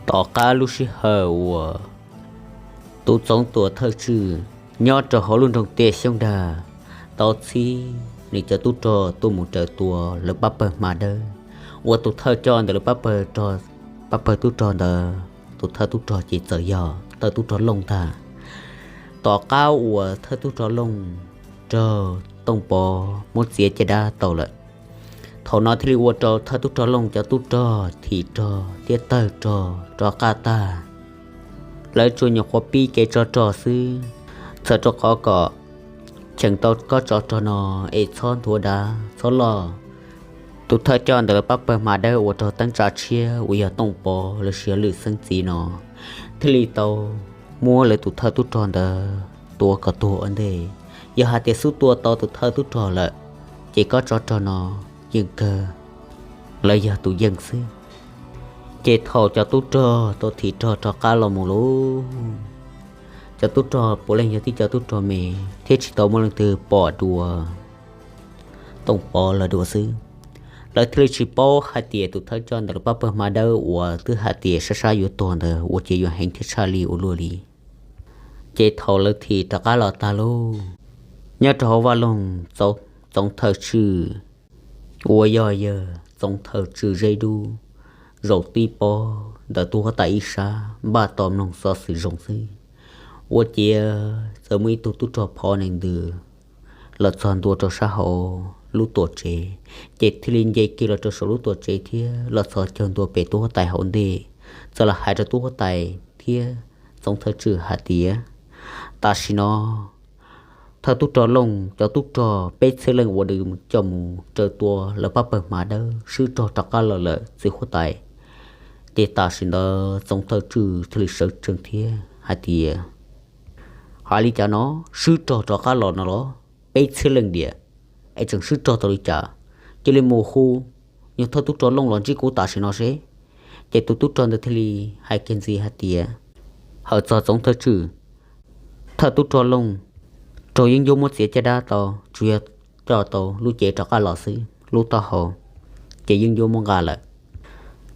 Tom qab lub sij hawm uas tus Txoov Tuam Thawj Tswj nyob rau hauv lub nroog Tiaj Xyoob Dag tau txhib nws cov tub rog tuaj mus raws tua lawv pab pawg Hma Dawb, uas tus thawj coj ntawm lawv pab pawg, pab pawg tub rog ntawd, tus thawj tub rog ces txawm yog thawj tub rog Looj ntag. Tom qab uas thawj tub rog Looj raug Tooj Pov muab txiav caj dab tau lawm, thaum no thiaj li ua rau thawj tub rog Looj cov tub rog thim rog thiab tawg rog rov qab tag. Lawv tsuas nyuam qhuav pib kev tsov rog xwb, txhawm rau qhov kom cheem tau kob tsov rog no es txhob nthuav dav txhob loj. Tus thawj coj ntawm lawv pab pawg Hma Dawb uas raug teeb tsa tshiab uas yog Tooj Pov los sis yog Lwm Xeeb txiv no thiaj li tau muab lawv tus thawj tub rog ntawd tua kom tuag ua ntej. Yog hais tias xub tua tau tus thawj tub rog lawm, ces kob tsov rog no yeej kawg lawv yog tus yeej xwb. Ces thaum cov tub rog tau thim rog rov qab los mus lauj, cov tub rog puav leej yog tib cov tub rog me thiab tsis tau muaj leej twg pom dua Tooj Pov lawv dua xwb. Lawv thiaj li tsis paub hais tias tus thawj coj ntawm lawv pab pawg Hma Dawb uas twb hais tias sab sab yuav tuag ntawd ua ciav yuav heev thiab tshaj li ua luaj li. Ces thaum lawv thim rov qab los tag lauj, nyob rau hauv vaj loog, Txoov Thawj Tswj uas yog yawg Txoov Thawj Tswj Zeb Dub zaum tib pob ntawm tub huab tais ib sab npaj tos mloog xov xwm zoo xwb, ua ciav txawm muaj ib tug tub rog phov nees ntws los txog ntua rau sab hauv lub tuam tsev. Ces thiaj li nce kiag los rau saum lub tuam tsev thiab los txog caug ntua pem tub huab tais hauv ntej, txawm los hais rau tub huab tais thiab Txoov Thawj Tswj hais tias, tam sim no thawj tub rog Looj cov tub rog peb txhiab leej uas nws coj mus raws tua lawv pab pawg Hma Dawb swb rog rov qab los lawm txiv huab tais. Ces tam sim ntawd Txoov Thawj Tswj thiaj li sawv tsees thiab hais tias, hais li cas no, swb rog rov qab los no los peb txhiab leej diam, es tseem swb rog tau li cas? Cia li mus hu nyuag thawj tub rog Looj los ntsib kuv tam sim no seb. Ces tus tub rog ntawd thiaj li hais kiag ntxiv hais tias, hawm txog Txoov Thawj Tswj, thawj tub rog Looj raug yeeb ncuab muab txiav caj dab tau, tsuas yog coj tau lub cev rov qab los xwb, lub taub hau ces yeeb ncuab muab nqa lawm.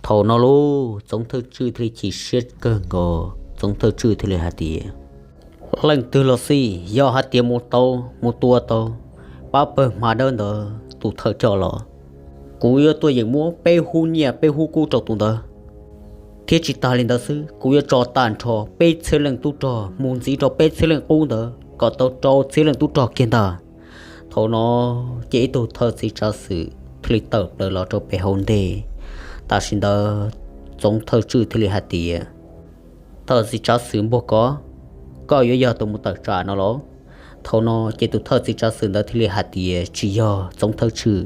Thaum no lauj, Txoov Thawj Tswj thiaj li chim siab kawg nkaus, Txoov Thawj Tswj thiaj li hais tias, leej twg los xij, yog hais tias mus tau, mus tua tau pab pawg Hma Dawb ntawd tus thawj coj los, kuv yuav tuaj yeem muab peb hub nyiaj peb hub kub rau tus ntawd. Thiab tsis tas li ntawd xwb, kuv yuav tso tag nrho peb txhiab leej tub rog mus ntxiv rau peb txhiab leej qub ntawd kom tau rau txhiab leej tub rog kiag ntag. Thaum no ces ib tug thawj txiv tsav xwm thiaj li tawm plaws los rau pem hauv ntej. Tam sim ntawd Txoov Thawj Tswj thiaj li hais tias, thawj txiv tsav xwm Npuag Kov, koj yuav yog tus mus tawm tsam no los? Thaum no ces tus thawj txiv tsav xwm ntawd thiaj li hais tias, tsis yog Txoov Thawj Tswj,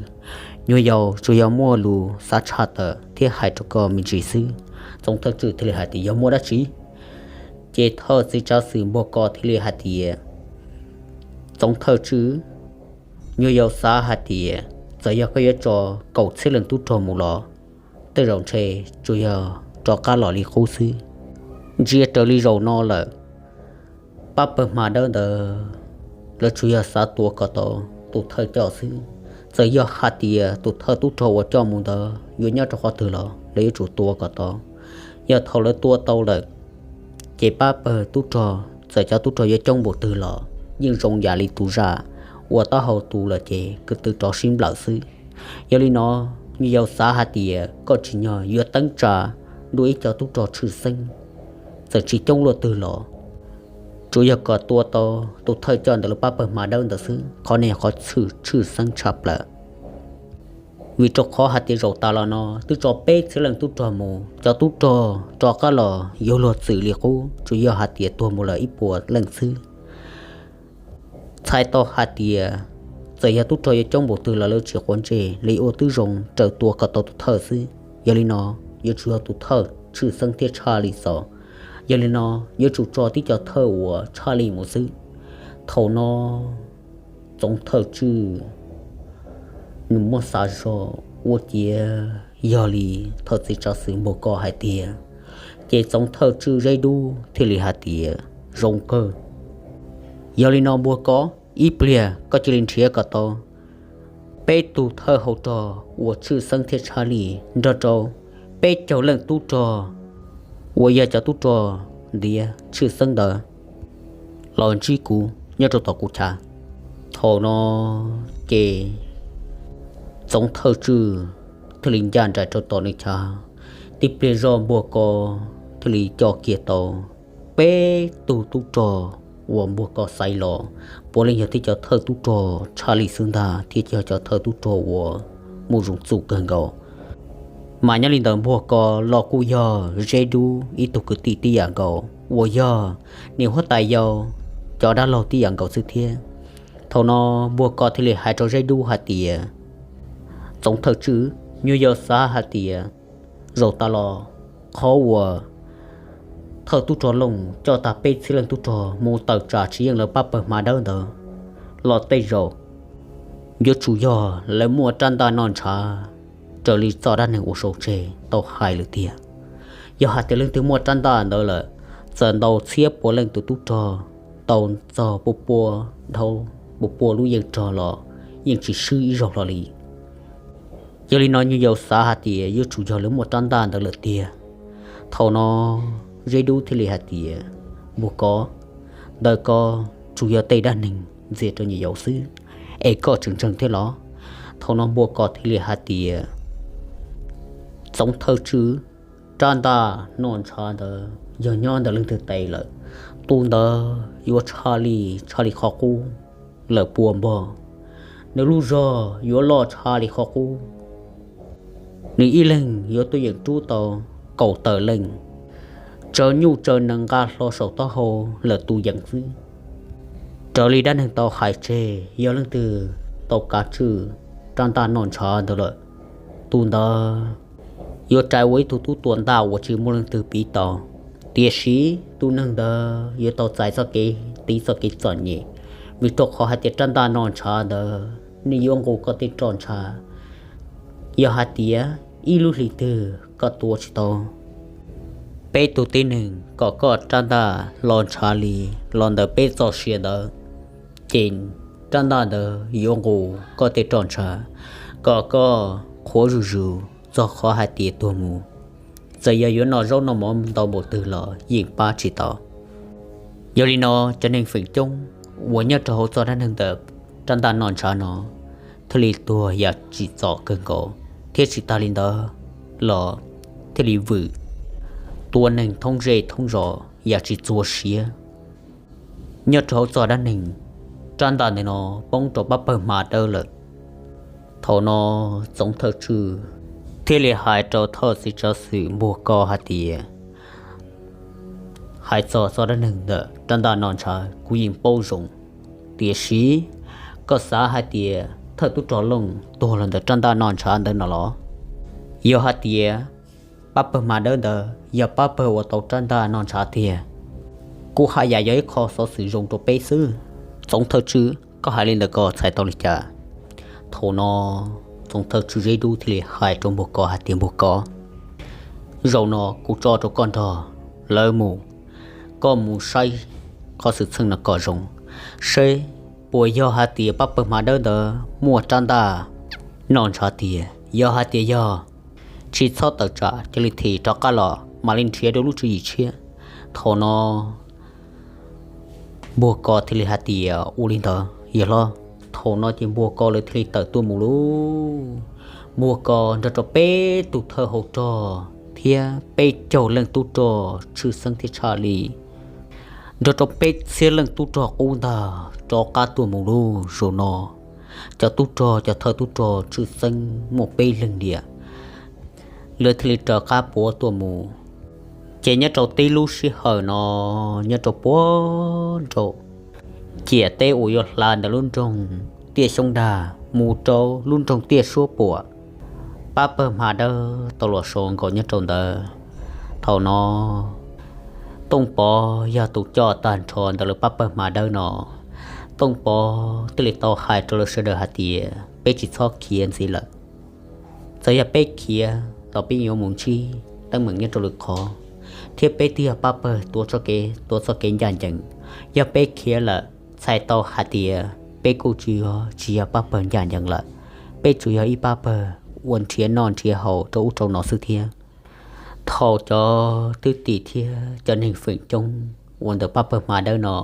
nyuag yaus tsuas yog muaj lus xav tshaj tawm thiab hais rau koj me ntsis xwb. Txoov Thawj Tswj thiaj li hais tias, yog muaj dab tsi? Ces thawj txiv tsav xwm Npuag Kov thiaj li hais tias, Txoov Thawj Tswj, nyuag yaus xav hais tias txawm yog koj yuav tso kaum txhiab leej tub rog mus los tej zaum ntshe tsuas yog rov qab los li qub xwb. Ntsia raws li zaum no lawm, pab pawg Hma Dawb ntawd lawv tsuas yog xav tua kom tau tus thawj coj xwb. Txawm yog hais tias tus thawj tub rog uas coj mus ntawd yuav nyob rau qhov twg los lawv yuav tsum tua kom tau. Yog thaum lawv tua tau lawm, ces pab pawg tub rog txawm cov tub rog yuav coob npaum twg los yeej zoo yam li tus zaj uas taub hau tu lawm ces kwv tw rov sib nplawm xwb. Yog li no, nyuag yaus xav hais tias koj tsim nyog yuav teeb tsa dua ib co tub rog tshwj xeeb, txawm tsis coob luaj twg los tsuas yog kom tua tau tus thawj coj ntawm lub pab pawg Hma Dawb ntawd xwb. Qhov no yog qhov tshwj xeeb tshaj plaws, vim rau qhov hais tias zaum tas los no twb tso peb txhiab leej tub rog mus, cov tub rog rov qab los yuav luag txwm li qub, tsuas yog hais tias tuag mus lawm ib puas leej xwb. Txhais tau hais tias txawm yog tub rog yuav coob npaum twg los lawv tsis quav ntsej li, ua twb zoo raws tua kom tau tus thawj xwb. Yog li no, yuav tsum yog tus thawj tshwj xeeb thiab tshaj li xwb. Yog li no, yuav tsum tso tib co thawj uas tshaj li mus xwb. Thaum no Txoov Thawj Tswj nws muab xav zog ua ciav yog li thawj txiv tsav xwm Npuag Kov hais tiag, ces Txoov Thawj Tswj Zeb Dub thiaj li hais tias, zoo kawg. Yog li no Npuag Kov, ib pliag koj cia li nrhiav kom tau peb tug thawj hau rog uas tshwj xeeb thiab tshaj li nrog rau peb caug leej tub rog uas yog cov tub rog ntiav tshwj xeeb ntawd los ntsib kuv nyob rau tom kuv chav. Thaum no ces Txoov Thawj Tswj thiaj li ncaj nraim rau tom nws chav. Tib pliag zoj npuag ko thiaj li coj kiag tau peb tug tub rog uas npuag ko xaiv los, puav leej yog tib cov thawj tub rog tshaj li xwb ntag thiab yog cov thawj tub rog uas muaj zoo txuj kawg nkaus. Mas nyob li ntawd npuag ko los kuj yog Zeb Dub ib tug kwv tij tib yam nkaus uas yog niam huab tais yau cov dab laug tib yam nkaus xwb thiab. Thaum no npuag ko thiaj li hais rau Zeb Dub hais tias, Txoov Thawj Tswj, nyuag yaus xav hais tias zaum tas los qhov uas thawj tub rog Looj coj tag peb txhiab leej tub rog mus tawm tsam tsis yeej lawv pab pawg hma dawb ntawd los tej zaum yuav tsum yog lawv muaj rab ntaj noj ntshav raws li txoj dab neeg uas sau tseg tau hais lawm tiag. Yog hais tias leej twg muaj rab ntaj ntawd lawm, txawm ntau txhiab pua leej tus tub rog tau txog pua pua dhau pua pua lub yeej rog los yeej tsis swb ib zaug hlo li. Yog li no nyuag yaus xav hais tias yuav tsum yog lawv muaj rab ntaj ntawd lawm tiag. Thaum no Zeb Dub thiaj li hais tias, Npuag ko, ntawm ko tsuas yog tej dab neeg ntxias rau nyuag yaus xwb, es koj tseem ntseeg thiab los? Thaum no npuag ko thiaj li hais tias, Txoov Thawj Tswj, rab ntaj noj ntshav ntawd yog nyob ntawm leej twg tes lawm, tus ntawd yuav tshaj li, tshaj li qhov qub lawm pua npog. Nws lub zog yuav loj tshaj li qhov qub. Nws ib leeg yuav tuaj yeem rub tau kaum tawm leej, tsaws nyuj tsaws nees nqa hlo saum taub hau lawm tus yeem xwb. Raws li dab neeg tau hais tseg, yog leej twg tau kav tswj rab ntaj noj ntshav ntawd lawm, tus ntawd yuav rais ua ib tug tub tua ntaj uas tsis muaj leej twg piv tau. Tiam sis tus neeg ntawd yuav tau txais txoj kev tiv txoj kev txom nyem, vim rau qhov hais tias rab ntaj noj ntshav ntawd nws yuav nqus koj tej roj ntsha. Yog hais tias ib lub hlis twg koj tua tsis tau peb tug tib neeg kom koj rab ntaj los ntshav li los ntawm peb txoj sia ntawd, ces rab ntaj ntawd yuav nqus koj tej roj ntsha kom koj qhuav zuj zus txog qhov hais tias tuag mus. Txawm yog yuav noj zaub noj mov ntau npaum twg los yeej pab tsis tau. Yog li no, cov neeg feem coob uas nyob rau hauv txoj dab neeg ntawm rab ntaj noj ntshav no thiaj li tuag yam tsim txom kawg nkaus, thiab tsis tas li ntawd los thiaj li vwm tua neeg thoob zej thoob zos yam tsis txuag siab. Nyob rau hauv txoj dab neeg, rab ntaj ntawm no poob rau pab pawg hma dawb lawm. Thaum no Txoov Thawj Tswj thiaj li hais rau thawj txiv tsav xwm npuag ko hais tias, hais txog txoj dab neeg ntawm rab ntaj noj ntshav kuv yeej paub zoo, tiam sis koj xav hais tias thawj tub rog Looj tuag los ntawm rab ntaj noj ntshav ntawd no los? Yog hais tias pab pawg hma dawb ntawd yog pab pawg uas tau rab ntaj noj ntshav tiag, kuv haj yam yog ib qho xov xwm zoo rau peb xwb. Txoov Thawj Tswj, koj hais li ntawd koj txhais tau li cas? Thaum no Txoov Thawj Tswj Zeb Dub thiaj li hais rau npuag ko hais tias, npuag ko, zaum no kuv tso rau koj nrog lawv mus, koj mus saib qhov xwm txheej no kom zoo, seb puas yog hais tias pab pawg hma dawb ntawd muaj rab ntaj noj ntshav tiag. Yog hais tias yog, tsis txhob tawm tsam, cia li thim rov qab los mam li nrhiav dua lub tswv yim tshiab. Thaum no npuag ko thiaj li hais tias, ua li ntawd yog hlob. Thaum no ces npuag ko lawv thiaj li tawm tuaj mus lauj. Npuag ko nrog rau peb tug thawj hauv rog thiab peb caug leej tub rog tshwj xeeb thiab tshaj li, nrog rau peb txhiab leej tub rog qub ntag rov qab tuaj mus lauj. Zaum no cov tub rog, cov thawj tub rog tshwj xeeb muaj peb leeg tiag, lawv thiaj li raws qab puav tuaj mus. Ces nyob rau tib lub sij hawm no, nyob rau puag nraum ciam teb uas yuav hla ntawm lub nroog Tiaj Xyoob Dag mus rau lub nroog Tiaj Suab Puam, pab pawg hma dawb tau los so nkaus nyob rau ntawd. Thaum no Tooj Pov yog tus coj tag nrho ntawm lawv pab pawg hma dawb no. Tooj Pov thiaj li tau hais rau lawv sawv daws hais tias, peb tsis txhob khiav ntxiv lawm. Txawm yog peb khiav los peb yuav mus ntsib teeb meem nyob rau lwm qhov, thiab peb twb yog pab pawg tuav txoj kev, tuav txoj kev ncaj ncees. Yog peb khiav lawm, txhais tau hais tias peb kuj tsis yog, tsis yog pab pawg ncaj ncees lawm, peb tsuas yog ib pab pawg uas nrhiav noj nrhiav haus rau ub rau no xwb thiab. Thaum cov thwj tim thiab cov neeg feem coob uas ntawm pab pawg hma dawb no,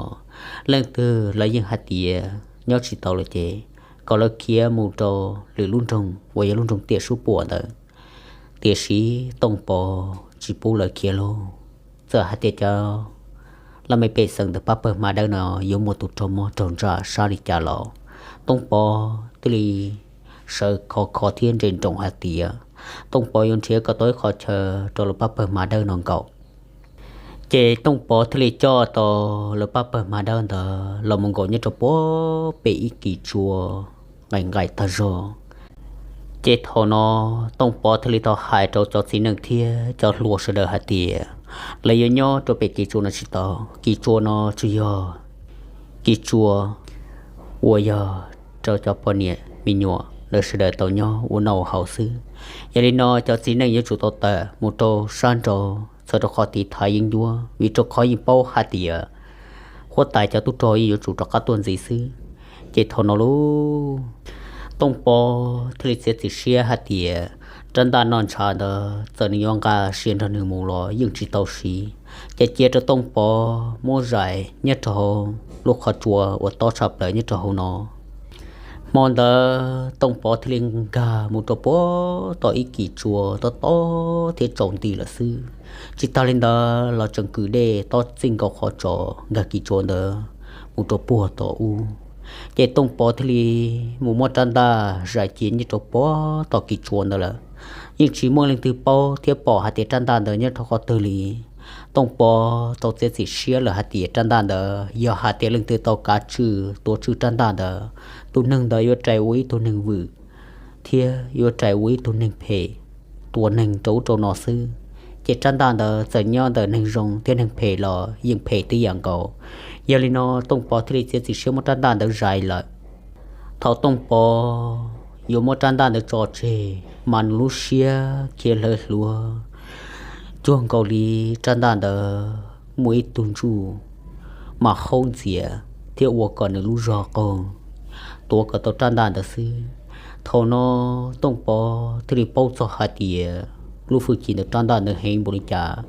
leej twg lawv yeej hais tias nyob tsis tau lawm ces kom lawv khiav mus rau lwm lub nroog uas yog lub nroog Tiam Sub Puam ntawd. Tiam sis Tooj Pov tsis pub lawv khiav lauj. Txawm hais tias cov laj mej pej xeem ntawm pab pawg hma dawb no yuav muaj tus raug mob raug ntsaj sab li cas los, Tooj Pov thiaj li sawv khov kho thiab nres nroos hais tias Tooj Pov yuav nrhiav kom tau ib qho chaw rau lawv pab pawg hma dawb no nkaum. Ces Tooj Pov thiaj li coj tau lawv pab pawg hma dawb ntawd los mus nkaum nyob rau puag pem ib kis tsua nqaim nqaim tag zog. Ces thaum no Tooj Pov thiaj li tau hais rau cov txiv neej thiab cov hluas sawv daws hais tias lawv yuav nyob rau pem kis tsua no tsis tau. Kis tsua no tsuas yog kis tsua uas yog rau cov poj niam me nyuam lawv sawv daws tau nyob ua noj ua haus xwb. Yog li no cov txiv neej yuav tsum tau tawm mus rau sab nraud txog rau qhov tiv thaiv yeeb ncuab, vim rau qhov yeej paub hais tias huab tais cov tub rog yeej yuav tsum rov qab tuaj ntxiv xwb. Ces thaum no lauj, Tooj Pov thiaj li txiav txim siab hais tias rab ntaj noj ntshav ntawd txawm nws yuav nqa sia nrog nws mus los yeej tsis tau siv, ces cia rau Tooj Pov muab zais nyob rau hauv lub qhov tsua uas tob tshaj plaws nyob rau hauv no. Hmo ntawd Tooj Pov thiaj li nkag mus rau puag tom ib kis tsua tob tob thiab tsaus nti lawm xwb. Tsis tas li ntawd los tseem kwm dej tob txij nkaus qhov tsos nkag kis tsua ntawd mus rau puag tom ub. Ces Tooj Pov thiaj li mus muab rab ntaj zais cia nyob rau puag tom kis tsua ntawd lawm. Yeej tsis muaj leej twg paub thiab pom hais tias rab ntaj ntawd nyob rau qhov twg li. Tooj Pov tau txiav txim siab lawm hais tias rab ntaj ntawd yog hais tias leej twg tau kav tswj tuav tswj rab ntaj ntawd, tus neeg ntawd yuav rais ua ib tug neeg vwm thiab yuav rais ua ib tug neeg phem, tua neeg rau ub rau no xwb. Ces rab ntaj ntawd txawm nyob ntawm neeg zoo thiab neeg phem los yeej phem tib yam nkaus. Yog li no Tooj Pov thiaj li txiav txim siab muab rab ntaj ntawd zais lawm. Thaum Tooj Pov yuav muab rab ntaj ntawd tso tseg mas nws lub siab khiav hlawv hluav cuag nkaus li rab ntaj ntawd muaj ib tug ntsuj mas haub ntxias thiab ua kom nws lub zog qaug tuav kom tau rab ntaj ntawd xwb. Thaum no Tooj Pov thiaj li paub txog hais tias lub hwj chim ntawm rab ntaj ntawd heev npaum li cas.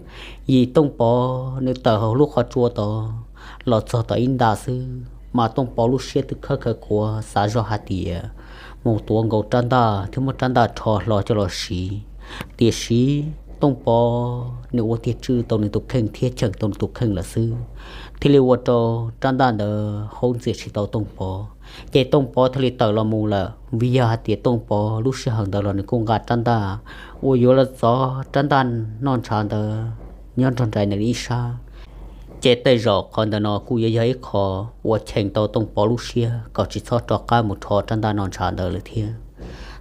Yim Tooj Pov nws tawm hauv lub qhov tsua tod los txog tom ib nta xwb mas Tooj Pov lub siab twb khawb khaws qhuav xav zoj hais tias mus tuav nkaus rab ntaj thiab muab rab ntaj rho hlo coj los siv. Tiam sis Tooj Pov nws ua tiag tswj tau nws tus kheej thiab cheem tau nws tus kheej lawm xwb, thiaj li ua rau rab ntaj ntawd haub ntxias tsis tau Tooj Pov. Ces Tooj Pov thiaj li tawm los mus lawm, vim yog hais tias Tooj Pov lub sij hawm ntawd los nws kuj nqa rab ntaj uas yuav los txov rab ntaj noj ntshav ntawd nyob nrog nraim nws ib sab. Ces tej zaum qhov ntawd no kuj yuav yog ib qho uas cheem tau Tooj Pov lub siab kom tsis txhob rov qab mus rho rab ntaj noj ntshav ntawd lawm thiab.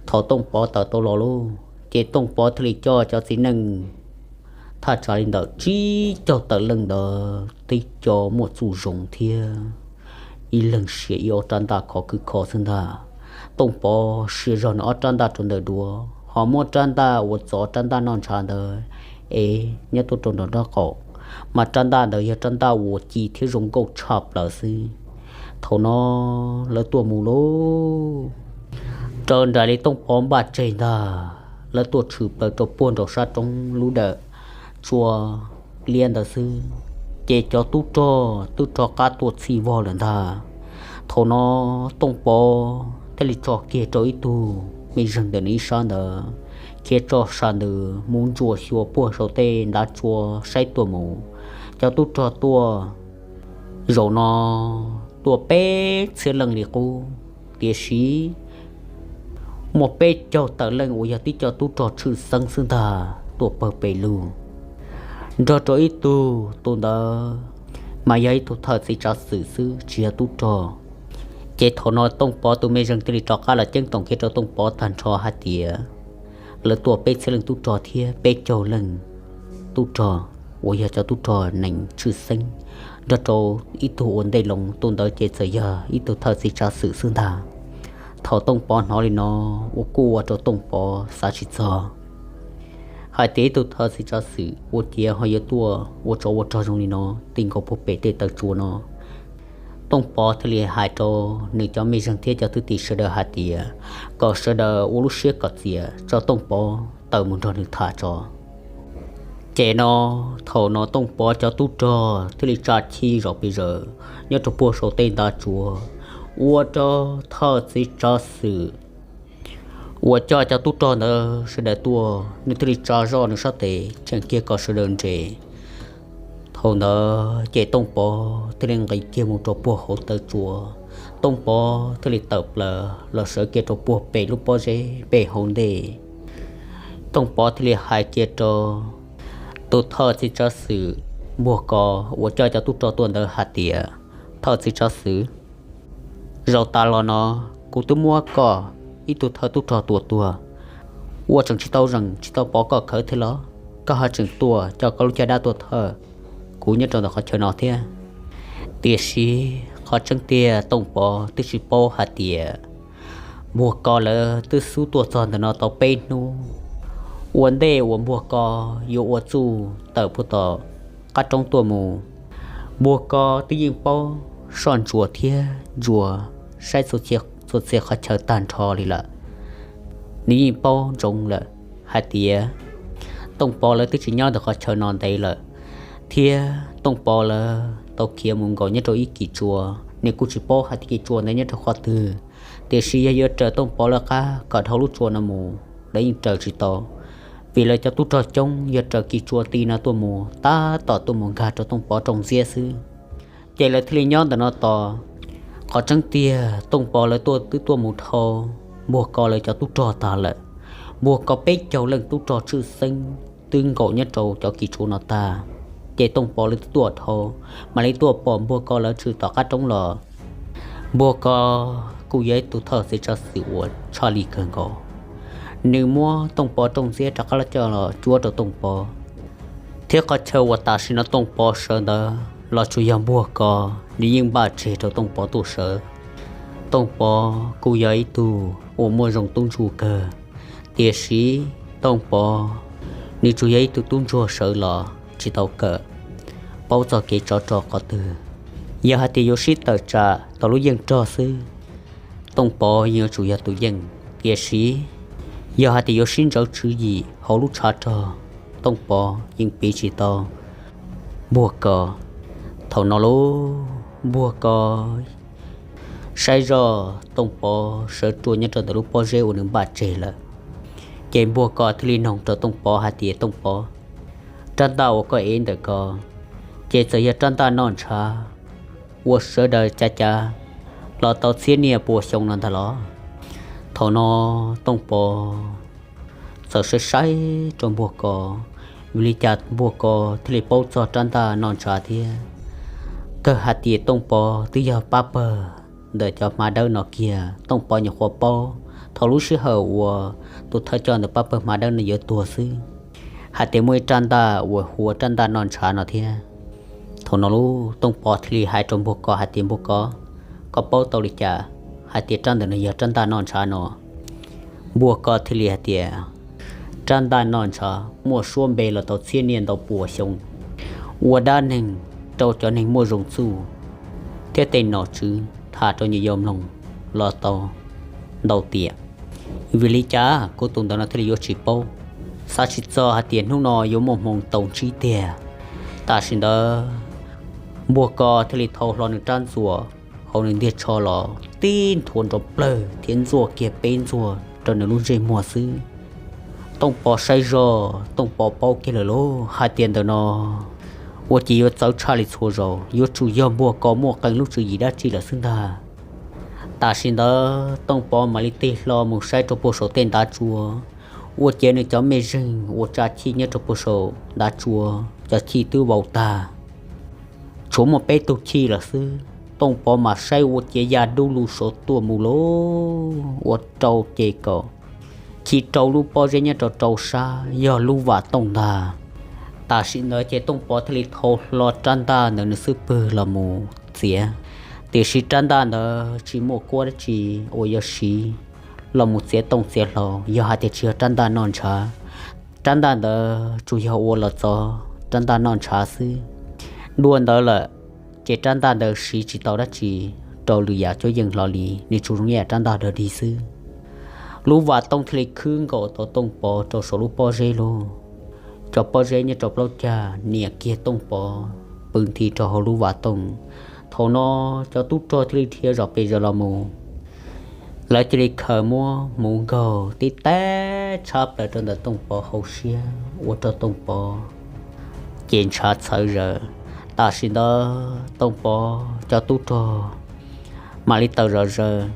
Thaum Tooj Pov tawm tau los lauj, ces Tooj Pov thiaj li coj cov txiv neej thaj tsam li ntawm tsib caug tawm leej ntawd, tib co muaj txuj zoo thiab ib leeg sia ib ob rab ntaj khov kwb kho xwb ntag. Tooj Pov sia zog nws ob rab ntaj rau ntawm duav ho muab rab ntaj uas txov rab ntaj noj ntshav ntawd es nyob tuaj rau nraum nraub qaum, mas rab ntaj ntawd yog rab ntaj uas ci thiab zoo nkauj tshaj plaws xwb. Thaum no lawv tuaj mus lauj, raws nraim li Tooj Pov npaj tseg ntag, lawv tuaj tshwm plaws rau puag nraum sab roob lub dawm tsua liab ntawd xwb, ces cov tub rog twb rov qab tuaj txhij vog lawm ntag. Thaum no Tooj Pov thiaj li tso kiag rau ib tug me zeeg ntawm nws ib sab ntawd, khiav tso sa ntws mus ntsuas xyuas puag saum tej ntav tsua saib tuaj mus. Cov tub rog tuaj zaum no tuaj peb txhiab leej li qub, tiam sis muaj peb caug tawm leej uas yog tib co tub rog tshwj xeeb xwb ntag tuaj pawg pes lug, nrog rau ib tug, tus ntawd mas yog ib tug thawj txiv tsav xwm xwb tsis yog tub rog. Ces thaum no Tooj Pov tus me zeeg thiaj li rov qab los ceeb toom kiag rau Tooj Pov tag nrho hais tias lawv tuaj peb txhiab leej tub rog thiab peb caug leej tub rog uas yog cov tub rog nees tshwj xeeb, nrog rau ib tug ua ntej loo, tus ntawd ces txawm yog ib tug thawj txiv tsav xwm xwb ntag. Thaum Tooj Pov hnov li no, ua kuj ua rau Tooj Pov xav tsis txog hais tias ib tug thawj txiv tsav xwm ua ciav ho yuav tuaj ua tsov ua rog zoo li no ti nkaus puag pem tej taw tsua no. Tooj Pov thiaj li hais rau nws cov me zeeg thiab cov thwj tim sawv daws hais tias kom sawv daws ua lub siab kom txias tso Tooj Pov tawm mus nrog nws tham tso. Ces no, thaum no Tooj Pov cov tub rog thiaj li tsa chij zaum pes zaws nyob rau puag saum tej ntav tsuas, ua rau thawj txiv tsav xwm uas coj cov tub rog ntawd sawv daws tuaj, nws thiaj li tsa zoj nws sab tes tseem kiag kom sawv daws nres. Thaum ntawd ces Tooj Pov thiaj li nqis kiag mus rau puag hauv taw tsua. Tooj Pov thiaj li tawm plaws los sawv kiag rau puag pem lub pob zeb pem hauv ntej. Tooj Pov thiaj li hais kiag rau tus thawj txiv tsav xwm Npuag Ko uas coj cov tub rog tuaj ntawd hais tias, Thawj txiv tsav xwm, zaum tas los no kuv twb muab koj ib tug thawj tub rog tua tuag, ua tseem tsis tau zeem tsis tau pov koj khawv thiab los koj ho tseem tuaj coj koj lub caj dab tuaj thawj kuv nyob rau ntawm qhov chaw no thiab. Tiam sis qhov tseeb tiag Tooj Pov twb tsis paub hais tias Npuag Ko lawv twb xub tuaj txog ntawm no tau peb hnub. Ua ntej uas Npuag Ko yuav ua txuj tawm puag tom qab roob tuaj mus, Npuag Ko twb yeej paub soj ntsuas thiab ntsuas saib txhua txhia qhov chaw tag nrho li lawm. Nws yeej paub ntsoov lawm hais tias Tooj Pov lawv twb tsis nyob ntawm qhov chaw no ntev lawm, thiab Tooj Pov lawv tau khiav mus nkaum nyob rau ib kis tsua. Nws kuj tsis paub hais tias kis tsua ntawd nyob rau qhov twg, tiam sis yog yuav raws Tooj Pov lawv qab kom dhau lub tsua no mus, lawv yeej raws tsis tau, vim lawv cov tub rog coob, yog raws kis tsua ti no tuaj mus tab tom tuaj mus nkag rau Tooj Pov rooj ntxiab xwb. Ces lawv thiaj li nyob ntawm no tos. Qhov tseeb tiag Tooj Pov lawv tuaj twb tuaj mus dhau Npuag Ko lawv cov tub rog tag lawm. Npuag Ko peb caug leej tub rog tshwj xeeb twb nkaum nyob rau cov kis tsua no tag, ces Tooj Pov lawv twb tuaj dhau, mam li tuaj pom Npuag Ko lawv tshwm tom qab roob los. Npuag Ko kuj yog ib tug thawj txiv tsav xwm uas tshaj li kawg nkaus. Nws muab Tooj Pov rooj ntxiab rov qab los coj los cuab rau Tooj Pov, thiab qhov chaw uas tam sim no Tooj Pov sawv ntawd los tsuas yog Npuag Ko, nws yeej npaj tseg rau Tooj Pov tuaj sawv. Tooj Pov kuj yog ib tug uas muaj zoo tub ntsuag kawg, tiam sis Tooj Pov nws tsuas yog ib tug tub ntsuag sawv los tsis tau kawm, paub txog kev tsov rog qhov twg. Yog hais tias yuav sib tawm tsam tau lub yeej rog xwb, Tooj Pov yeej yuav tsum yog tus yeej, tiam sis yog hais tias yuav sib ntsawv tswv yim hauv lub tshav rog, Tooj Pov yeej piv tsis tau Npuag Ko. Thaum no lub Npuag Ko saib zoj Tooj Pov sawv rua nyob rau ntawm lub pob zeb uas nws npaj tseg lawm, ces Npuag Ko thiaj li noog rau Tooj Pov hais tias, Tooj Pov, rab ntaj uas koj ev ntawm ko, ces txawm yog rab ntaj noj ntshav uas sawv daws cav cav los tau txhiab niaj pua xyoo no ntag los? Thaum no Tooj Pov txawm saib saib rau Npuag Ko, vim li cas Npuag Ko thiaj li paub txog rab ntaj noj ntshav thiab. Kawg hais tias Tooj Pov twb yog pab pawg ntawm cov hma dawb no kiag. Tooj Pov nyuam qhuav paub thaum lub sij hawm uas tus thawj coj ntawm pab pawg hma dawb no yuav tuag xwb, hais tias muaj ib rab ntaj uas hu ua rab ntaj noj ntshav no thiab. Thaum no lub Tooj Pov thiaj li hais rau Npuag Ko hais tias, Npuag Ko, koj paub tau li cas hais tias rab ntawm no yog rab ntaj noj ntshav no? Npuag Ko thiaj li hais tias, rab ntaj noj ntshav muaj suab npe los tau txhiab niaj ntau pua xyoo, ua dab neeg rau cov neeg muaj zoo txuj thiab tej nom tswv tham rau nyias yuav mloog los tau ntau tiam. Vim li cas kuv tus ntawd no thiaj li yuav tsis paub? Xav tsis txog hais tias hnub no yuav muaj hmoo tau ntsib tiag. Tam sim ntawd Npuag Ko thiaj li thau hlo nws rab ntxuam hauv nws ntiag tsho los tib nthua nrov plawg thiab ntxuaj kiag peb ntxuaj rau nws lub ntsej muag xwb. Tooj Pov saib zoj, Tooj Pov paub kiag lawm lauj, hais tias ntawm no ua ciav yuav txawv tshaj li txhua zaus, yuav tsum yog Npuag Ko muaj qee lub tswv yim dab tsi lawm xwb ntag. Tam sim ntawd Tooj Pov mam li tig hlo mus saib rau puag saum tej ntav tsua, ua ciav nws cov mej zeeg uas tsa chij nyob rau puag saum ntav tsua, cov chij twb vau tag, tshuav muaj peb tug chij lawm xwb. Tooj Pov mam saib ua ciav ya dub lug saud tuaj mus lauj, ua rau ces kaum khi rau lub pob zeb nyob rau rau sab yog lub vam tooj ntag. Tam sim ntawd ces Tooj Pov thiaj li thau hlo rab ntaj ntawd nws xub pwg los mus txiav, tiam sis rab ntaj ntawd tsis muaj kuab dab tsi uas yuav siv los mus txiav tooj txiav hlau, yog hais tias tsis yog rab ntaj noj ntshav. Rab ntaj ntawd tsuas yog ua los txov rab ntaj noj ntshav xwb. Dua ntawd lawm ces rab ntaj ntawd siv tsis tau dab tsi rau lwm yam cuab yeej hlo li, nws tsuas zoo ib yam rab ntaj dog dig xwb. Lub vam tooj thiaj li khwb nkaus tau Tooj Pov rau saum lub pob zeb lauj. cov pob zeb nyob rau plaub cag nias kiag Tooj Pov pw nthi rau hauv lub vaj toog. Thaum no cov tub rog thiaj li dhia zom pes zom los mus. Lawv cia li khaws muab hmuv nkaug tib teb tshab plaws rau ntawm Tooj Pov hauv siab ua rau Tooj Pov ces ntshav txhawv zaws. Tam sim ntawd Tooj Pov cov tub rog mam li tawm zom zaws.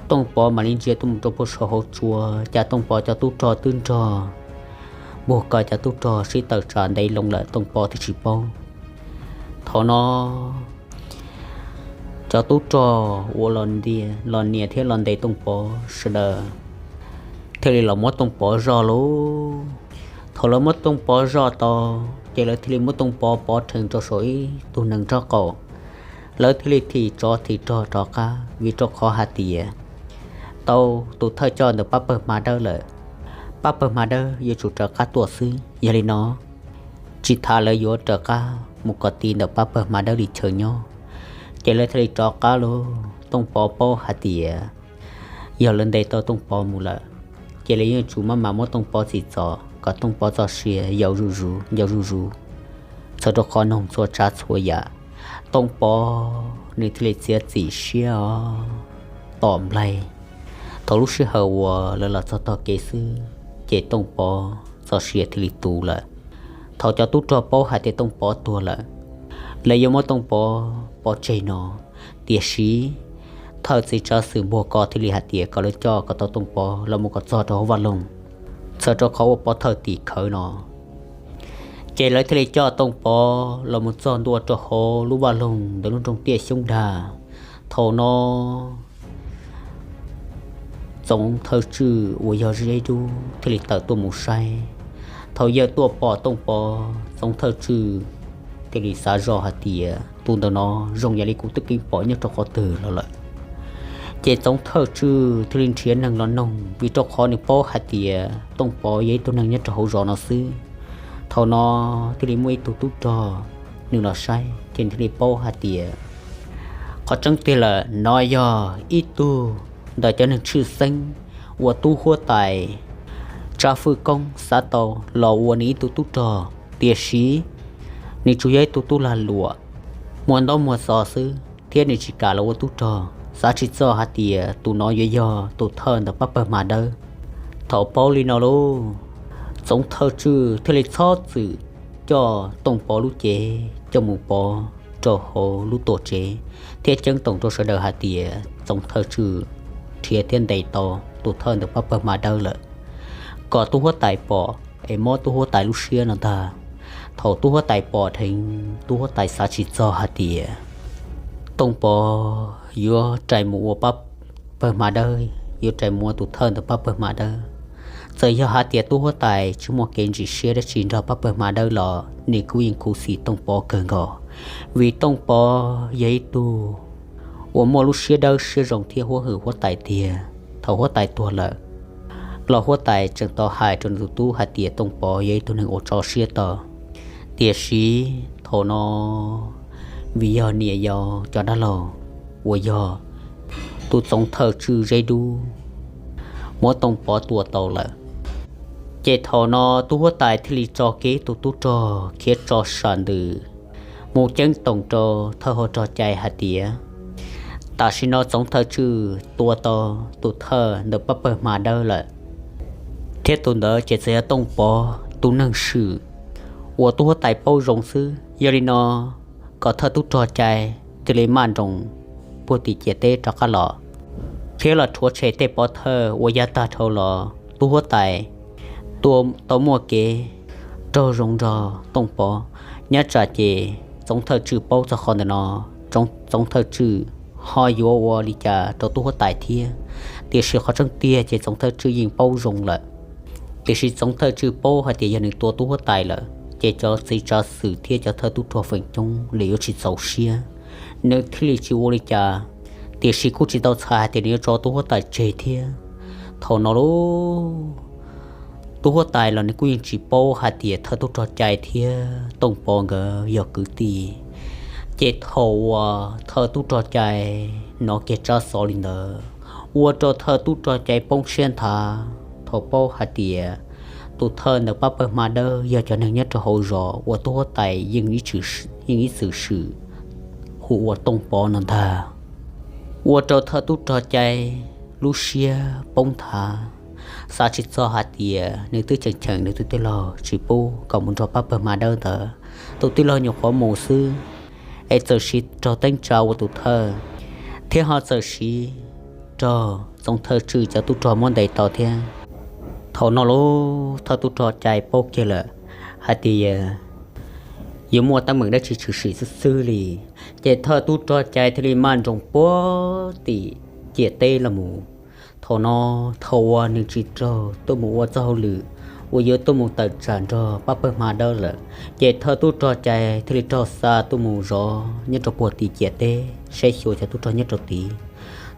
Tooj Pov mam li ntsia tuaj mus rau puag saum hauv tsua, cas Tooj Pov cov tub rog twb nrog npuag ko cov tub rog sib tawm tsam ntev loo lawm, Tooj Pov thiaj tsis paub. Thaum no cov tub rog uas los nias thiab los ntes Tooj Pov sawv daws thiaj li los muab Tooj Pov zoj lauj. Thaum lawv muab Tooj Pov zoj tau, ces lawv thiaj li muab Tooj Pov pov rhees rau saum ib tug nees nraub qaum. Lawv thiaj li thim tsov thim rog rov qab, vim rau qhov hais tias tau tus thawj coj ntawm pab pawg hma dawb lawm, pab pawg hma dawb yuav tsum rov qab tuaj xwb. Yog li no, tsis tas lawv yuav rov qab mus kom tiv ntawm pab pawg hma dawb li chaw nyob. Ces lawv thiaj li rov qab lauj. Tooj Pov paub hais tias yog lawv ntes tau Tooj Pov mus lawm, ces lawv yuav tsum maj mam muab Tooj Pov txim txom kom Tooj Pov txoj sia yau zuj zus, yau zuj zus, txhawm rau qhov noog txhua tsav txhua yam. Tooj Pov nws thiaj li txiav txim siab os, tom nplaig. Thaum lub sij hawm uas lawv los txog tog kev xwb, ces Tooj Pov txoj sia thiaj li tu lawm. Thaum cov tub rog paub hais tias Tooj Pov tuag lawm, lawv yuav muab Tooj Pov pov tseg no, tiam sis thawj txiv tsav xwm npuag ko thiaj li hais tias kom lawv coj kom tau Tooj Pov los mus kom txog rau hauv vaj loog, txhawm rau qhov ua pov thawj tim khawv no. Ces lawv thiaj li coj Tooj Pov los mus txog ntua rau hauv lub vaj loog ntawm lub nroog Tiaj Xyoob Dag. Thaum no Txoov Thawj Tswj uas yog Zeb Dub thiaj li tawm tuaj mus saib. Thaum yawg tuaj pom Tooj Pov, Txoov Thawj Tswj thiaj li xav zoj hais tias tus ntawm no zoo yam li kuv twb keev pom nyob rau qhov twg los lawm. Ces Txoov Thawj Tswj thiaj li nrhiav neeg los noog, vim rau qhov nws paub hais tias Tooj Pov yog ib tug neeg nyob rau hauv zos no xwb. Thaum no thiaj li muaj ib tug tub rog nws los saib, ces nws thiaj li paub hais tias qhov tseeb tiag lawm no yog ib tug ntawm cov neeg tshwj xeeb uas tub huab tais Tsab Fwj Koob xav tau los ua nws ib tug tub rog, tiam sis nws tsuas yog ib tug tub lag luam muaj ntaub muaj xov xwb, thiab nws tsis kam los ua tub rog. Xav tsis txog hais tias tus no yuav yog tus thawj ntawm pab pawg hma dawb. Thaum paub li no lauj, Txoov Thawj Tswj thiaj li txhob txwm coj Tooj Pov lub cev coj mus pov rau hauv lub tuam tsev, thiab ceeb toom rau sawv daws hais tias Txoov Thawj Tswj nrhiav thiab ntes tau tus thawj ntawm pab pawg hma dawb lawm, kom tub huab tais pom es mob tub huab tais lub siab no ntag. Thaum tub huab tais pom dheev, tub huab tais xav tsis txog hais tias Tooj Pov yuav rais mus ua pab pawg hma dawb, yuav rais mus ua tus thawj ntawm pab pawg hma dawb. Txawm yog hais tias tub huab tais tsis muaj kev ntsim siab dab tsi nrog pab pawg hma dawb los nws kuj yeej khuv xim Tooj Pov kawg nkaus, vim Tooj Pov yog ib tug uas muaj lub siab dawb siab zoo thiab huab hwm huab tais tiag. Thaum huab tais tuag lawm los huab tais tseem tau hais rau nws tus tub hais tias Tooj Pov yog ib tug neeg uas tso siab tau. Tiam sis thaum no vim yog niam yau cov dab laug uas yog tus Txoov Thawj Tswj Zeb Dub muab Tooj Pov tua tau lawm, ces thaum no tub huab tais thiaj li tso kiag tus tub rog khiav tso sam ntws mus ceeb toom rau thawj hauv rog cai hais tias tam sim no Txoov Thawj Tswj tua tau tus thawj ntawm pab pawg hma dawb lawm, thiab tus ntawd ces txawm yog Tooj Pov tus neeg swm uas tub huab tais paub zoo xwb. Yog li no kom thawj tub rog cai thiaj li maj nroos puag tim ciam teb rov qab los, thiab los rhuav tshem tej pov thawj uas yav tag dhau los tub huab tais tua tau muaj kev raug zoo nrog Tooj Pov. Nyob tsam ces Txoov Thawj Tswj paub txog qhov ntawm no, Txoov Thawj Tswj ho yuav ua li cas rau tub huab tais thiab. Tiam sis qhov tseeb tiag ces Txoov Thawj Tswj yeej paub zoo lawm, tiam sis Txoov Thawj Tswj paub hais tias yog nws tua tub huab tais lawm ces cov txiv tsav xwm thiab cov thawj tub rog feem coob li yuav tsis txaus siab, nws thiaj li tsis ua li cas. Tiam sis kuj tsis tau txhais hais tias nws yuav tso tub huab tais tseg thiab. Thaum no lauj, tub huab tais los nws kuj yeej tsis paub hais tias thawj tub rog cai thiab Tooj Pov nkawd yog kwv tij. Ces thaum uas thawj tub rog cai hnov kiag tsab xov li ntawd, ua rau thawj tub rog cai poob siab nthav thaum paub hais tias tus thawj ntawm pab pawg hma dawb yog cov neeg nyob rau hauv zos uas tub huab tais yeej ib txwm swm hu ua Tooj Pov no ntag. Ua rau thawj tub rog cai lub siab poob nthav, xav tsis txog hais tias nws twb cheem cheem nws tus tij laug tsis pub kom mus nrog pab pawg hma dawb ntawd, tus tij laug nyuam qhuav mus xwb, es txawm siv raug teeb tsa ua tus thawj, thiab ho txawm siv raug Txoov Thawj Tswj cov tub rog muab ntes tau thiab. Thaum no lub thawj tub rog cai paub kiag lawm hais tias yuav muaj teeb meem dab tsi tshwm sim xwb xwb li, ces thawj tub rog cai thiaj li maj nroos puag tim ciam teb los mus. Thaum no, thaum uas nws tsis raug tuaj mus ua txoj hauj lwm uas yuav tuaj mus tawm tsam nrog pab pawg hma dawb lawm, ces thawj tub rog cai thiaj li raug xa tuaj mus zov nyob rau puag tim ciam teb saib xyuas cov tub rog nyob rau tid.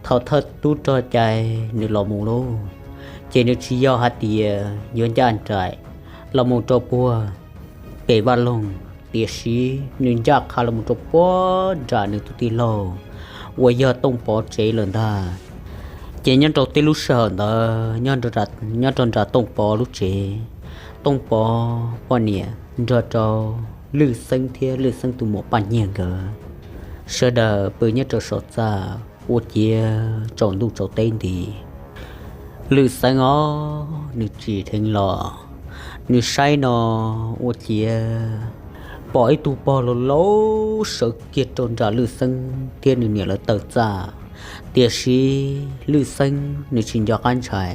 Thaum thawj tub rog cai nws los mus lauj, ces nws tsis yog hais tias yuav ncaj nraim los mus rau puag pem vaj loog, tiam sis nws ncaj qha los mus rau puag nram nws tus tij laug uas yog Tooj Pov tsev lawm ntag. Ces nyob rau tib lub sij hawm ntawd, nyob rau nram Tooj Pov lub tsev, Tooj Pov poj niam nrog rau Lwj Xeeb thiab Lwj Xeeb tus muam Paj Nyiag nkawd, sawv daws pw nyob rau saum txaj ua ciav tsaus ntuj tsaus teb nti. Lwj Xeeb os, nws tsim dheev los, nws saib no ua ciav pom ib tug pog laus laus sawv kiag rau nram Lwj Xeeb thiab nws niam lawv taw txaj, tiam sis Lwj Xeeb nws tsis nco qab ntshai.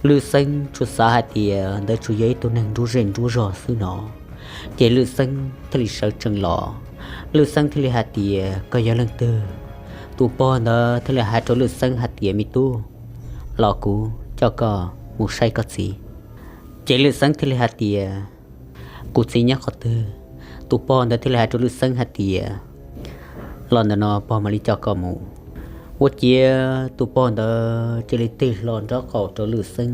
Lwj Xeeb tsuas xav hais tias ntawd tsuas yog ib tug neeg nruab zej nruab zog xwb no, ces Lwj Xeeb thiaj li sawv tsees los. Lwj Xeeb thiaj li hais tias, koj yog leej twg? Tus pog ntawd thiaj li hais rau Lwj Xeeb hais tias, me tub, los kuv coj koj mus saib koj txiv. Ces Lwj Xeeb thiaj li hais tias, kuv txiv nyob qhov twg? Tus pog ntawd thiaj li hais rau Lwj Xeeb hais tias, los ntawm no pog mam li coj koj mus. Ua ciav tus pog ntawd cia li tig hlo nraub qaum rau Lwj Xeeb,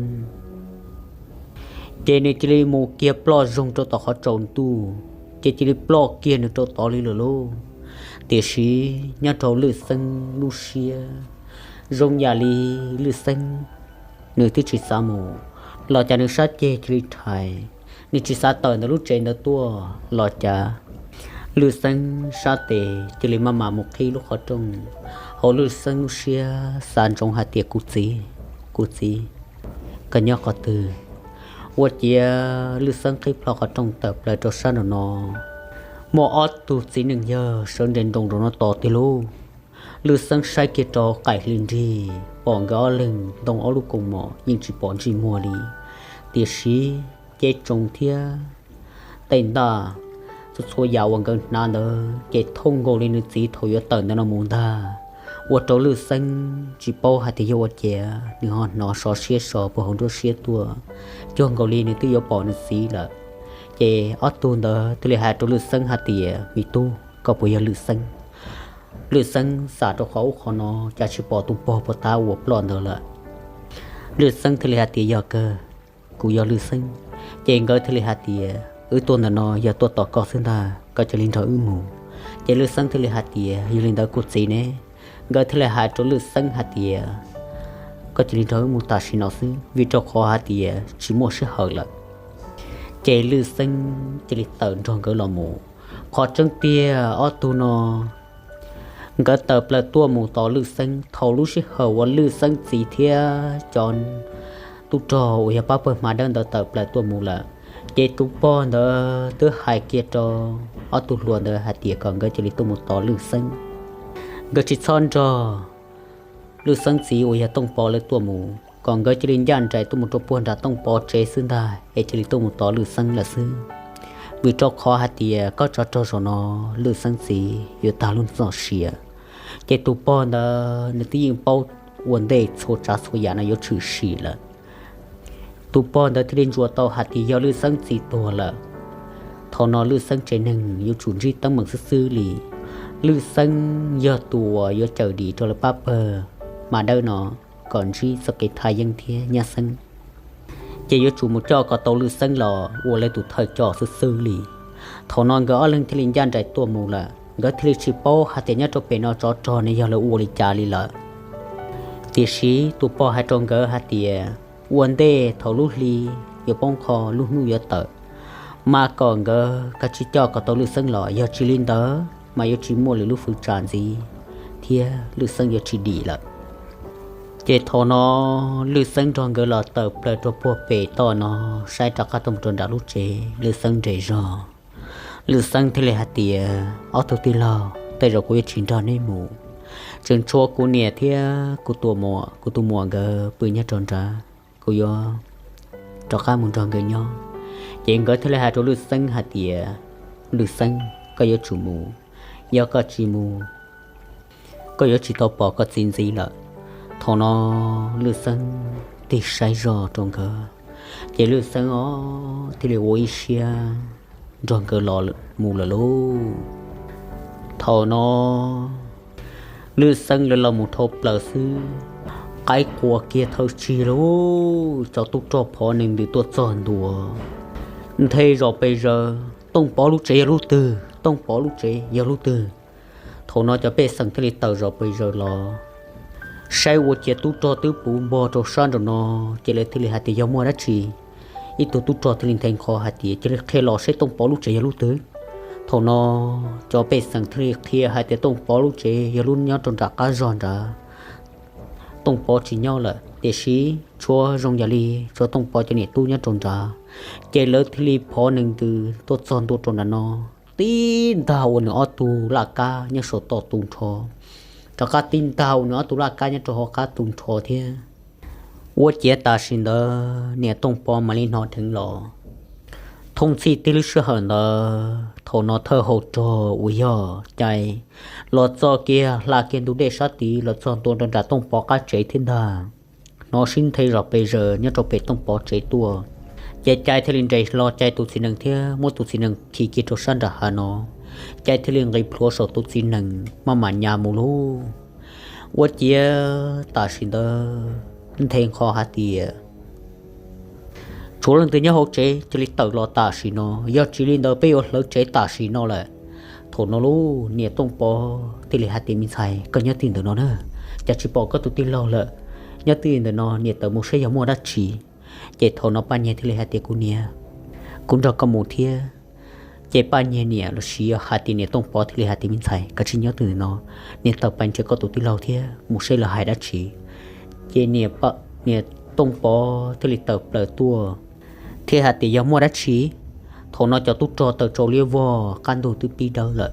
ces nws cia li mus kiag ploj zoog rau tom qhov tsaus ntuj, ces cia li ploj kiag nws rau tod li lawm lauj. Tiam sis nyob rau Lwj Xeeb lub siab, zoo yam li Lwj Xeeb nws twb tsis xav mus los cas nws sab ceg cia li rhais, nws tsis xav tawm ntawm lub tsev ntawd tuaj los cas Lwj Xeeb sab tes cia li maj mam mus qhib lub qhov rooj. Hauv Lwj Xeeb lub siab xav ntsoov hais tias, kuv txiv, kuv txiv, koj nyob qhov twg? Ua ciav Lwj Xeeb qhib plho qhov rooj tawm plaws rau sab nraum no, muaj ob tug txiv neej yawg sawv nres nroos rau no tos tiag lauj. Lwj Xeeb saib kiag rau qaim hli nrig pom nkawd ob leeg ntoo ob lub kaus mom yeej tsis pom ntsej muag li, tiam sis cev tsoos thiab tej ntaj, txhua txhua yam uas nkawd hnav ntawd ces thooj nkaus li nws txiv thaum yuav tawm ntawm no mus ntag. Ua rau Lwj Xeeb tsis paub hais tias yog ua cas nws ho hnov sov siab so puag hauv nruab siab tuaj, cuag nkaus li nws twb yuav pom nws txiv lawm. Ces ob tug ntawd thiaj li hais rau Lwj Xeeb hais tias, me tub, koj puas yog Lwj Xeeb? Lwj Xeeb xam rau qhov ub qhov no cas tsis pom tus pog puag ta uas ploj ntawd lawm. Lwj Xeeb thiaj li hais tias, yog kawg, kuv yog Lwj Xeeb. Ces nkawd thiaj li hais tias, wb tuaj ntawm no yog tuaj tos koj xwb ntag, koj cia li nrog wb mus. Ces Lwj Xeeb thiaj li hais tias, yog li ntawd kuv txiv ne? Nkawd thiaj li hais rau Lwj Xeeb hais tias, koj cia li nrog wb mus tam sim no xwb, vim rau qhov hais tias tsis muaj sij hawm lawm. Ces Lwj Xeeb cia li tawm nrog nkawd los mus. Qhov tseeb tiag ob tug no nkawd tawm plaws tuaj mus tos Lwj Xeeb thaum lub sij hawm uas Lwj Xeeb txiv thiab cov tub rog uas yog pab pawg hma dawb ntawd tawm plaws tuaj mus lawm. Ces tus pog ntawd twb hais kiag rau ob tug hluas ntawd hais tias kom nkawd cia li tuaj mus tos Lwj Xeeb, nkawd tsis txhob nrog Lwj Xeeb txiv uas yog Tooj Pov lawv tuaj mus, kom nkawd cia li ncaj nraim tuaj mus rau puag nram Tooj Pov tsev xwb ntag, es cia li tuaj mus tos Lwj Xeeb lawm xwb. Vim rau qhov hais tias kob tsov rog zaum no Lwj Xeeb txiv yuav tag lub txoj sia, ces tus pog ntawd nws twb yeej paub ua ntej txhua tsav txhua yam no yuav tshwm sim lawm. Tus pog ntawd thiaj li ntsuas tau hais tias yog Lwj Xeeb txiv tuag lawm, thaum no Lwj Xeeb tsev neeg yuav tsum ntsib teeb meem xwb xwb li. Lwj Xeeb yog tus uas yuav cawm dim rau lawv pab pawg hma dawb no kom ntsib txoj kev thaj yeeb thiab nyab xeeb, ces yuav tsum mus coj kom tau Lwj Xeeb los ua lawv tus thawj coj xwb xwb li. Thaum no nkawd ob leeg thiaj li ncaj nraim tuaj mus lawm, nkawd thiaj li tsis paub hais tias nyob rau pem no tsov rog ne yog lawv ua li cas li lawm. Tiam sis tus pog hais rau nkawd hais tias ua ntej thaum lub hli yuav poob qho, lub hnub yuav tawm, mas kom nkawd kav tsij coj kom tau Lwj Xeeb los, yog tsis li ntawd mas yuav tsis muaj lwm lub fwv tsam ntxiv thiab Lwj Xeeb yuav tsis dim lawm. Ces thaum no Lwj Xeeb nrog nkawd los tawm plaws rau puag pem toj no, saib rov qab tuaj mus rau nram lub tsev, Lwj Xeeb nres zog. Lwj Xeeb thiaj li hais tias, ob tug tij laug, tej zaum kuv yuav tsis nrog neb mus, tseem tshuav kuv niam thiab kuv tus muam, kuv tus muam nkawd pw nyob rau nrad, kuv yuav rov qab mus nrog nkawd nyob. Ces nkawd thiaj li hais rau Lwj Xeeb hais tias, Lwj Xeeb, koj yuav tsum mus, yog koj tsis mus koj yuav tsis tau pom koj txiv ntxiv lawm. Thaum no Lwj Xeeb tig saib zog rau nkawd, ces Lwj Xeeb os thiaj li ua ib siab nrog nkawd los mus lawm lauj. Thaum no Lwj Xeeb lawv los mus dhau plaws xwb, qaib qua kiag thawj tsig lauj, cov tub rog phov nees ntws tuaj txog ntua, nthe zos pes zaws, Tooj Pov lub tsev yog lub twg, Tooj Pov lub tsev yog lub twg. Thaum no cov pej xeem thiaj li tawm zos pes zaws los saib ua ciav tub rog twb puv npog rau sab nraum no, ces lawv thiaj li hais tias yog muaj dab tsi. Ib tug tub rog thiaj li nthe nqho hais tias cia li qhia los seb Tooj Pov lub tsev yog lub twg. Thaum no cov pej xeem thiaj li qhia hais tias Tooj Pov lub tsev yog lub nyob rau nram qab zog nrad. Tooj Pov tsis nyob lawm, tiam sis tshuav zoo yam li tshuav Tooj Pov cov niam tub nyob rau nrad, ces lawv thiaj li phov nees ntws tuaj txog ntua rau nram no, tib ntag ua nws ob tug laj kab nyob saum toj tu nrho, rov qab tib ntag ua nws ob tug laj kab nyob rau hauv qab tu nrho thiab. Ua ciav tam sim ntawd niam Tooj Pov mam li hnov dheev los. Thooj txhij tib lub sij hawm ntawd thaum no thawj hau rog uas yog Cai los txog kiag hla kiag ntug dej sab tid los txog ntua rau nram Tooj Pov qab tsev thiab ntag. Hnov sib nthe zos pes zaws nyob rau pem Tooj Pov tsev tuaj, ces Cai thiaj li nres hlo Cai tus txiv nees thiab muab tus txiv nees khi kiag rau sab nram hav no. Cai thiaj li nqis plhuav saum tus txiv nees maj mam nyas mus lauj. Ua ciav tam sim ntawd nthe nqho hais tias tshuav leej twg nyob hauv tsev cia li tawm los tam sim no, yog tsis li ntawd peb yuav hlawv tsev tam sim no lawm. Thaum no lauj niam Tooj Pov thiaj li hais tias, me ntxhais, koj nyob twj ywm ntawm no na, cas tsis pom koj tus tij laug lawm? Nyob twj ywm ntawm no, niam tawm mus saib yog muaj dab tsi. Ces thaum no Paj Nyiag thiaj li hais tias, kuv niam, kuv nrog koj mus thiab. Ces Paj Nyiag niam los sis yog hais tias niam Tooj Pov thiaj li hais tias, me ntxhais, koj tsis nyob twj ywm ntawm no, niam tawm pais nrhiav koj tus tij laug thiab mus saib lawv hais dab tsi. Ces niam Tooj Pov thiaj li tawm plaws tuaj thiab hais tias, yog muaj dab tsi? Thaum no cov tub rog taws tsau liab vog, qab ntug twb pib dawb lawm.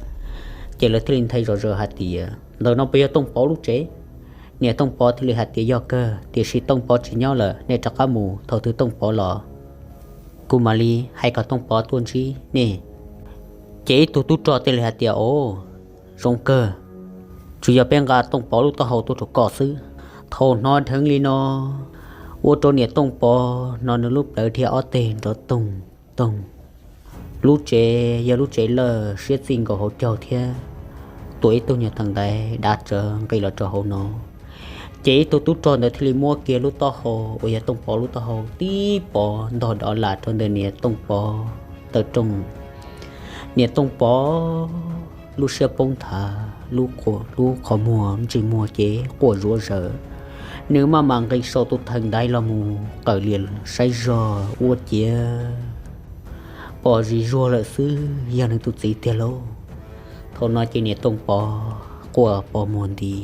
Ces lawv thiaj li nthe zom zaws hais tias, ntawm no puas yog Tooj Pov lub tsev? Niam Tooj Pov thiaj li hais tias, yog kawg, tiam sis Tooj Pov tsis nyob lawm, nej rov qab mus, thaum twg Tooj Pov los kuv mam li hais kom Tooj Pov tuaj ntsib nej. Ces ib tug tub rog thiaj li hais tias, o, zoo kawg, tsuas yog peb nqa Tooj Pov lub taub hau tuaj rau koj xwb. Thaum hnov dheev li no, ua rau niam Tooj Pov no nws lub plawv dhia ob teg nrov toog toog. Lub tsev yog lub tsev lawj siab txij nkaus hauv caug thiab, tuam ib tug nyuag theem ntaiv dav tsawv nqis los rau hauv no. Ces ib tug tub rog ntawd thiaj li muab kiag lub taub hau uas yog Tooj Pov lub taub hau tib pov ntog dov lam rau ntawm niam Tooj Pov taw rooj. Niam Tooj Pov lub siab poob nthav, lub qhov muag ntsis muag ces quaj zuav zaws. Nws maj mam nqis saum tus theem ntaiv los mus qawm lias saib zog ua ciav pom zis zuag lawm xwb yog nws tus txiv tiag lauj. Thaum no ces niam Tooj Pov quaj pos muag nti.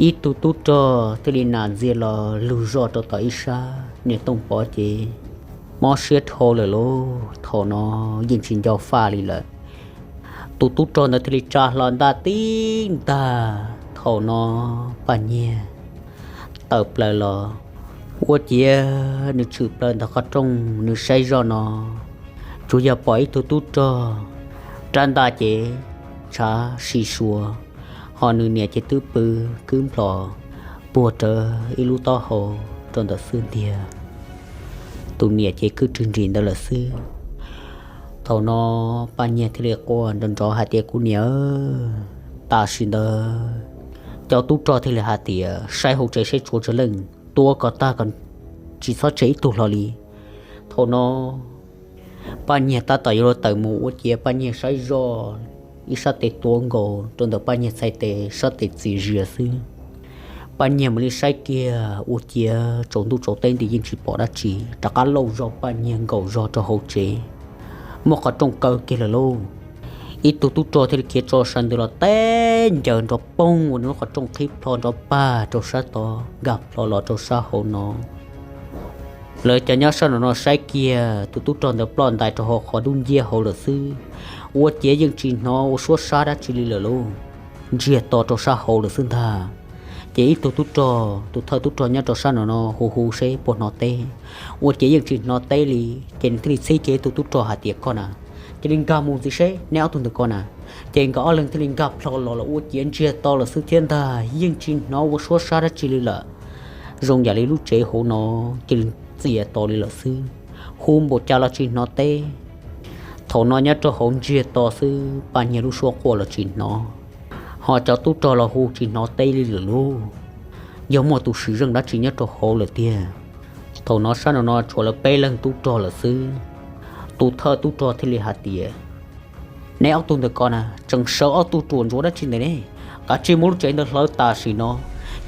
Ib tug tub rog thiaj li nam ntxias los lug zoj rau tom ib sab, niam Tooj Pov ces mob siab dhau lawm lauj. Thaum no yeej tsis nco faj li lawm. Tus tub rog ntawd thiaj li tsa hlo ntaj tib ntag. Thaum no Paj Nyiag tawm plaws los, ua ciav nws tshwm plaws ntawm qhov rooj, nws saib zoj no tsuas yog pom ib tug tub rog rab ntaj ces ntshav si sua, ho nws niam ces twb pw kwb nplos puag rawv ib lub taub hau rau ntawm xwb ntiag. Tus niam ces kwb rwg nrim ntawd lawm xwb. Thaum no Paj Nyiag thiaj li quaj nrov nrov hais tias, kuv niam, tam sim ntawd cov tub rog thiaj li hais tias, saib hauv tsev saib tshuav tsawg leej, tua kom tag kom tsis txhob tseg ib tug hlo li. Thaum no Paj Nyiag tab tom yuav luag tawm mus ua ciav Paj Nyiag saib zoj ib sab tes tuav nkaus rau ntawm Paj Nyiag txhais tes sab tes txias zias xwb. Paj Nyiag mus li saib kiag ua ciav tsaus ntuj tsaus teb nti yeej tsis pom dab tsi, rov qab lauj zog Paj Nyiag nkaum zog rau hauv tsev, muab qhov rooj kaw kiag lawm lauj. Ib tug tub rog thiaj li khiav tso sab ntawd los teb ncaws nrov poog ua nws lub qhov rooj qhib plho nrov pag rau sab tod nkag plho los rau sab hauv no. Lawv cov nyob sab no no saib kiag tus tub rog ntawd ploj ntais rau hauv qhov dub nciab hauv lawm xwb, ua ciav yeej tsis hnov ua suab sab dab tsi li lawm lauj, ntsiag to rau sab hauv lawm xwb ntag. Ces ib tug tub rog, tus thawj tub rog nyob rau sab no no hu hu seb puas hnov teb, ua ciav yeej tsis hnov teb li. Ces nws thiaj li txhib kiag ib tug tub rog hais tias, Koj na, cia li nkag mus ntxiv seb neb ob tug ntawm ko na. Ces nkawd ob leeg thiaj li nkag plho los los ua ciav ntsiag to lawm xwb thiab ntag, yeej tsis hnov ua suab sab dab tsi li lawm. Zoo yam li lub tsev hauv no cia li txias to li lawm xwb, hu npaum cas los tsis hnov teb. Thaum no nyob rau hauv ntsiag to xwb, Paj Nyiag lub suab quaj los tsis hnov, ho cov tub rog los hu tsis hnov teb li lawm lauj. Yog muaj tus sim zeej dab tsi nyob rau hauv lawm tiag. Thaum no sab no no tshuav lawv peb leeg tub rog lawm xwb. Tus thawj tub rog thiaj li hais tias, Neb ob tug ntawm ko na, tseem sawv ob tug ruam ntsuav dab tsi ntawm ne? Kav tsij muab lub tsev ntawd hlawv tam sim no.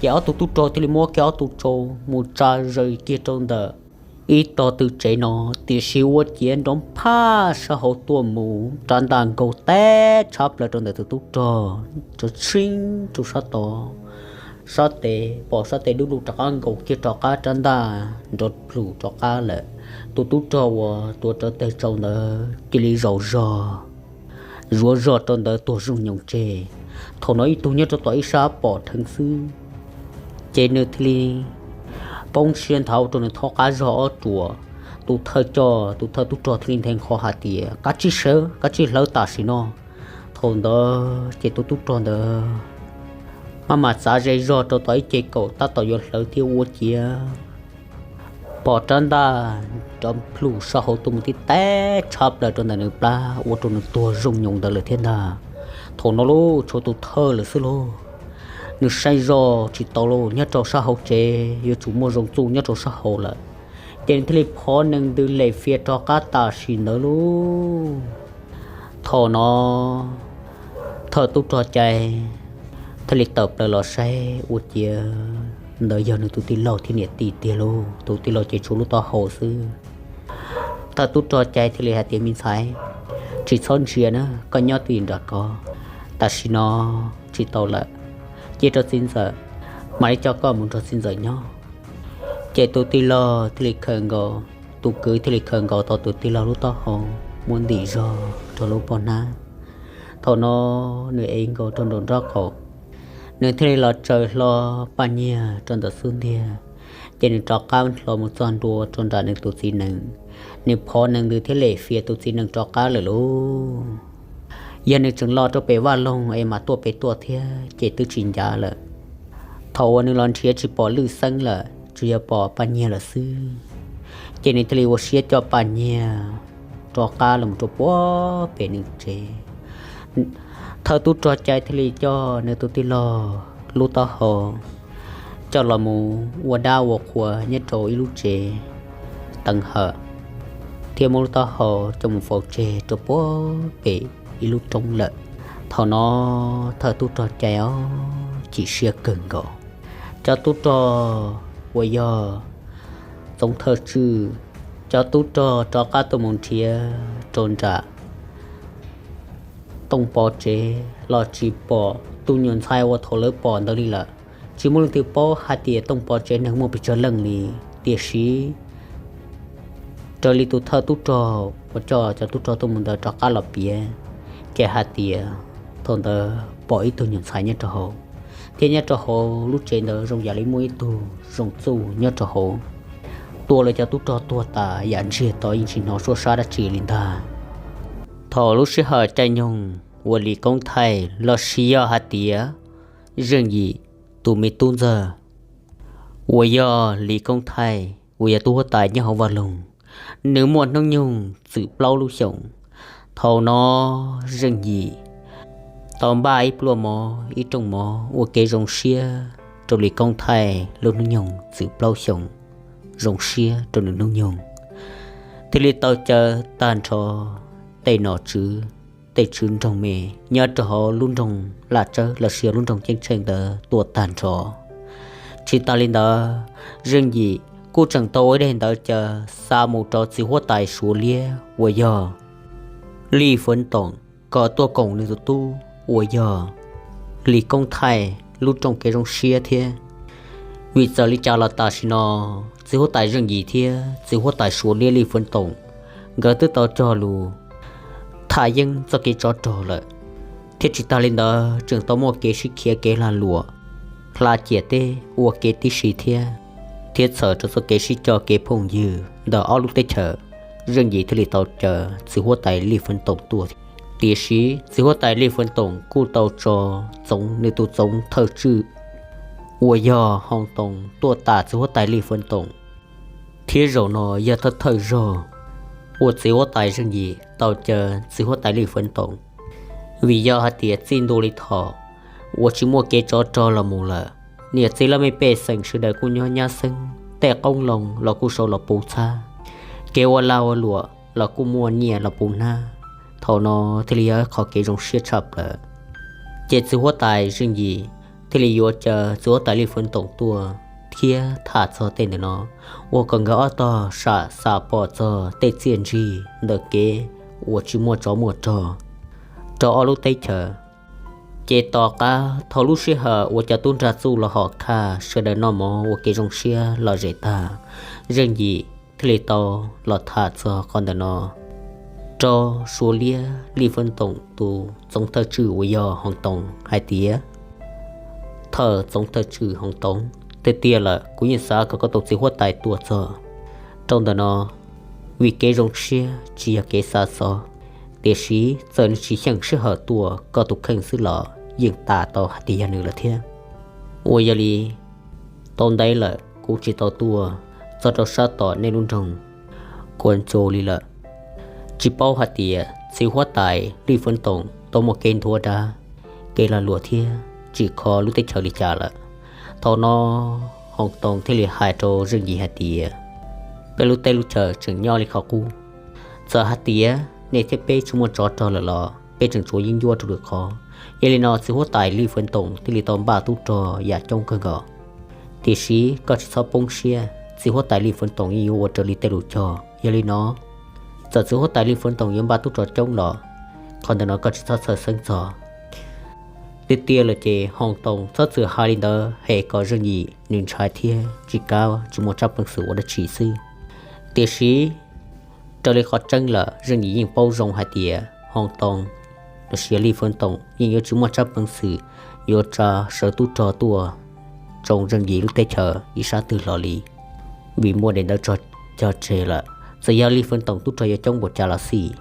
Ces ob tug tub rog thiaj li muab kiag ob tug tsau mus tsa zawm kiag rau ntawm ib tog tw tsev no, tiam sis ua ciav nrov phaj sab hauv tuaj mus rab ntaj nkaug teb tshab plaws rau ntawm tus tub rog, tso tsheej rau sab tod. Sab tes pom sab tes dub lug rov qab nkaus kiag rov qab rab ntaj nrov plhum rov qab lawm. Tus tub rog uas tuav rawv tawg tsau ntawd cia li zaum zog zuav zog rau ntawd tuag zoo nyoos tseg. Thaum no ib tug nyob rau tom ib sab pom dheev xwb, ces nws thiaj li poob siab nthav rau nws thaub qab zog ob ruam. Tus thawj coj, tus thawj tub rog thiaj li nthe nqho hais tias, Kav tsij sawv, kav tsij hlawv tam sim no. Thaum ntawd ces tus tub rog ntawd maj mam txav ze zog rau tom ib ce kaum tab tom yuav hlawv thiab ua ciav pom rab ntaj nrov plhum sab hauv tuaj mus tib teb tshab plaws rau ntawm nws plab ua rau nws tuag zoo nyoos ntawd lawm thiab ntag. Thaum no lauj, tshuav tus thawj lawm xwb lauj. Nws saib zoj tsis tau lauj, nyob rau sab hauv tsev yuav tsum muaj zoo txuj nyob rau sab hauv lawm, ces nws thiaj li phov nees ntws lem fiav rov qab tam sim ntawd lauj. Thaum no thawj tub rog cai thiaj li tawm plaws los saib ua ciav ntawd yog nws tus tij laug thiab niam tij tiag lauj. Tus tij laug ces tshuav lub taub hau xwb. Thawj tub rog cai thiaj li hais tias, Me ntxhais, tsis txhob ntsia na, koj nyob twj ywm nram ko, tam sim no tsis tau lawm, cia rau txiv ntxawm mam li coj koj mus nrog txiv ntxawm nyob. Ces tus tij laug thiaj li khaws nkaus, tus kwv thiaj li khaws nkaus tau tus tij laug lub taub hau, muab ntim zog rau lub poj hnab. Thaum no nws ev nkaus rau nraum nraub qaum, nws thiaj li los tsaws hlo Paj Nyiag rau ntawm xub ntiag, ces nws rov qab hlo mus txog ntua rau nram nws tus txiv nees. Nws phov nees ntws thiab lem fiav tus txiv nees rov qab lawm lauj. Yog nws tseem los rau pem vaj loog es mam tuaj pem tuaj thiab ces twb tsis ncav lawm. Thaum uas nws los nrhiav tsis pom lwj xeeb lawm, tsuas yog pom Paj Nyiag lawm xwb, ces nws thiaj li ua siab coj Paj Nyiag rov qab los rau puag pem nws tsev. Thawj tub rog cai thiaj li coj nws tus tij laug lub taub hau coj los mus ua dab ua qhua nyob rau ib lub tsev teev hawm, thiab muab lub taub hau coj mus faus tseg rau puag pem ib lub roob lawm. Thaum no thawj tub rog cai os chim siab kawg nkaus. Cov tub rog uas yog Txoov Thawj Tswj, cov tub rog rov qab tuaj mus nrhiav rau nram Tooj Pov tsev los tsis pom tus nyuam ntxhais uas thaum lawv pom ntawd li lawm. Tsis muaj leej twg paub hais tias Tooj Pov tsev neeg muaj pes tsawg leej li, tiam sis raws li tus thawj tub rog uas coj cov tub rog tuaj mus ntawd rov qab los piav, ces hais tias thaum ntawd pom ib tug nyuam ntxhais nyob rau hauv, thiab nyob rau hauv lub tsev ntawd zoo yam li muaj ib tug zoo txuj nyob rau hauv, tua lawv cov tub rog tuag tas yam ntsiag to yeej tsis hnov suab sab dab tsi li ntag. Thaum lub sij hawm caij nyoog uas Lis Koob Thaij los sis yog hais tias Zeej Yim tus me tub ntxawg uas yog Lis Koob Thaij uas yog tub huab tais nyob hauv vaj loog, nws muaj hnub nyoog txwm plaub lub xyoos. Thaum no Zeej Yim tau npaj ib pluaj mov ib rooj mov ua kev zoo siab rau Lis Koob Thaij lub hnub nyoog txwm plaub xyoos, zoo siab rau nws hnub nyoog, thiaj li tau caw tag nrho tej nom tswv, tej tswv nroog me nyob rau hauv lub nroog Laj Tsawb los sis lub nroog Ceeb Tsheej ntawd tuaj tag nrho. Tsis tas li ntawd, Zeej Yim kuj tseem tau ua ib daim ntawv caw xa mus rau txiv huab tais Suav Liab uas yog Lij Fwv Toom kom tuaj koom nws tus tub uas yog Lis Koob Thaij lub rooj kev zoo siab thiab. Vim txawm li cas los tam sim no txiv huab tais Zeej Yim thiab txiv huab tais Suav Liab Lij Fwv Toom nkawd twb tau cog lus tham yeeb txoj kev tsov rog lawm, thiab tsis tas li ntawd tseem tau muaj kev sib khiav kev lag luam hla ciam teb ua ke tib si thiab, thiab txhawm rau txoj kev sib coj kev phooj ywg ntawm ob lub teb chaws. Zeej Yim thiaj li tau caw txiv huab tais Lij Fwv Toom tuaj. Tiam sis txiv huab tais Lij Fwv Toom kuj tau tso txoov nws tus txoov thawj tswj uas yog Hoo Toos tuaj tas txiv huab tais Lij Fwv Toom, thiab zaum no yog thawj thawj zaug uas txiv huab tais Zeej Yim tau caw txiv huab tais Lij Fwv Toom. Vim yog hais tias txij ntua li thaum uas tsis muaj kev tsov rog los mus lawm, niam txiv laj mej pej xeem sawv daws kuj nyob nyab xeeb, tej qoob loo los kuj sau los puv txhab, kev ua lag ua luam los kuj muaj nyiaj los puv hnab. Thaum no thiaj li yog qhov kev zoo siab tshaj plaws. Ces txiv huab tais Zeej Yim thiaj li yuav caw txiv huab tais Lij Fwv Toom tuaj thiab tham txog tej ntawm no, ua kom nkawd ob tog sam xav pom txog tej txiaj ntsig ntawm kev uas tsis muaj tsov muaj rog rau ob lub teb chaws. Ces tom qab thaum lub sij hawm uas cov tub nrag txuj los hom khaj sawv daws noj mov ua kev zoo siab lom zem tag, Zeej Yim thiaj li tau los tham txog qhov ntawm no rau Suav Liab Lij Fwv Toom tus txoov thawj tswj uas yog Hoo Toos hais tias, thawj txoov thawj tswj Hoo Toos, tiag tiag lawm kuv yeej xav kom koj tus txiv huab tais tuaj txog rau ntawm no, vim kev zoo siab tsis yog kev xa xov. Tiam sis txawm nws tsis xyeej sij hawm tuaj, koj tus kheej xwb los yeej tas tau hais tias yog nws lawm thiab. Uas yog li tau ntev lawm kuv tsis tau tuaj txog rau sab tom nej lub nroog Kuas Ntxu li lawm. Tsis paub hais tias txiv huab tais Lij Fwv Toom tau muaj kev ntuav dab, kev lag luam thiab tsim kho lub teb chaws li cas lawm. Thaum no Hoo Toos thiaj li hais rau Zeej Yim hais tias, peb lub teb lub chaws tseem nyob li qhov qub. Txawm hais tias nej thiab peb tsis muaj tsov rog lawm los peb tseem tshuav yeeb ncuab rau lwm qhov. Yog li no txiv huab tais Lij Fwv Toom thiaj li tau npaj tub rog yam coob kawg nkaus. Tiam sis koj tsis txhob poob siab, txiv huab tais Lij Fwv Toom yeej yuav ua raws li tej lus cog. Yog li no txawm txiv huab tais Lij Fwv Toom yuav npaj tub rog coob los qhov ntawm no koj tsis txhob txhawj xeeb txog. Tiag tiag lawm ces Hoo Toos txhob txwm hais li ntawd es kom Zeej Yim nws ntshai thiab tsis kav tsis muaj tsab peev xwm ua dab tsi xwb. Tiam sis raws li qhov tseeb lawm Zeej Yim yeej paub zoo hais tias Hoo Toos los sis Lij Fwv Toom yeej yuav tsis muaj tsab peev xwm yuav tsa sawv tub rog tuaj tsoo Zeej Yim lub teb chaws ib sab twg hlo li, vim muaj daim ntawv tso cog tseg lawm, txawm yog Lij Fwv Toom tub rog yuav coob npaum cas los xij.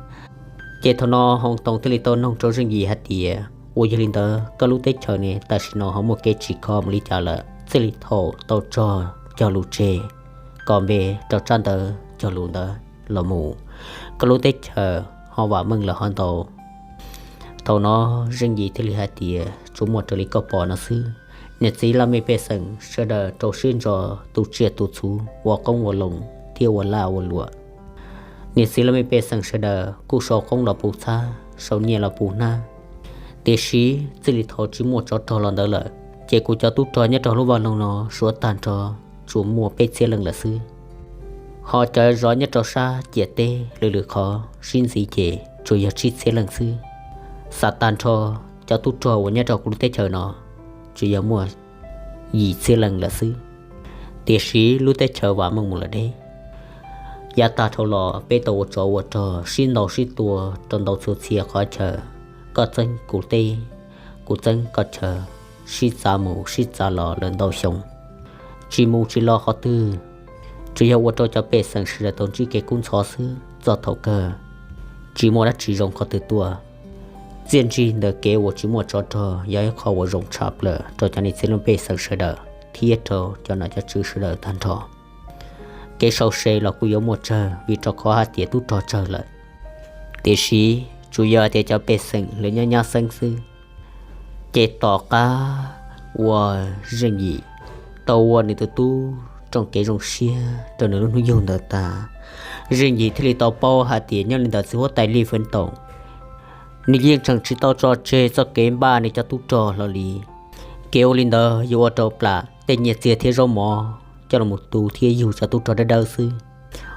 Ces thaum no Hoo Toos thiaj li tau noog rau Zeej Yim hais tias, uas yog li ntawd koj lub teb chaws ne tam sim no ho muaj kev tsim kho mus li cas lawm, txij li thaum tau tso cog lus tseg kom npe rau tsab ntawv cog lus ntawd los mus, koj lub teb chaws ho vam meej lawm ho ntau? Thaum no Zeej Yim thiaj li hais tias, tsuas muaj raws li koj pom no xwb. Niam txiv laj mej pej xeem sawv daws rau siab ntso tu tsiaj tu txhu, ua qoob ua loo thiab ua laj ua luam. Niam txiv laj mej pej xeem sawv daws kuj sau qoob los puv txhab, sau nyiaj los puv hnab. Tiam sis txij li thaum tsis muaj tsov rog los ntawd lawm, ces kuv cov tub rog nyob rau lub vaj loog no suav tag nrho tsuas muaj peb txhiab leej lawm xwb. Ho cov zov nyob rau sab ciam teb lwm lwm qhov sib ntxiv ces tsuas yog tsib txhiab leej xwb. Xav tag nrho cov tub rog uas nyob rau kuv lub teb chaws no tsuas yog muaj yim txhiab leej lawm xwb. Tiam sis lub teb chaws vam meej mus lawm deb. Yav tag dhau los peb tau ua tsov ua rog sib ntaus sib tua rau ntau txhua txhia qhov chaw, koj txeeb kuv teb, kuv txeeb koj chaw, sib txav mus sib txav los lawm ntau xyoo, tsis mus tsis los qhov twg. Tsuas yog ua rau cov pej xeem sawv daws tau ntsib kev kub ntxhov xwb txog thaum kawg, tsis muaj dab tsi zoo qhov twg tuaj. Txiaj ntsig ntawm kev uas tsis muaj tsov rog yog ib qho uas zoo tshaj plaws rau cov niam txiv laj mej pej xeem sawv daws thiab rau cov nom cov tswv sawv daws tag nrho. Kev sau se los kuj yuav muaj tsawg vim rau qhov hais tias tub rog tsawg lawm. Tiam sis tsuas yog hais tias cov pej xeem lawv nyob nyab xeeb xwb. Ces tom qab uas Zeej Yim tau ua nws tus tub rooj kev zoo siab rau nws lub hnub yug ntawd tas, Zeej Yim thiaj li tau paub hais tias nyob li ntawd txiv huab tais Lij Fwv Toom nws yeej tseem tsis tau tso tseg txoj kev npaj nws cov tub rog hlo li. Kev ua li ntawd yuav ua rau plam tej nyiaj txiag thiab zaub mov coj los tu thiab yug cov tub rog dawb dawb xwb.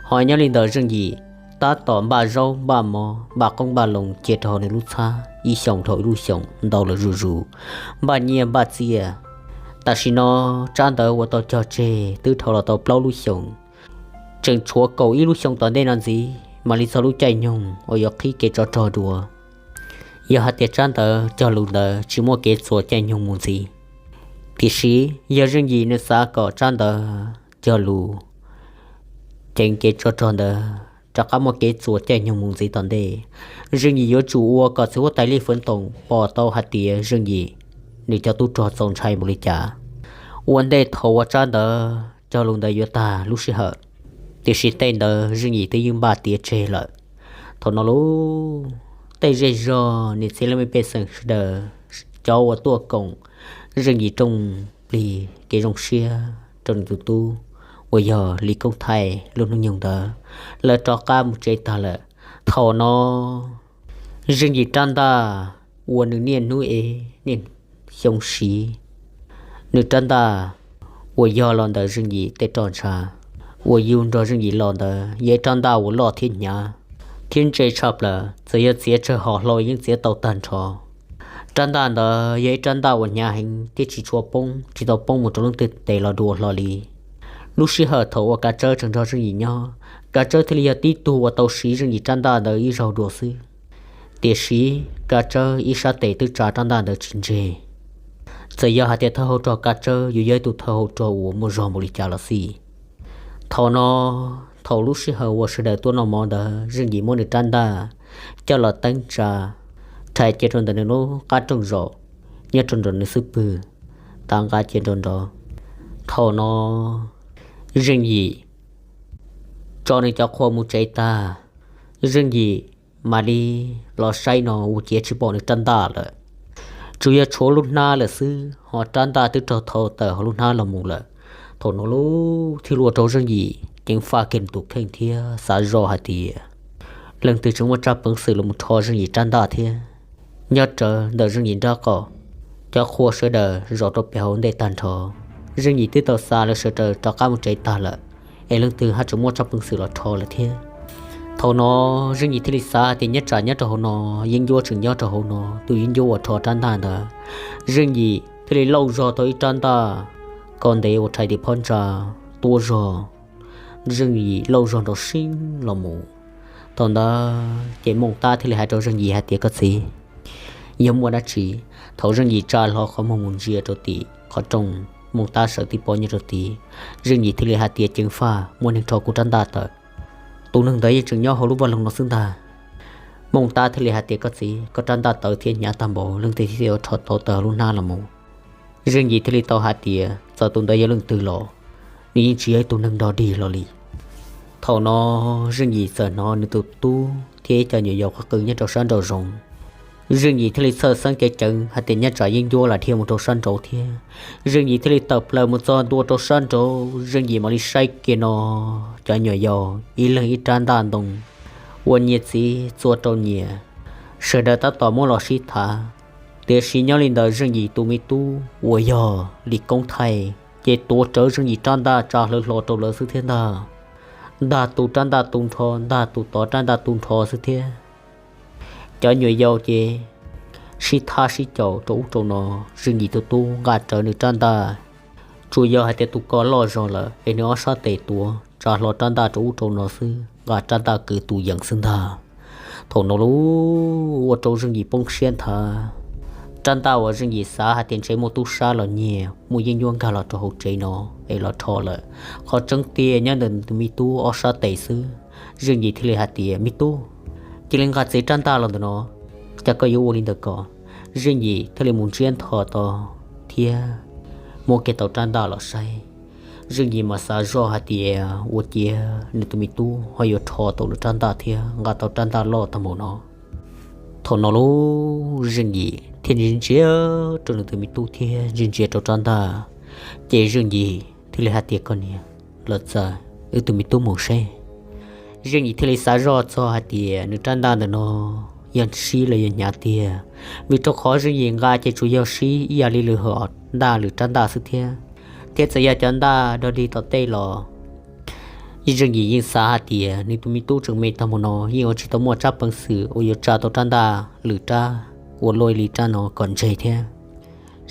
Ho nyob li ntawm Zeej Yim, tab tom npaj zaub npaj mov npaj qoob npaj loo cia rau hauv nws lub txhab ib xyoos dhau ib lub xyoos ntau lawm zuj zus, npaj nyiaj npaj txiaj. Tam sim no tsab ntawv uas tau cog tseg twb dhau los tau plaub lub xyoos, tseem tshuav kaum ib lub xyoos tom ntej no ntxiv mam li txog lub caij nyoog uas yuav qhib kev tsov rog dua. Yog hais tias tsab ntawv cog lus ntawd tsis muaj kev txuas caij nyoog mus ntxiv, tiam sis yog Zeej Yim nws xav kom tsab ntawv cog lus ceev kev tsov rog ntawd rov qab muaj kev txuas caij nyoog mus ntxiv tom ntej, Zeej Yim yuav tsum ua kom txiv huab tais Li Fuv Toom pom tau hais tias Zeej Yim nws cov tub rog txaus ntshai npaum li cas. Ua ntej thaum uas tsab ntawv cog lus ntawd yuav tag lub sij hawm, tiam sis tej ntawd Zeej Yim twb yeej npaj tiav tseg lawm. Thaum no lub tej zej zog niam txiv leej pej xeem sawv daws, cov uas tuaj koom Zeej Yim rooj plig kev zoo siab rau nws tus tub uas yog Li Koob Thaij lub hnub nyoog ntawd, lawv rov qab mus tsev tag lawm. Thaum no Zeej Yim rab ntaj uas nws niaj hnub ev niaj xyoo siv, nws rab ntaj uas yog los ntawm Zeej Yim tej roj ntsha, uas yug nrog Zeej Yim los ntawd yog ib rab ntaj uas loj thiab hnyav thiab ntse tshaj plaws, txawm yog txiav tsawg hom hlau yeej txiav tau tag nrho. Rab ntaj ntawd yog ib rab ntaj uas hnyav heev thiab tsis tshua poob, tsis tau poob mus rau leej twg tes los dua hlo li. Lub sij hawm thaum uas Kav Tsawb tseem nrog Zeej Yim nyob, Kav Tsawb thiaj li yog tib tug uas tau siv Zeej Yim rab ntaj ntawd ib zaug dua xwb. Tiam sis Kav Tsawb ib sab tes twb tsa rab ntaj ntawd tsis ntseg. Txawm yog hais tias thawj hauv rog Kav Tsawb yuav yog ib tug thawj hauv rog uas muaj zog npaum li cas los xij, thaum no, thaum lub sij hawm uas sawv daws tuaj noj mov ntawd Zeej Yim muab nws rab ntaj coj los teeb tsa, rhais cia rau ntawm nws lub qab rooj zaum, nyob rau nram nws xub pwg, tav nqa cia nrov nrov. Thaum no Zeej Yim tso nws cov qhua mus tsev tag, Zeej Yim mam li los saib no ua ciav tsis pom nws rab ntaj lawm, tsuas yog tshuav lub hnab lawm xwb, ho rab ntaj twb raug thau tawm hauv lub hnab los mus lawm. Thaum no lub thiaj ua rau Zeej Yim ceev faj kiag nws tus kheej thiab xav zoj hais tias leej twg tseem muaj tsaj peev xwm los mus rho Zeej Yim rab ntaj thiab. Nyob rawv ntawm Zeej Yim nraub qaum, cov qhua sawv daws zom rau pem hauv ntej tag nrho. Zeej Yim twb tau xa lawv sawv daws rov qab mus tsev tag lawm, es leej twg haj tseem muaj tsaj peev xwm los rho lawm thiab. Thaum no Zeej Yim thiaj li xav tias nyob tsam nyob rau hauv no, yeeb ncuab tseem nyob rau hauv no, tus yeeb ncuab uas rho rab ntaj ntawd, Zeej Yim thiaj li lauj zog tau ib rab ntaj kom ntev uas rhais tim phab ntsa tuab zog, Zeej Yim lauj zog nrov siab los mus. Thaum ntawd ces Mooj Tab thiaj li hais rau Zeej Yim hais tias, koj txiv, yog muaj dab tsi? Thaum Zeej Yim tsa hlo qhov muag mus ntsia rau tim qhov rooj, Mooj Tab sawv tib pob nyob rau tid. Zeej Yim thiaj li hais tias, ceev faj, muaj neeg rho kuv rab ntaj tawm. Tus neeg ntawd yeej tseem nyob hauv lub vaj loog no xwb ntag. Mooj Tab thiaj li hais tias, koj txiv, koj rab ntaj tawv thiab hnyav tag npaum, leej twg thiaj yuav rho tau tawm hauv lub hnab los mus? Zeej Yim thiaj li tau hais tias txawm tus ntawd yog leej twg los nws yeej tsis yog ib tug neeg nrog dig hlo li. Thaum no Zeej Yim txawm hnov nws tus tub thiab ib co nyuam yaus qw qw nyob rau sab nraum zoov. Zeej Yim thiaj li txhawj xeeb ceev ceev hais tias nyob tsam yeeb ncuab lam dhia mus rau sab nraud thiab. Zeej Yim thiaj li tawm plaws mus txog ntua rau sab nraud, Zeej Yim mam li saib kiag no, cov nyuam yaus ib leeg ib rab ntaj ntoo uas nyias txiv txua rau nyias, sawv daws tab tom muab los sib thav. Tiam sis nyob li ntawm Zeej Yim tus me tub uas yog Lis Koob Thaij ces tuav rawv Zeej Yim rab ntaj tsa hlawv hlo rau lawv xwb thiab ntag. Ntag tus rab ntaj tu nrho, ntag tus tod rab ntaj tu nrho xwb thiab. Cov nyuam yaus ces sib thab sib caum rau ub rau no, Zeej Yim tus tub nqa rawv nws rab ntaj, tsuas yog hais tias tus ko loj zog lawm es nws ob sab tes tuav tsa hlo rab ntaj rau ub rau no xwb, nqa rab ntaj kwv tus yees xwb ntag. Thaum no lub ua rau Zeej Yim poob siab nthav. Rab ntaj uas Zeej Yim xav hais tias ntshe muaj tub sab los nyiag, muaj yeeb ncuab nkag los rau hauv tsev no es los rho lawm, qhov tseeb tiag nyob ntawm nws tus me tub ob sab tes xwb. Zeej Yim thiaj li hais tias, me tub, cia li nqa txiv rab ntaj los ntawm no, cas koj yuav ua li ntawd ko? Zeej Yim thiaj li mus ntsiab ntho to thiab muab kiag tau rab ntaj los saib. Zeej Yim mas xav zoj hais tias ua ciav nws tus me tub ho yuav rho tau nws rab ntaj thiab nqa tau rab ntaj loj tag npaum no. Thaum no lub Zeej Yim thiaj ntsia ntsia rau nws tus me tub thiab ntsia ntsia rau rab ntaj, ces Zeej Yim thiaj li hais tias, koj niam, los txawm wb tus me tub mus seb. Zeej Yim thiaj li xav zoj txog hais tias nws rab ntaj ntawm no yog sib los yog hnyav tiag, Vim rau qhov Zeej Yim nqa ces tsuas yog sib ib yam li lwm hom ntaj lwm rab ntaj xwb thiab, thiab txawm yog cov ntaj dog dig tom tej los Zeej Yim yeej xav hais tias nws tus me tub tseem me tag mus no yeej ua tsis tau muaj tsab peev xwm uas yuav tsa tau rab ntaj lwm rab uas luaj li rab no kom ntseg thiab.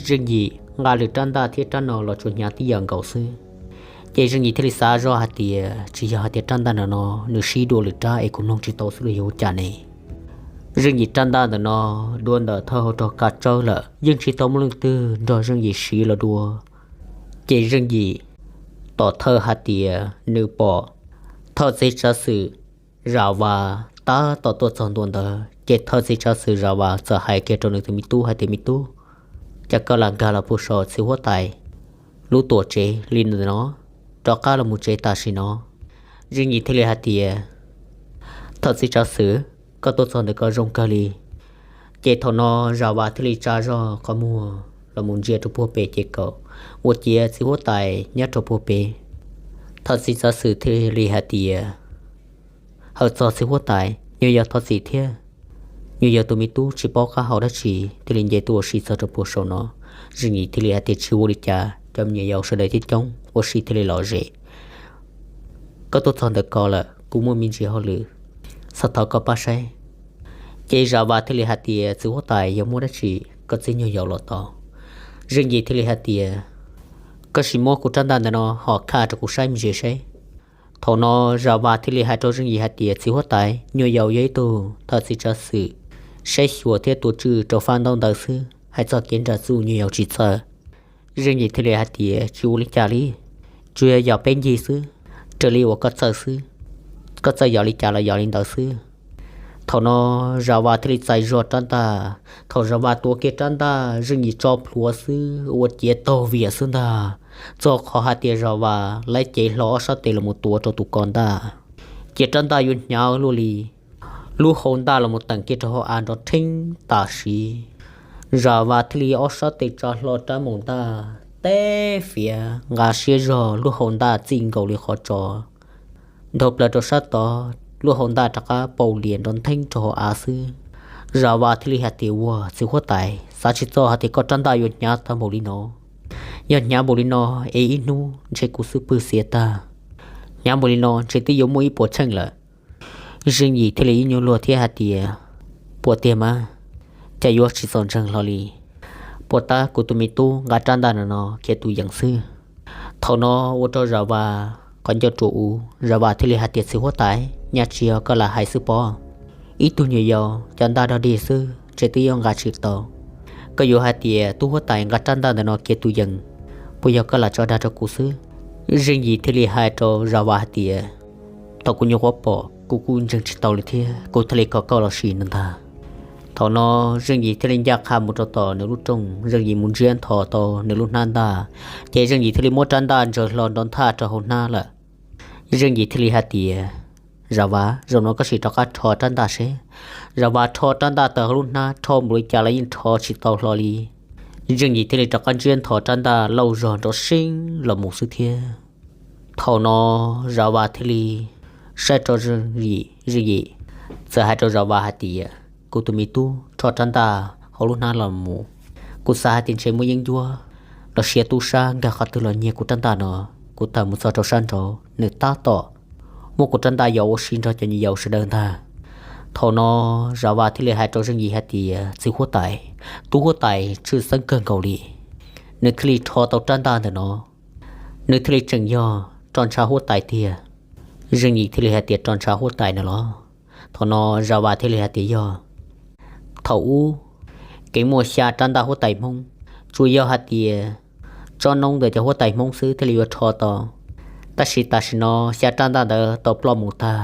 Zeej Yim nqa lwm rab ntaj thiab rab no los tsuas hnyav tib yam nkaus xwb. Ces Zeej Yim thiaj li xav zoj hais tias tsis yog hais tias rab ntaj ntawm no nws sib dua lwm rab es kuv mloog tsis tau xwb los yog ua cas ne? Zeej Yim rab ntaj ntawm no dua ntawm thawj hauv rog kav tsawb lawm, yeej tsis tau muaj leej twg nrog Zeej Yim siv los dua. Ces Zeej Yim tom thawj hais tias nws pom thawj txiv tsav xwm Zam Vas tab tom tuaj txog ntua ntawd, ces thawj txiv tsav xwm Zam Vas txawm hais kiag rau nws tus me tub hais tias, me tub, cas koj lam nkag los puag saum txiv huab tais lub tuam tsev li ntawm no, rov qab los mus tsev tam sim no. Zeej Yim thiaj li hais tias, thawj txiv tsav xwm, koj tuaj txog ntawm ko zoo kawg li. Ces thaum no Zam Vas thiaj li tsa zog qhov muag los mus ntsia rau puag pem ces kaum ua ciav txiv huab tais nyob rau puag pem. Thawj txiv tsav xwm thiaj li hais tias, hawm txog txiv huab tais, nyuam yaus thov txim thiab, nyuam yaus tus me tub tsis paub qab hau dab tsi thiaj li nce tuaj ua si txog rau puag saum no. Zeej Yim thiaj li hais tias tsis ua li cas, cov me nyuam yaus sawv daws coob coob ua si thiaj li lom zem. Koj tuaj txog ntawm ko lawm, kuv muaj me ntsis hauj lwm, xav thov koj pab saib. Ces Zam Vas thiaj li hais tias txiv huab tais, yog muaj dab tsi koj txib nyuam yaus los tau. Zeej Yim thiaj li hais tias, koj sim muab kuv rab ntaj ntawm no hom khaj rau kuv saib me ntsis seb. Thaum no Zam Vas thiaj li hais rau Zeej Yim hais tias txiv huab tais, nyuam yaus yog ib tug thawj txiv tsav xwm saib xyuas thiab tua tswj rau fab ntaub ntawv xwb, hais txog kev nram txuj nyuam yaus tsis txawj. Zeej Yim thiaj li hais tias tsis ua li cas li, tsuas yog yam peb ncig xwb, raws li uas koj txawj xwb, koj txawj yam li cas los yam li ntawd xwb. Thaum no Zam Vas thiaj li txais zog rab ntaj. Thaum Zam Vas tuav kiag rab ntaj, Zeej Yim tso plhuav xwb ua ciav taug viam xwb ntag. Txog qhov hais tias Zam Vas lawv cev hlo ob sab tes los mus tuav rau tus ko ntaj, cia rab ntaj yuav hnyav luaj li. Lub hau ntaj los mus teem kiag rau hauv av nrov rheeb tam sim, Zam Vas thiaj li ob sab tes tsa hlo rab maum ntaj, teb fiav nqa siab zog lub hau ntaj txij nkaus li qhov tso, nrhau plaws rau sab tod, lub hau ntaj rov qab pau lias nrov ntheeb rau hauv av xwb. Zam Vas thiaj li hais tias, ua txiv huab tais, xav tsis txog hais tias koj rab ntaj yuav hnyav tag npaum li no. Yog hnyav npaum li no es ib hnub ntshe kuv xub pwg xiav tag. Hnyav npaum li no ntshe twb yuav muaj ib puas tsheej lawm. Zeej Yim thiaj li ib nyuag luag thiab hais tias, puas tiag mas, cas yuav tsis txaus ntseeg hlo li. Puas tab kuv tus me tub nqa rab ntaj no no khiav tus yeem xwb. Thaum no ua rau Zam Vas qhov ncauj ruam u, Zam Vas thiaj li hais tias, txiv huab tais, nyaj tsis yog koj lam hais xwb pob. Ib tug nyuam yaus cov ntaj dog dig xwb ntshe twb yuav nqa tsis tau. Koj yuav hais tias tub huab tais nqa rab ntaj ntawm no khiav tus yeem, puas yog koj lam tso dag rau kuv xwb? Zeej Yim thiaj li hais rau Zam Vas hais tias, thaum kuv nyuam qhuav pom kuv kuj ntseeg tsis tau li thiab, kuv thiaj li kom koj los sim no ntag. Thaum no Zeej Yim thiaj li ncaj qha mus rau tom nws lub rooj, Zeej Yim mus ntsiab nthos tau nws lub hnab ntaj, ces Zeej Yim thiaj li muab rab ntaj ntsaws hlo nrov nthaj rau hauv hnab lawm. Zeej Yim thiaj li hais tias, Zam Vas, zaum no koj sim rov qab rho rab ntaj seb. Zam Vas rho rab ntaj tawm hauv lub hnab, rho npaum li cas los yeej rho tsis tau hlo li. Zeej Yim thiaj li rov qab ntsiab nthos rab ntaj lauj zog nrov seeb los mus xwb thiab. Thaum no Zam Vas thiaj li saib rau Zeej Yim, Zeej Yim txawm hais rau Zam Vas hais tias, kuv tus me tub rho rab ntaj hauv lub hnab los mus, kuv xav hais tias ntshe muaj yeeb ncuab los sis tub sab nkag qhov twg los nyiag kuv rab ntaj no. Kuv tawm mus txog rau sab nraud, nws tab tom muab kuv rab ntaj yos ua si nrog cov nyuam yaus sawv daws ntag. Thaum no Zam Vas thiaj li hais rau Zeej Yim hais tias, txiv huab tais, tub huab tais tshwj xeeb kawg nkaus li, nws thiaj li rho tau rab ntaj ntawm no, nws thiaj li tseem yog roj ntsha huab tais tiag. Zeej Yim thiaj li hais tias, roj ntsha huab tais no los? Thaum no Zam Vas thiaj li hais tias, yog. Thaum ub kev muaj xya rab ntaj huab tais Hmoob, tsuas yog hais tias tsob noob ntawm cov huab tais Hmoob xwb thiaj li yuav rho tau. Tab sis tam sim no xya rab ntaj ntawd tau ploj mus tag,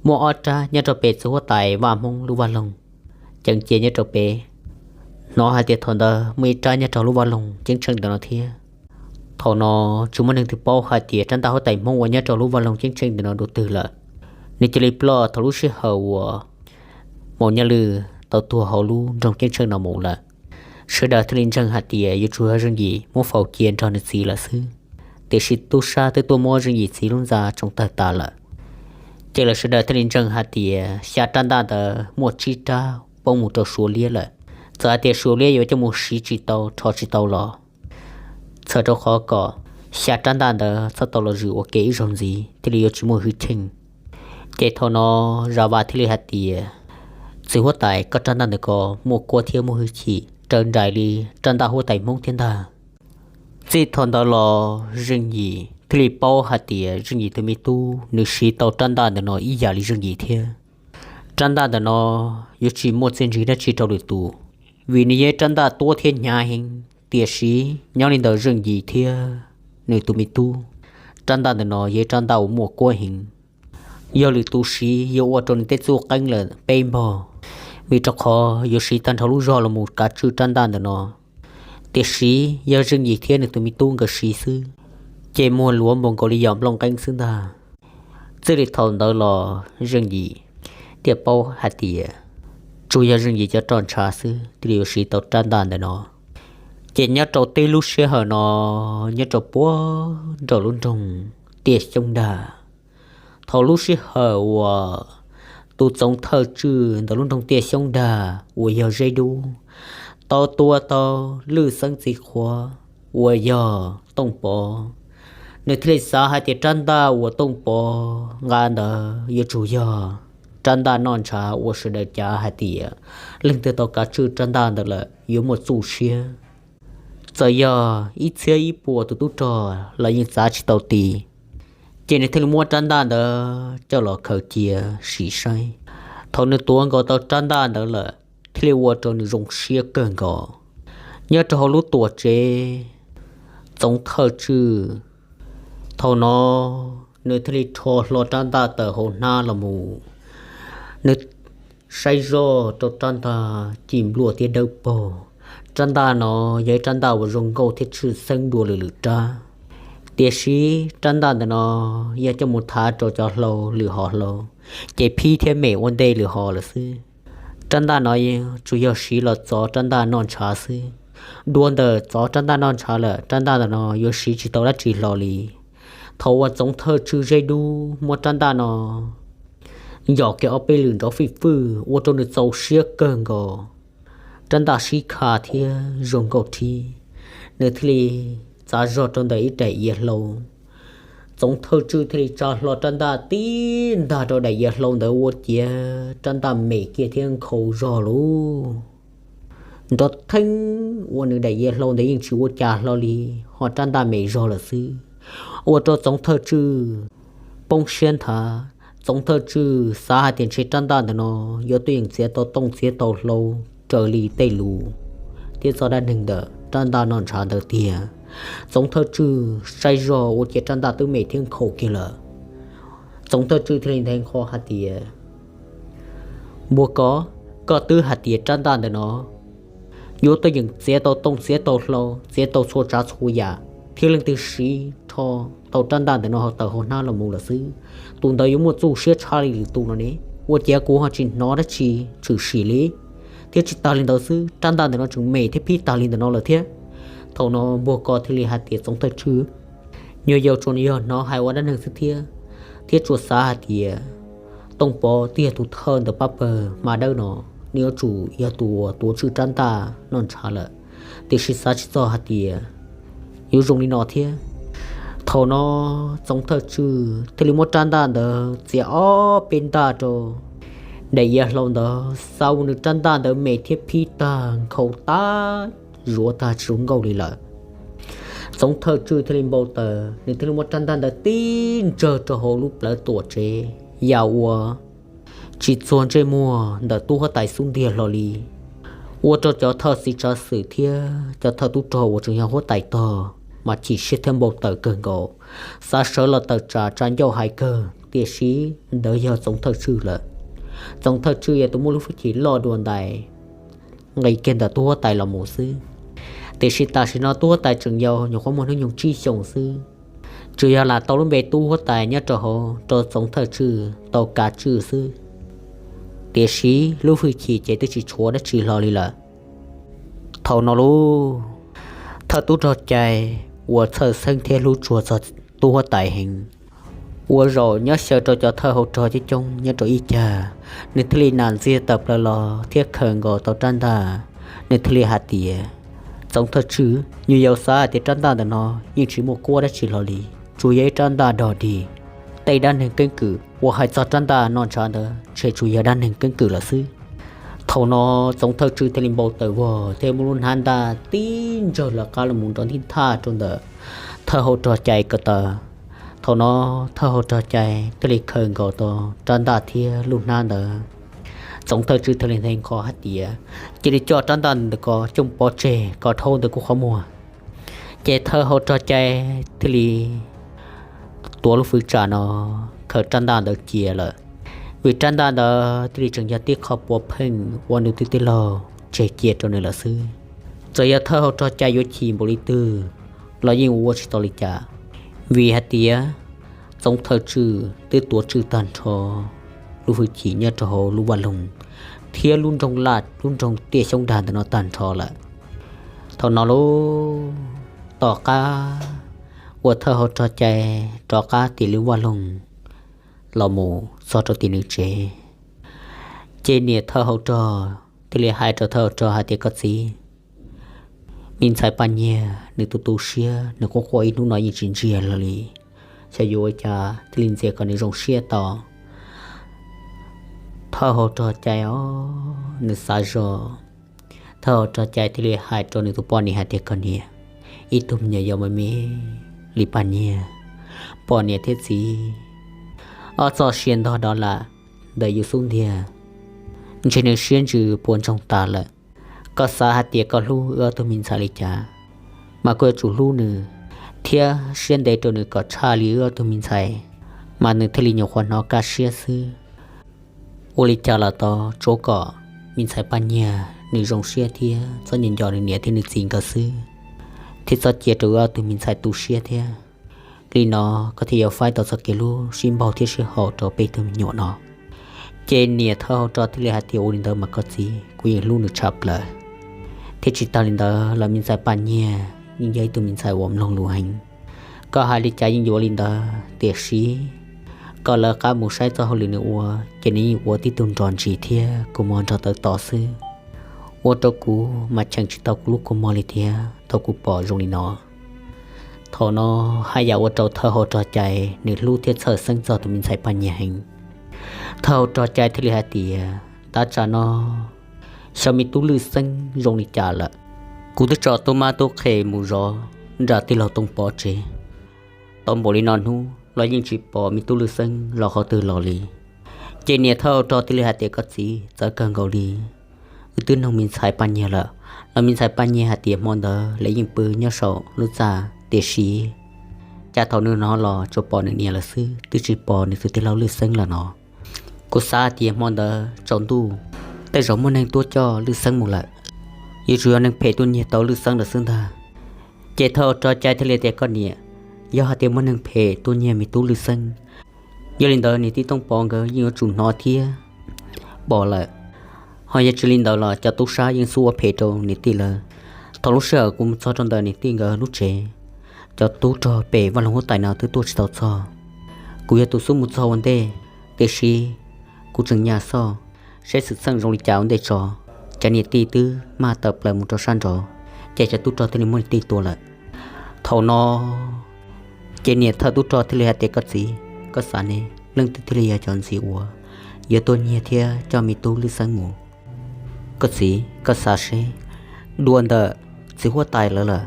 muaj ob rab nyob rau pem txiv huab tais Vaj Hmoob lub vaj loog ceev cia nyob rau pem. Hnov hais tias thaum ntawd muaj ib rab nyob rau lub vaj loog ceeb tsheej ntawm no thiab. Thaum no tsis muaj neeg twg paub hais tias rab ntaj huab tais Hmoob uas nyob rau lub vaj loog ceeb tsheej ntawm no dua twg lawm. Nws cia li ploj thaum lub sij hawm uas Maum Nyaj Lwm tau tuag hauv lub nroog ceeb tsheej no mus lawm. Sawv daws thiaj li ntseeg hais tias yuav tsum yog Zeej Yim muab faus cia nrog nws txiv lawm xwb. Tiam sis tub sab twb tuaj muab Zeej Yim txiv lub ntxa tsoo tawg tas lawm. Ces lawv sawv daws thiaj li ntseeg hais tias xya rab ntaj ntawd muaj tsib rab poob mus rau Suav liab lawm, Txawm hais tias suav liab yuav coj mus siv tsis tau rho tsis tau los, txhawm rau qhov kom xya rab ntaj ntawd txhob tau los zwm ua ke ib zaug ntxiv thiaj li yuav tsis muaj hwj chim. Ces thaum no Zam Vas thiaj li hais tias, txiv huab tais, koj rab ntaj ntawm ko muaj kuab thiab muaj hwj chim raws nraim li rab ntaj huab tais Hmoob thiab ntag. Txij thaum ntawd los Zeej Yim thiaj li paub hais tias Zeej Yim tus me tub nws siv tau rab ntaj ntawm no ib yam li Zeej Yim thiab. Rab ntaj ntawm no yuav tsis muaj txiaj ntsig dab tsi rau lwm tus, vim nws yog ib rab ntaj tuab thiab hnyav heev. Tiam sis nyob li ntawm Zeej Yim thiab nws tus me tub, rab ntaj ntawm no yog ib rab ntaj uas muaj kuab heev. Yog lwm tus siv yuav ua rau nws tej txuj qeeb lawm peb npog, vim rau qhov yuav siv tag nrho lub zog los mus kav tswj rab ntaj ntawm no. Tiam sis yog Zeej Yim thiab nws tus me tub nkawd siv xwb, ces muag luav npaum nkaus li yog nplooj qeeb xwb ntag. Txij li thaum ntawd los Zeej Yim thiaj paub hais tias tsuas yog Zeej Yim cov roj ntshav xwb thiaj li yuav siv tau rab ntaj ntawm no. Ces nyob rau tib lub sij hawm no, nyob rau puag nraum lub nroog Tiaj Xyoob Dag, thaum lub sij hawm uas tus txoov thawj tswj ntawm lub nroog Tiaj Xyoob Dag uas yog Zeb Dub tau tua tau Lwj Xeeb txiv qhuav uas yog Tooj Pov, nws thiaj li xav hais tias rab ntaj uas Tooj Pov nqa ntawd yuav tsum yog rab ntaj noj ntshav uas sawv daws cav hais tias leej twg tau kav tswj rab ntaj ntawd lawm yuav muaj txuj siab. Txawm yog ib txhiab ib puas tus tub rog los yeej txav tsis tau ti. Ces nws thiaj li muab rab ntaj ntawd coj los khaws cia sim saib. Thaum nws tuav nkaus tau rab ntaj ntawd lawm, thiaj li ua rau nws zoo siab kawg nkaus. Nyob rau hauv lub tuam tsev txoov thawj tswj, thaum no nws thiaj li rho hlo rab ntaj tawm hauv hnab los mus. Nws saib zoj rau rab ntaj ci npluaj thiab dawb paug. Rab ntaj no yog ib rab ntaj uas zoo nkauj thiab tshwj xeeb dua lwm lwm rab. Tiam sis rab ntaj ntawm no yog coj mus thav rau cov hlau lwm hom hlau, ces phib thiab mem ua ntej lwm hom lawm xwb. Rab ntaj no tsuas yog siv los txov rab ntaj noj ntshav xwb. Dua ntawm txov rab ntaj noj ntshav lawm, rab ntaj ntawm no yuav siv tsis tau dab tsi hlo li. Thaum uas txoov thawj tswj Zeb Dub muab rab ntaj no yom kiag ob peb lwm nrov fij fwj ua rau nws txaus siab kawg nkaus. Rab ntaj sib kha thiab zoo nkauj thib, nws thiaj li txav zog rau ntawm ib daim iav hlau. Txoov thawj tswj thiaj li tsa hlo rab ntaj tib ntag rau daim iav hlau ntawd ua ciav rab ntaj mem kiag thiab nkhaus zog lauj. Nrov theeb ua nws daim iav hlau ntawd yeej tsis ua cas hlo li, ho rab ntaj mem zog lawm xwb, ua rau txoov thawj tswj poob siab nthav. Txoov thawj tswj xav hais tias ntshe rab ntaj ntawm no yuav tuaj yeem txiav tau tooj txiav tau hlau raws li tej lus thiab txoj dab neeg ntawm rab ntaj noj ntshav ntawd tiag. Txoov thawj tswj saib zog ua ciav rab ntaj twb mem thiab nkhaus kiag lawm. Txoov thawj tswj thiaj li nthe nqho hais tias, Npua koj, koj twb hais tias rab ntaj ntawm no yuav tuaj yeem txiav tau tooj txiav tau hlau, txiav tau txhua tsav txhua yam, thiab leej twg siv rho tau rab ntaj ntawm no tawm hauv hnab los mus lawm xwb, tus ntawd yuav muaj txuj siab tshaj li lwm tus no ne. Ua ciav kuv ho tsis hnov dab tsi tshwm sim li. Thiab tsis tas li ntawd xwb, rab ntaj ntawm no tseem mem thiab phib tag li ntawm no lawm thiab. Thaum no npua koj thiaj li hais tias, Txoov thawj tswj, nyuag yaus tsuas yog hnov hais ua dab neeg xwb thiab, thiab tsuas xav hais tias Tooj Pov twb yog tus thawj ntawm pab pawg hma dawb no, nws yuav tsum yog tus uas tuav tswj rab ntaj noj ntshav lawm, tiam sis xav tsis txog hais tias yuav zoo li no thiab. Thaum no txoov thawj tswj thiaj li muab rab ntaj ntawd txiav ob peb ntaj rau daim iav hlau ntawd, xav ua nws rab ntaj ntawd mem thiab phib tag nkhaus tag, zuav tag tsis zoo nkauj li lawm. Txoov thawj tswj thiaj li npau taws, nws thiaj li muab rab ntaj ntawd tib ntsawg rau hauv lub plawv tuam tsev, yam uas tsis txuag ntsej muag ntawm tub huab tais xub ntiag hlo li. Ua rau cov thawj txiv tsav xwm thiab cov thawj tub rog uas tseem yog huab tais tog mas chim siab thiab npau taws kawg nkaus, xav sawv los tawm tsam tsa ncauj hais kawg, tiam sis ntawd yog txoov thawj tswj lawm. Txoov thawj tswj yog tus muaj lub hwj chim loj dua ntais, nqis kiag ntawm tub huab tais los mus xwb. Tiam sis tam sim no tub huab tais tseem yau, nyuam qhuav muaj hnub nyoog tsib xyoos xwb, tsuas yog lam tau lub npe tub huab tais nyob rau hauv rau txoov thawj tswj tau kav tswj xwb, tiam sis lub hwj chim ces twb tsis tshuav dab tsi hlo li lawm. Thaum no lub thawj tub rog cai uas txhawj xeeb thiab hlub tshua txog tub huab tais heev, ua zaum nyob xyaw rau cov thawj hauv rog coob coob nyob rau ib cag, nws thiaj li nam ntxiag tawm plaws los thiab khaws nkaus tau rab ntaj Nws thiaj li hais tias, Txoov thawj tswj, nyuam yaus xav hais tias rab ntaj ntawm no yeej tsis muaj kuab dab tsi hlo li, tsuas yog ib rab ntaj dog dig. Tej dab neeg keeb kwm uas hais txog rab ntaj no ntshav ntawd ntshe tsuas yog dab neeg keeb kwm lawm xwb. Thaum no txoov thawj tswj thiaj li npau taws vog thiab muab lub hnab ntaj tib ntsawg lawv qab los mus nrov ntij thaj rau ntawm thawj hauv rog cai ko taw. Thaum no thawj hauv rog cai thiaj li khaws nkaus tau rab ntaj thiab lub hnab ntawd. Txoov thawj tswj thiaj li nthe nqho hais tias, Cia li coj rab ntaj ntawm ko coj pov tseg kom dhau ntawm kuv qhov muag. Ces thawj hauv rog cai thiaj li tuav lub fwv tsam no khaws rab ntaj ntawd cia lawm, vim rab ntaj ntawd thiaj li tseem yog tib qho puav pheej ua nws tus tij laug tseg cia rau nws lawm xwb. Txawm yog thawj hauv rog cai yuav chim npaum li twg los yeej ua tsis tau li cas, vim hais tias txoov thawj tswj twb tuav tswj tag nrho lub hwj chim nyob rau hauv lub vaj loog thiab lub nroog laj lub nroog tiaj xyoob dag ntawm no tag nrho lawm. Thaum no lub tom qab uas thawj hauv rog cai rov qab tim lub vaj loog los mus txog rau tim nws tsev, ces niam thawj hauv rog thiaj li hais rau thawj hauv rog hais tias, Koj txiv, me ntxhais Paj Nyiag nws tu tu siab, nws quaj quaj ib hnub no yeej tsis ntsiag los li, xyov yuav ua cas thiaj li ntxias kom nws zoo siab tau. Thawj hauv rog cai os, nws xav zoj. Thawj hauv rog cai thiaj li hais rau nws tus poj niam hais tias, Koj niam, ib tug me nyuam yaus me me li Paj Nyiag, poj niam thiab txiv ob txoj sia ntog dov lam ntawm yus xub ntiag, ntshe nws siab ntsws puas ntsoog tas lawm. Koj xav hais tias koj hlub wb ob tug me ntxhais li cas, mas koj yuav tsum hlub nws thiab siab ntev rau nws kom tshaj li wb ob tug me ntxhais, mas nws thiaj li nyuam qhuav hnov kaj siab xwb. Ua li cas los tau, tsuav kom me ntxhais Paj Nyiag nws zoo siab thiab txhob nco nco nws niam thiab nws txiv nkawd xwb, thiab txhob cia rau wb ob tug me ntxhais tu siab thiab. Li no koj thiaj yuav faib tau txoj kev hlub sib npaug thiab sib haum rau peb tug me nyuam no. Ces niam thawj hauv rog thiaj li hais tias, Ua li ntawd mas koj txiv, kuv yeej hlub nws tshaj plaws. Thiab tsis tas li ntawd los me ntxhais Paj Nyiag yeej yog ib tug me ntxhais uas mloog lus heev. Koj hais li cas yeej yuav li ntawd, tiam sis kom lawv qab mus saib txoj hauj lwm nws ua, ces nws yeej ua tib tug nrog ntsis thiab kua muag nrog tawv to xwb. Ua rau kuv mas cheem tsis tau kuv lub kua muag li thiab, thaum kuv pom zoo li no. Thaum no haj yam ua rau thawj hauv rog cai nws hlub thiab txhawj xeeb txog tus me ntxhais Paj Nyiag heev. Thawj hauv rog cai thiaj li hais tias, Tab tsam no xyov me tub Lwj Xeeb zoo li cas lawm. Kuv twb tso tub mab tub qhe mus zov nram tij laug Tooj Pov tsev tau npaum li no hnub los yeej tsis pom me tub Lwj Xeeb los qhov twg los li. Ces niam thawj hauv rog thiaj li hais tias, Koj txiv, txawv kawg nkaus li. Wb twb noog me ntxhais Paj Nyiag lawm, los me ntxhais Paj Nyiag hais tias hmo ntawd lawv yeej pw nyob saum lub txaj, tiam sis cas thaum nws hnov los tsuas pom nws niam lawm xwb, twb tsis pom nws tus tij laug Lwj Xeeb lawm no. Kuv xav hais tias hmo ntawd tsaus ntuj tej zaum muaj neeg tuaj coj Lwj Xeeb mus lawm, yuav tsum yog neeg phem tuaj nyiag tau Lwj Xeeb lawm xwb ntag. Ces thawj hauv rog cai thiaj li tias, Koj niam, yog hais tias muaj neeg phem tuaj nyiag me tub Lwj Xeeb, yog li ntawd niam tij Tooj Pov nkawd yeej yuav tsum hnov thiab pom lawm. Ho yog tsis li ntawd los cov tub sab yeej xub ua phem rau niam tij lawv. Thaum lub sij hawm kuv mus txog rau ntawm niam tij nkawd lub tsev, cov tub rog pem vaj loog huab tais no twb tuaj tsis tau txog. Kuv yog tus xub mus txog ua ntej, tiam sis kuv tseem nyas xoj saib xwm txheej zoo li cas ua ntej tso, cov niam tij twb maj tawm plaws mus rau sab nraud, ces cov tub rog thiaj li muab niam tij tua lawm. Thaum no ces niam thawj tub rog thiaj li hais tias, Koj txiv, koj xav ne, leej twg thiaj li yog cov ntxim uas yuav tuaj nyiag thiab coj me tub Lwj Xeeb mus? Koj txiv, koj xav seb, dua ntawm txiv huab tais lawv lawm,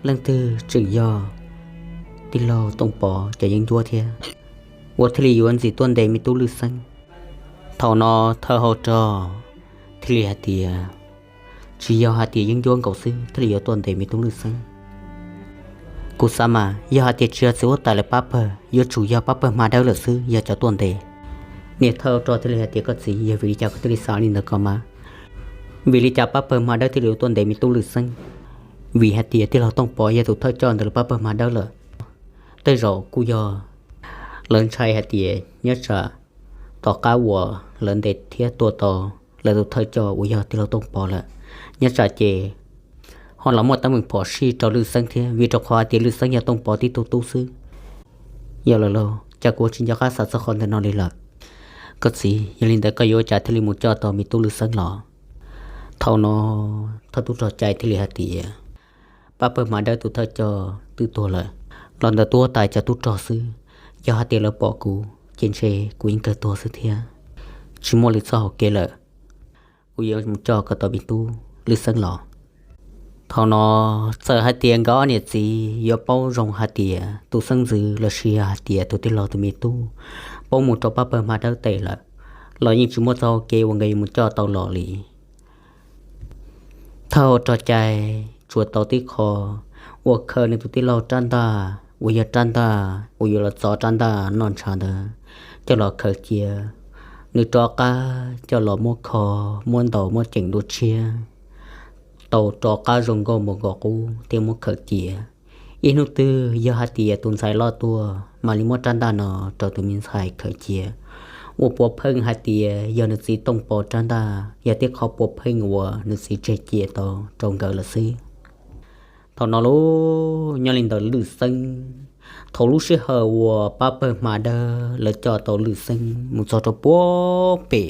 leej twg tseem yog tij laug Tooj Pov cov yeeb ncuab thiab, uas thiaj li yuav ntxim tuaj ntes me tub Lwj Xeeb? Thaum no thawj hauv rog thiaj li hais tias, Tsis yog hais tias yeeb ncuab nkaus xwb thiaj li yuav tuaj ntes me tub Lwj Xeeb. Kuv xav mas yog hais tias tsis yog txiv huab tais lawv pab pawg, yuav tsum yog pab pawg Hma Dawb lawm xwb yog cov tuaj ntes. Niam thawj rog thiaj li hais tias, Koj txiv, yog vim li cas koj thiaj li xav li ntawd ko mas? Vim li cas pab pawg Hma Dawb thiaj li yuav tuaj ntes me tub Lwj Xeeb? Vim hais tias tij laug Tooj Pov yog tus thawj coj ntawm lawv pab pawg Hma Dawb lawm. Tej zaum kuj yog lawv ntshai hais tias nyob tsam tom qab uas lawv ntes thiab tua tau lawv tus thawj coj uas yog tij laug Tooj Pov lawm, nyob tsam ces ho los muaj teeb meem phom sij rau Lwj Xeeb thiab, vim rau qhov hais tias Lwj Xeeb yog Tooj Pov tib tug tub xwb. Yog lawm lauj, cas kuv tsis nco qab xav txog qhov ntawm no li lawm. Koj txiv, yog li ntawd koj yuav ua cas thiaj li mus coj tau me tub Lwj Xeeb los? Thaum no thawj tub rog Cai thiaj li hais tias, Pab pawg Hma Dawb tus thawj coj twb tuag lawm, los ntawm tub huab tais cov tub rog xwb. Yog hais tias lawv pom kuv ces ntshe kuv yeej kawg tuag xwb thiab. Tsis muaj lwm txoj hauv kev lawm, kuv yuav mus coj koj tus me tub Lwj Xeeb los. Thaum no txawm hais tias nkawd ob niam txiv yuav paub zoo hais tias tus xeeb ntxwv los sis yog hais tias tus tij laug tus me tub poob mus rau pab pawg Hma Dawb tes lawm, los yeej tsis muaj txoj hauv kev uas nkawd yuav mus coj tau los li. Thawj rog Cai tsuas tau tib qho uas khaws nws tus tij laug rab ntaj uas yog rab ntaj uas yuav los txov rab ntaj noj ntshav ntawd coj los khaws cia. Nws rov qab coj los muab kho, muab ntaus, muab ceem dua tshiab, tau rov qab zoo nkauj npaum nkaus qub thiab muab khaws cia. Ib hnub twg yog hais tias tus ntxhais loj tuaj mam li muab rab ntaj no rau tus me ntxhais khaws cia, uas puav pheej hais tias yog nws txiv Tooj Pov rab ntaj, yog tib qho puav pheej uas nws txiv tseg cia tau rau nkawd lawm xwb. Thaum no lauj, nyob li ntawm Lwj Xeeb, thaum lub sij hawm uas pab pawg Hma Dawb lawv coj tau Lwj Xeeb mus txog rau puag pem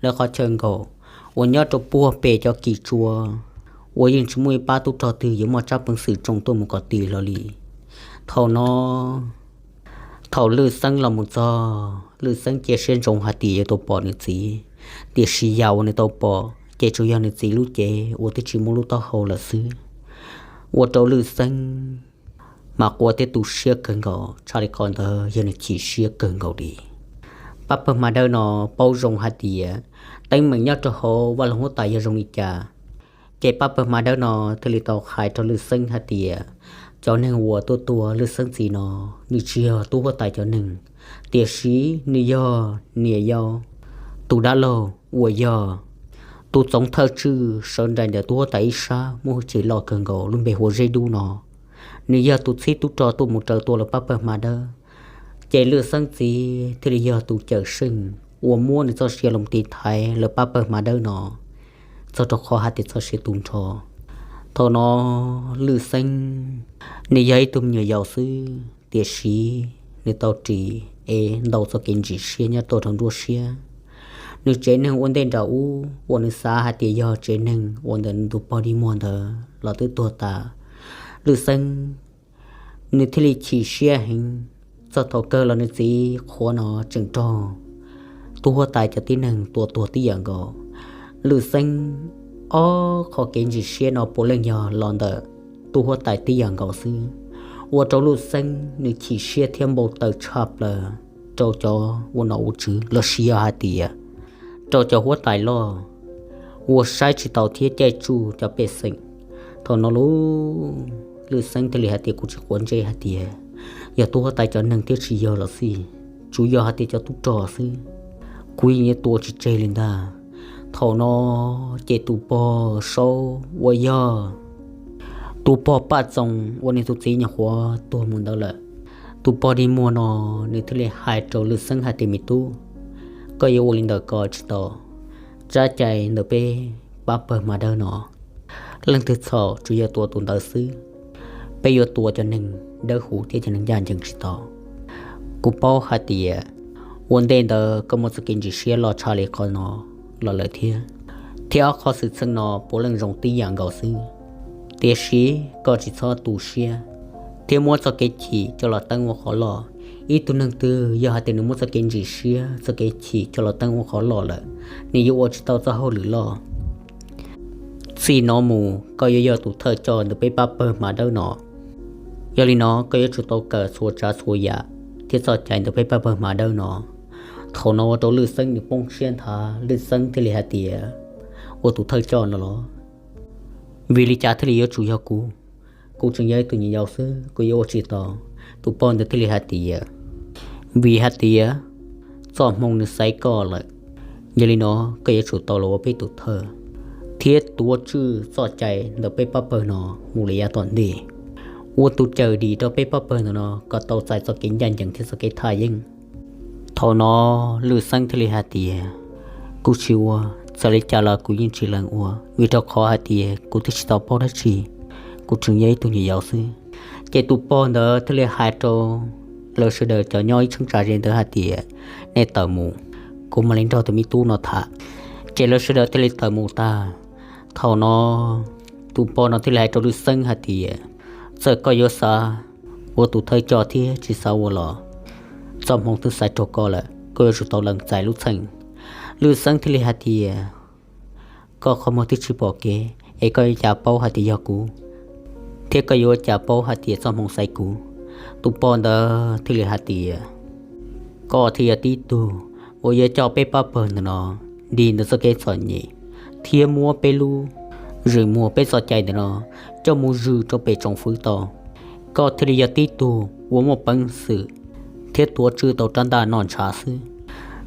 lawv qhov chaw nkaum uas nyob rau puag pem cov kis tsua, uas yeej tsis muaj ib pab tub rog twg yuav muaj tsab peev xwm tsoo tuaj mus kom tis hlo li. Thaum no, thaum Lwj Xeeb los mus txog, Lwj Xeeb cia siab ntsoov hais tias yuav tau pom nws txiv, tiam sis yam uas nws tau pom ces tsuas yog nws txiv lub cev uas twb tsis muaj lub taub hau lawm xwb. Ua rau Lwj Xeeb mas quaj thiab tu siab kawg nkaus, tshaj li qhov ntawd yog nws chim siab kawg nkaus li. Pab pawg Hma Dawb no paub zoo hais tias teeb meem nyob rau hauv vaj loog huab tais yog zoo li cas, ces pab pawg Hma Dawb no thiaj li tau hais rau Lwj Xeeb hais tias cov neeg uas tuaj tua Lwj Xeeb txiv no, nws tsis yog tub huab tais cov neeg, tiam sis nws yog niam yau tus dab laug uas yog tus txoov thawj tswj sawv nraim ntawm tub huab tais ib sab muaj hwj chim loj kawg nkaus lub npe hu ua Zeb Dub no. Nws yog tus txhib tub rog tuaj mus raws tua lawv pab pawg Hma Dawb, ces Lwj Xeeb txiv thiaj li yog tus cawm seej uas muab nws txoj sia los tiv thaiv lawv pab pawg Hma Dawb no txog rau qhov hais tias txoj sia tu nrho. Thaum no Lwj Xeeb nws yog ib tug me nyuam yaus xwb, tiam sis nws tau ris es ntau txoj kev ntsim siab nyob tuaj rau nruab siab. Nws tsev neeg ua ntej nram ub uas nws xav hais tias yog tsev neeg uas ntawm nws tus pog dig muag ntawd los twb tuag tas. Lwj Xeeb nws thiaj li chim siab heev. Txog thaum kawg los nws txiv qhuav no tseem raug tub huab tais cov tib neeg tua tuag tib yam nkaus. Lwj Xeeb ob qho kev ntsim siab no puav leej yog los ntawm tub huab tais tib yam nkaus xwb, ua rau Lwj Xeeb nws chim siab thiab npau taws tshaj plaws rau cov ua nom ua tswv los sis yog hais tias rau cov huab tais loj uas saib tsis taus thiab caij tsuj cov pej xeem. Thaum no lauj, Lwj Xeeb thiaj li hais tias, kuv tsis quav ntsej hais tias yog tub huab tais cov neeg thiab tsis yog los xij, tsuas yog hais tias cov tub rog xwb, kuv yeej yuav tua tsis tseg li ntag. Thaum no ces tus pog Saub uas yog tus pog Paj Txoos uas nws tus txiv nyuam qhuav tuag mus ntawd lawm, tus pog dig muag no nws thiaj li hais rau Lwj Xeeb hais tias, me tub, koj yuav ua li ntawd ko tsis tau. Tsab cai ntawm peb pab pawg Hma Dawb no, leej twg txhaum tsuas yog tua tus ntawd xwb. Peb yuav tua cov neeg dawb huv thiab cov neeg ncaj ncees tsis tau. Kuv paub hais tias ua ntej ntawd koj muaj txoj kev ntsim siab loj tshaj li qhov no los lawm thiab, thiab ob qho xwm txheej no puav leej zoo tib yam nkaus xwb. Tiam sis koj tsis txhob tu siab thiab muab txoj kev chim coj los teeb ua qhov loj. Ib tug neeg twg yog hais tias nws muab txoj kev ntsim siab, txoj kev chim coj los teeb ua qhov loj lawm, nws yuav ua tsis tau txoj hauj lwm loj. Txij no mus koj yuav yog tus thawj coj ntawm peb pab pawg Hma Dawb no. Yog li no koj yuav tsum tau kawm txhua tsav txhua yam thiab txoj cai ntawm peb pab pawg Hma Dawb no. Thaum no ua rau Lwj Xeeb nws poob siab nthav, Lwj Xeeb thiaj li hais tias, ua tus thawj coj no los? Vim li cas thiaj li yuav tsum yog kuv? Kuv tseem yog ib tug nyuam yaus xwb, kuv yuav ua tsis tau. Tus pog ntawd thiaj li hais tias, vim hais tias txoj hmoo nws xaiv koj lawm, yog li no koj yuav tsum tau los ua peb tus thawj thiab tuav tswj txoj cai ntawm peb pab pawg no mus li yav tom ntej, ua tus cawm dim rau peb pab pawg ntawm no kom tau txais txoj kev ncaj ncees thiab txoj kev thaj yeeb. Thaum no Lwj Xeeb thiaj li hais tias, kuv tsis ua, txawm li cas los kuv yeej tsis lees ua, vim rau qhov hais tias kuv twb tsis tau paub dab tsi, kuv tseem yog ib tug nyuam yaus xwb. Ces tus pog ntawd thiaj li hais rau lawv sawv daws cov nyob ib cheeb tsam ze ntawd hais tias, nej tawm mus, kuv mam li nrog tus me tub no tham. Ces lawv sawv daws thiaj li tawm mus tag. Thaum no tus pog no thiaj li hais rau Lwj Xeeb hais tias, txawm koj yuav xav ua tus thawj coj thiab tsis xav ua los, txoj hmoov twb xaiv rau koj lawm, koj yuav tsum tau lees txais lub txheej. Lwj Xeeb thiaj li hais tias, koj qhov muag twb tsis pom kev es koj yuav cas paub hais tias yog kuv, thiab koj yuav cas paub hais tias txoj hmoov xaiv kuv? Tus pog ntawd thiaj li hais tias, koj thiaj yog tib tug uas yuav coj peb pab pawg ntawm no dim ntawm txoj kev txom nyem, thiab muab peb lub zwm muag peb txoj cai ntawm no coj mus zwm rau pem tsoom fwv tau. Koj thiaj li yog tib tug uas muaj peev xwm thiab tuav tswj tau rab ntaj noj ntshav xwb.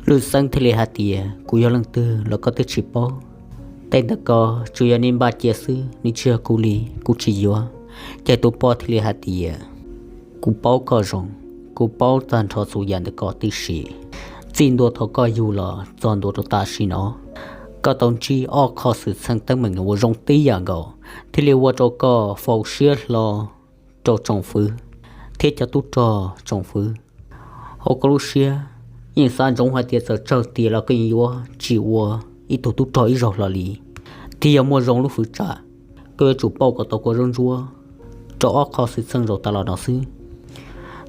Lwj Xeeb thiaj li hais tias, kuv yog leej twg los koj twb tsis paub. Tej ntawm ko tsuas yog nej npaj cia xwb, nws tsis yog kuv li, kuv tsis yuav. Ces tus pog thiaj li hais tias, kuv paub koj zoo, kuv paub tag nrho txhua yam ntawm koj tib si. Txij ntua thaum koj yug los txog ntua rau tam sim no, koj tau ntsib ob qho xwm txheej teeb meem uas zoo tib yam nkaus, thiaj li ua rau koj faus siab hlo rau tsoom fwv thiab cov tub rog tsoom fwv. Hauv koj lub siab yeej xav ntsoov hais tias txawm tsawg tiam los koj yeej yuav tsis ua ib tug tub rog ib zaug hlo li. Thiab yog muaj zoo lub fwv tsam, koj yuav tsum pauj kom tau kua zaub ntsuab rau ob qho xwm txheej zaum tas los no xwb.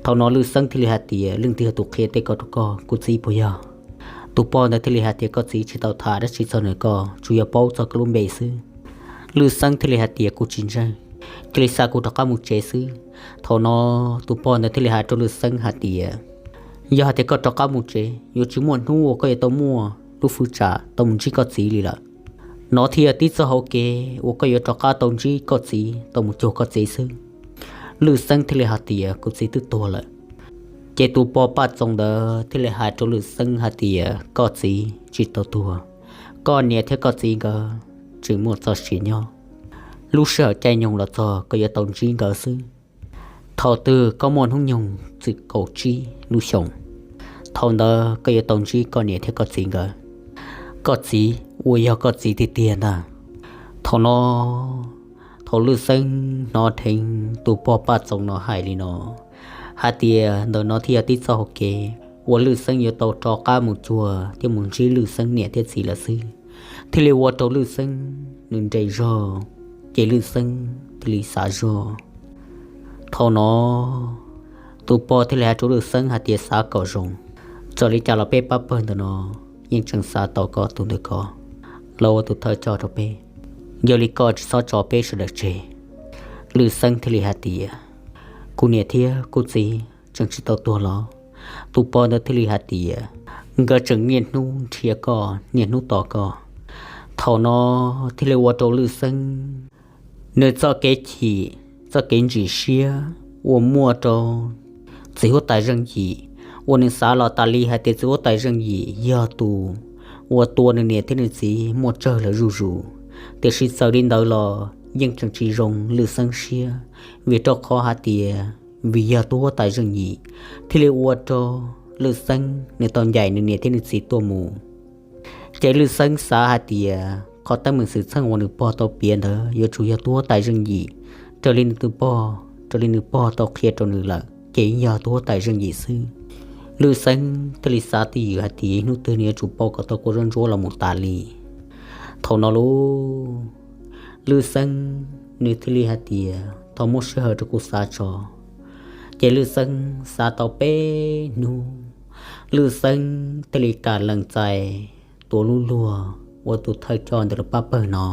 Thaum no Lwj Xeeb thiaj li hais tias, leej twg yog tus qhia tej ko rau koj, kuv txiv puas yog? Tus pog ntawd thiaj li hais tias, koj txiv tsis tau tham dab tsi txog nws, koj tsuas yog paub txog koj lub npe xwb. Lwj Xeeb thiaj li hais tias, kuv tsis ntseeg, cia li xa kuv rov qab mus tsev xwb. Thaum no tus pog ntawd thiaj li hais rau Lwj Xeeb hais tias, yog hais tias koj rov qab mus tsev, yuav tsis muaj hnub uas koj yuav tau muaj lub fwv tsam tau mus ntsib koj txiv li lawm. No thiaj yog tib txoj hauv kev uas koj yuav rov qab tau ntsib koj txiv, tau mus cuag koj txiv xwb. Lwj Xeeb thiaj li hais tias, kuv txiv twb tuag lawm. Ces tus pog Paj Txoos ntawd thiaj li hais rau Lwj Xeeb hais tias, koj txiv tsis tau tuag, koj niam thiab koj txiv nkawd tseem muaj txoj sia nyob. Lub sij hawm caij nyoog los txog koj yuav tau ntsib nkawd xwb. Thaum twg koj muaj hnub nyoog txwm kaum tsib lub xyoos, thaum ntawd koj yuav tau ntsib koj niam thiab koj txiv nkawd. Koj txiv uas yog koj txiv tiag tiag ntag. Thaum no, thaum Lwj Xeeb hnov dheev tus pog Paj Txoos no hais li no, hais tias ntawm no thiaj yog tib txoj hauv kev uas Lwj Xeeb yuav tau rov qab mus cuag thiab mus ntsib Lwj Xeeb niam thiab txiv lawm xwb, thiaj li ua rau Lwj Xeeb nws nres zog, ces Lwj Xeeb thiaj li xav zog. Thaum no, tus pog thiaj li hais rau Lwj Xeeb hais tias, xav kom zoo, txawm li cas los peb pab pawg ntawm no yeej tseem xav tau koj tus ntawm ko los ua tus thawj coj rau peb. Yog li koj tsis txhob tso peb sawv daws tseg. Lwj Xeeb thiaj li hais tias, kuv niam thiab kuv txiv tseem tsis tau tuag los? Tus pog ntawd thiaj li hais tias, nkawd tseem niaj hnub nrhiav koj, niaj hnub tos koj. Thaum no thiaj li ua rau Lwj Xeeb nws txoj kev chim, txoj kev ntsim siab uas muaj rau txiv huab tais Zeej Yim, uas nws xav los tas li hais tias txiv huab tais Zeej Yim yog tus uas tua nws niam thiab nws txiv muaj tsawg lawm zuj zus. Tiam sis txawm li ntawd los yeej tseem tsis zoo Lwj Xeeb siab, vim rau qhov hais tias vim yog tub huab tais Zeej Yim, thiaj li ua rau Lwj Xeeb nws tau ncaim nws niam thiab nws txiv tuaj mus. Ces Lwj Xeeb xav hais tias qhov teeb meem xwm txheej uas nws pog tau piav ntawd yuav tsum yog tub huab tais Zeej Yim, raws li nws tus pog, raws li nws pog tau qhia rau nws lawm ces yog tub huab tais Zeej Yim xwb. Lwj Xeeb thiaj li xav twj ywm hais tias hnub twg nws yuav tsum pauj kom tau kua zaub ntsuab los mus tas li. Thaum no lauj, Lwj Xeeb nws thiaj li hais tias, thov muab sij hawm rau kuv xav tso. Ces Lwj Xeeb xav tau peb hnub, Lwj Xeeb thiaj li kam lees txais tua lub luag ua tus thawj coj ntawm lub pab pawg no.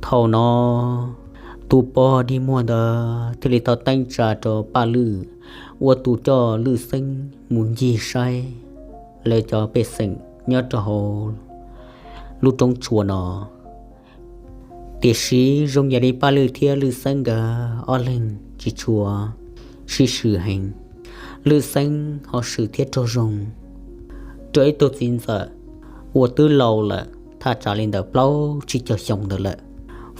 Thaum no, tus pog dig muag ntawd thiaj li tau teeb tsa rau Paj Lwj ua tus coj Lwj Xeeb mus ncig saib lawv cov pej xeem nyob rau hauv lub roob tsua no. Tiam sis zoo yam li Paj Lwj thiab Lwj Xeeb nkawd ob leeg tsis tshua sib swm heev, Lwj Xeeb ho swm thiab raug zoo rau ib tug txiv ntxawm uas twb laus lawm thaj tsam li ntawm plaub tsib caug xyoo ntawd lawm.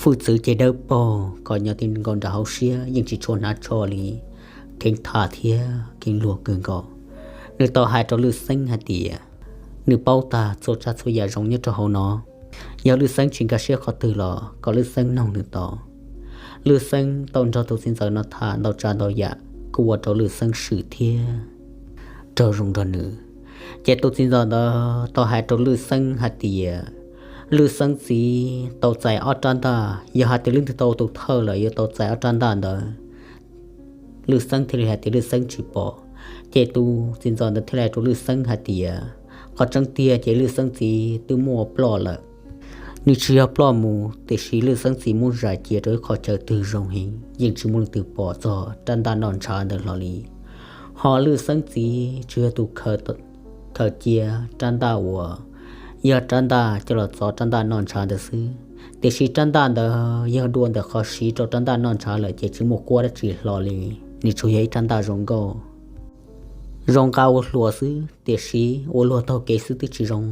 Hwj txwv ces dawb paug, kom nyob ti nkaus nram hauv siab yeej tsis tshua hnav tsho li, kheev tham thiab kheev luag kawg nkaus. Nws tau hais rau Lwj Xeeb hais tias nws paub tag txhua tsav txhua yam zoo nyob rau hauv no. Yog Lwj Xeeb tsis nkag siab qhov twg los kom Lwj Xeeb noog nws tau. Lwj Xeeb tau nrog tus txiv ntxawm no tham ntau tsav ntau yam kuj ua rau Lwj Xeeb swm thiab raug zoo nrog nws. Ces tus txiv ntxawm ntawd tau hais rau Lwj Xeeb hais tias Lwj Xeeb txiv tau txais ob rab ntaj, yog hais tias leej twg tau tus thawj lawm yuav tau txais ob rab ntaj ntawd. Lwj Xeeb thiaj li hais tias Lwj Xeeb tsis pom. Ces tus txiv ntxawm ntawd thiaj li hais rau Lwj Xeeb hais tias, qhov tseeb tiag ces Lwj Xeeb txiv twb muaj ploj lawm. Nws tsis yog ploj mus, tiam sis Lwj Xeeb txiv muab zais cia rau ib qho chaw twg zoo heev, yeej tsis muaj leej twg pom txog rab ntaj noj ntshav ntawd hlo li. Ho Lwj Xeeb txiv tsuas yog tus khaws cia rab ntaj uas yog rab ntaj coj los txov rab ntaj noj ntshav ntawd xwb. Tiam sis rab ntaj ntawd yog dua ntawm qhov siv rau rab ntaj noj ntshav lawm ces tsis muaj kuab dab tsi hlo li, nws tsuas yog ib rab ntaj zoo nkauj, zoo nqa ua hluas xwb, tiam sis ua luag taug kev xwb twb tsis zoo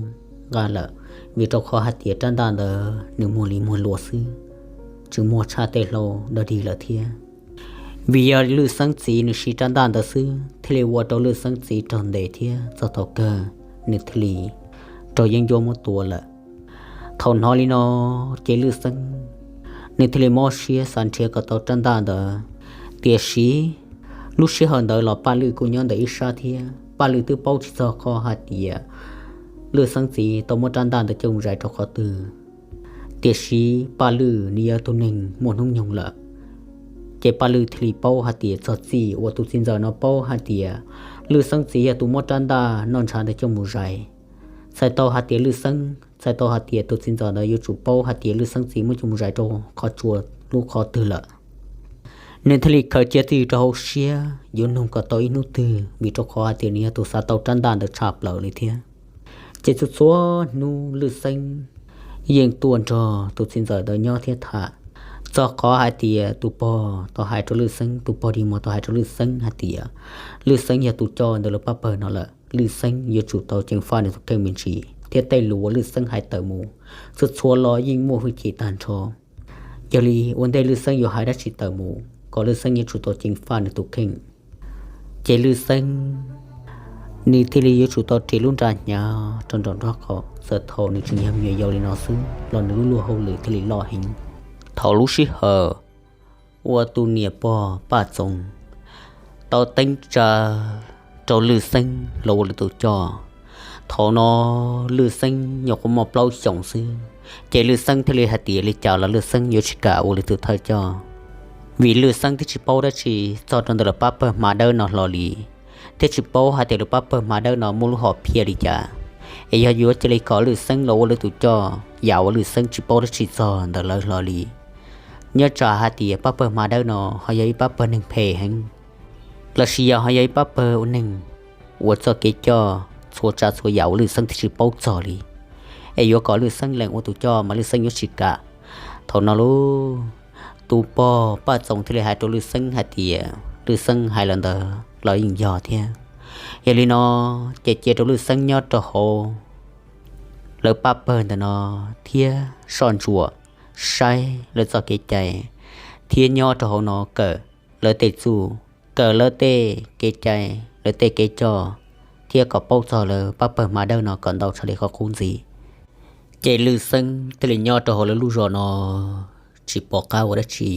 nqa lawm, vim rau qhov hais tias rab ntaj ntawd nws muag li muag luas xwb, tsis muag tshaj tej hlau dog dig lawm thiab. Vim yog Lwj Xeeb txiv nws siv rab ntaj ntawd xwb thiaj li ua rau Lwj Xeeb txiv raug ntes thiab txog thaum kawg nws thiaj li raug yeeb ncuab muab tua lawm. Thaum hnov li no ces Lwj Xeeb nws thiaj li mob siab xav nrhiav kom tau rab ntaj ntawd. Tiam sis lub sij hawm ntawd los Paj Lwj kuj nyob ntawm ib sab thiab, Paj Lwj twb paub tsis txog qhov hais tias Lwj Xeeb txiv tau muab rab ntaj ntawd coj mus zais rau qhov twg. Tiam sis Paj Lwj nws yog tus neeg muaj hnub nyoog lawm, ces Paj Lwj thiaj li paub hais tias txog txij uas tus txiv ntxawm no paub hais tias Lwj Xeeb txiv yog tus muab rab ntaj noj ntshav ntawd coj mus zais, txhais tau hais tias Lwj Xeeb, txhais tau hais tias tus txiv ntxawm ntawd yuav tsum paub hais tias Lwj Xeeb txiv muab coj mus zais rau qhov tsua lub qhov twg lawm. Nws thiaj li khaws cia txij rau hauv siab yuav nug kom tau ib hnub twg, vim rau qhov hais tias nws yog tus xav tau rab ntaj ntawd tshaj plaws li thiab. Ces txhua txhua hnub Lwj Xeeb yeej tuaj nrog tus txiv ntxawm ntawd nyob thiab tham. Txog qhov hais tias tus pog tau hais rau Lwj Xeeb, tus pog dig muag tau hais rau Lwj Xeeb hais tias Lwj Xeeb yog tus coj ntawm lawv pab pawg no lawm, Lwj Xeeb yuav tsum tau ceev faj nws tus kheej me ntsis thiab tej lus uas Lwj Xeeb hais tawm mus txhua txhua los yeej muaj hwj chim tag nrho. Yog li ua ntej Lwj Xeeb yuav hais dab tsi tawm mus kom Lwj Xeeb yuav tsum tau ceev faj nws tus kheej. Ces Lwj Xeeb nws thiaj li yuav tsum tau ris lub nra hnyav rau nraum nraub qaum, txawm thaum nws tseem yog me nyuam yaus li no xwb los nws lub luag hauj lwm thiaj li loj heev. Thaum lub sij hawm uas tus niam pog Paj Txoos tau teeb tsa rau Lwj Xeeb los ua lwm tus coj, thaum no Lwj Xeeb nyuam qhuav muaj plaub xyoos xwb, ces Lwj Xeeb thiaj li hais tias li cas los Lwj Xeeb yuav tsis kam ua lwm tus thawj coj, vim Lwj Xeeb twb tsis paub dab tsi txog rau ntawm lawv pab pawg hma dawb no hlo li, thiab tsis paub hais tias lawv pab pawg hma dawb no muaj lub hom phiaj li cas, es yog yuav cia li kom Lwj Xeeb los ua lwm tus coj yam uas Lwj Xeeb tsis paub dab tsi txog ntawm lawv hlo li. Nyob tsam hais tias pab pawg hma dawb no ho yog ib pab pawg neeg phem heev, lossis yog ho yog ib pab pawg ua neeg uas txoj kev coj txhua tsav txhua yam uas Lwj Xeeb twb tsis paub txog li, es yuav kom Lwj Xeeb lees ua tus coj mas Lwj Xeeb yuav tsis kam. Thaum no lub, tus pog Paj Txoos thiaj li hais rau Lwj Xeeb hais tias Lwj Xeeb hais los ntawd los yeej yog thiab. Yog li no ces cia rau Lwj Xeeb nyob rau hauv lawv pab pawg ntawm no thiab soj ntsuam saib lawv txoj kev cai, thiab nyob rau hauv no kawm lawv tej txuj, kawm lawv tej kev cai, lawv tej kev coj, thiab kom paub txog lawv pab pawg hma dawb no kom ntau tshaj li qhov qub ntxiv. Ces Lwj Xeeb thiaj li nyob rau hauv lawv lub zos no tsis pom qab ua dab tsi,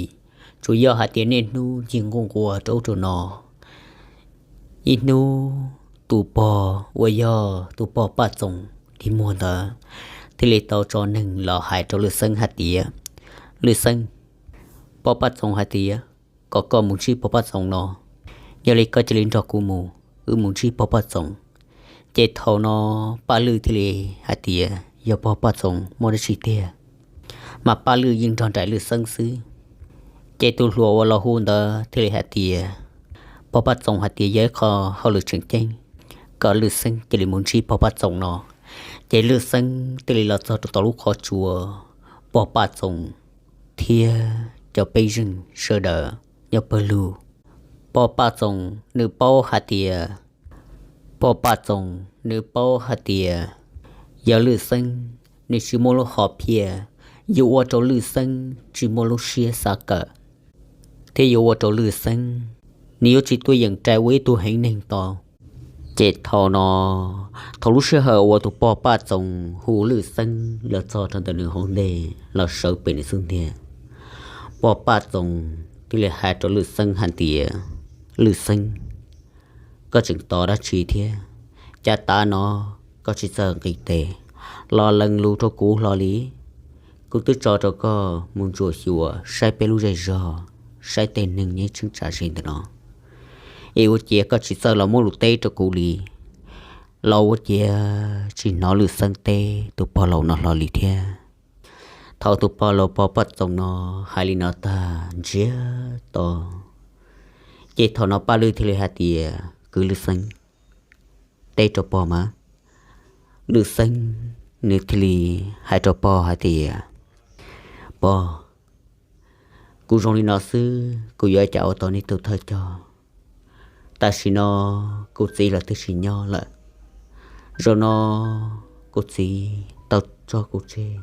tsuas yog hais tias niaj hnub ncig nquj nquas rau ub rau no. Ib hnub tus pog uas yog tus pog Paj Txoos dig muag ntawd thiaj li tau tso neeg los hais rau Lwj Xeeb hais tias, Lwj Xeeb, pog Paj Txoos hais tias kom koj mus ntsib pog Paj Txoos no, yog li koj cia li nrog kuv mus, wb mus ntsib pog Paj Txoos. Ces thaum no Paj Lwj thiaj li hais tias yog pog Paj Txoos muaj dab tsi tiag, mas Paj Lwj yeej nrog nraim Lwj Xeeb xwb. Ces tus hluas uas los hu ntawd thiaj li hais tias, pog Paj Txoos hais tias yog ib qho hauj lwm tseem ceeb, kom Lwj Xeeb cia li mus ntsib pog Paj Txoos no. Ces Lwj Xeeb thiaj li los txog rau tom lub qhov tsua, pog Paj Txoos thiab cov pej xeem sawv daws nyob pawg lug. Pog Paj Txoos nws paub hais tias, pog Paj Txoos nws paub hais tias yog Lwj Xeeb nws tsis muaj lub hom phiaj, yuav ua rau Lwj Xeeb tsis muaj lub siab xav kawm, thiab yuav ua rau Lwj Xeeb nws yuav tsis tuaj yeem rais ua ib tug heev neeg tau. Ces thaum no, thaum lub sij hawm uas tus pog Paj Txoos hu Lwj Xeeb los txog rau ntawm nws hauv ntej los sawv pem nws xub ntiag, pog Paj Txoos thiaj li hais rau Lwj Xeeb hais tias, Lwj Xeeb, koj tseem tos dab tsi thiab? Cas tav no koj tsis txawj nqis tes, los lees lus rau kuv hlo li. Kuv twb tso rau koj mus ntsuam xyuas saib peb lub zej zog, saib tej neeg nyob tseeb tsam ze ntawm no, es ua ciav koj tsis txawj los muab lus teb rau kuv li, los ua ciav tsis hnov Lwm Xeeb teb tus pog laus no hlo li thiab. Thaum tus pog laus Pov Paj Txoos no hais li no tag ntsiag to, ces thaum no Paj Lwm thiaj li hais tias, kwv Lwm Xeeb, teb rau pog mas. Lwm Xeeb nws thiaj li hais rau pog hais tias, pog, kuv zoo li no xwb kuv yuav ua cas ua tau nej tus thawj coj. Tam sim no kuv txiv los twb tsis nyob lawm, zaum no kuv txiv tau tso kuv tseg,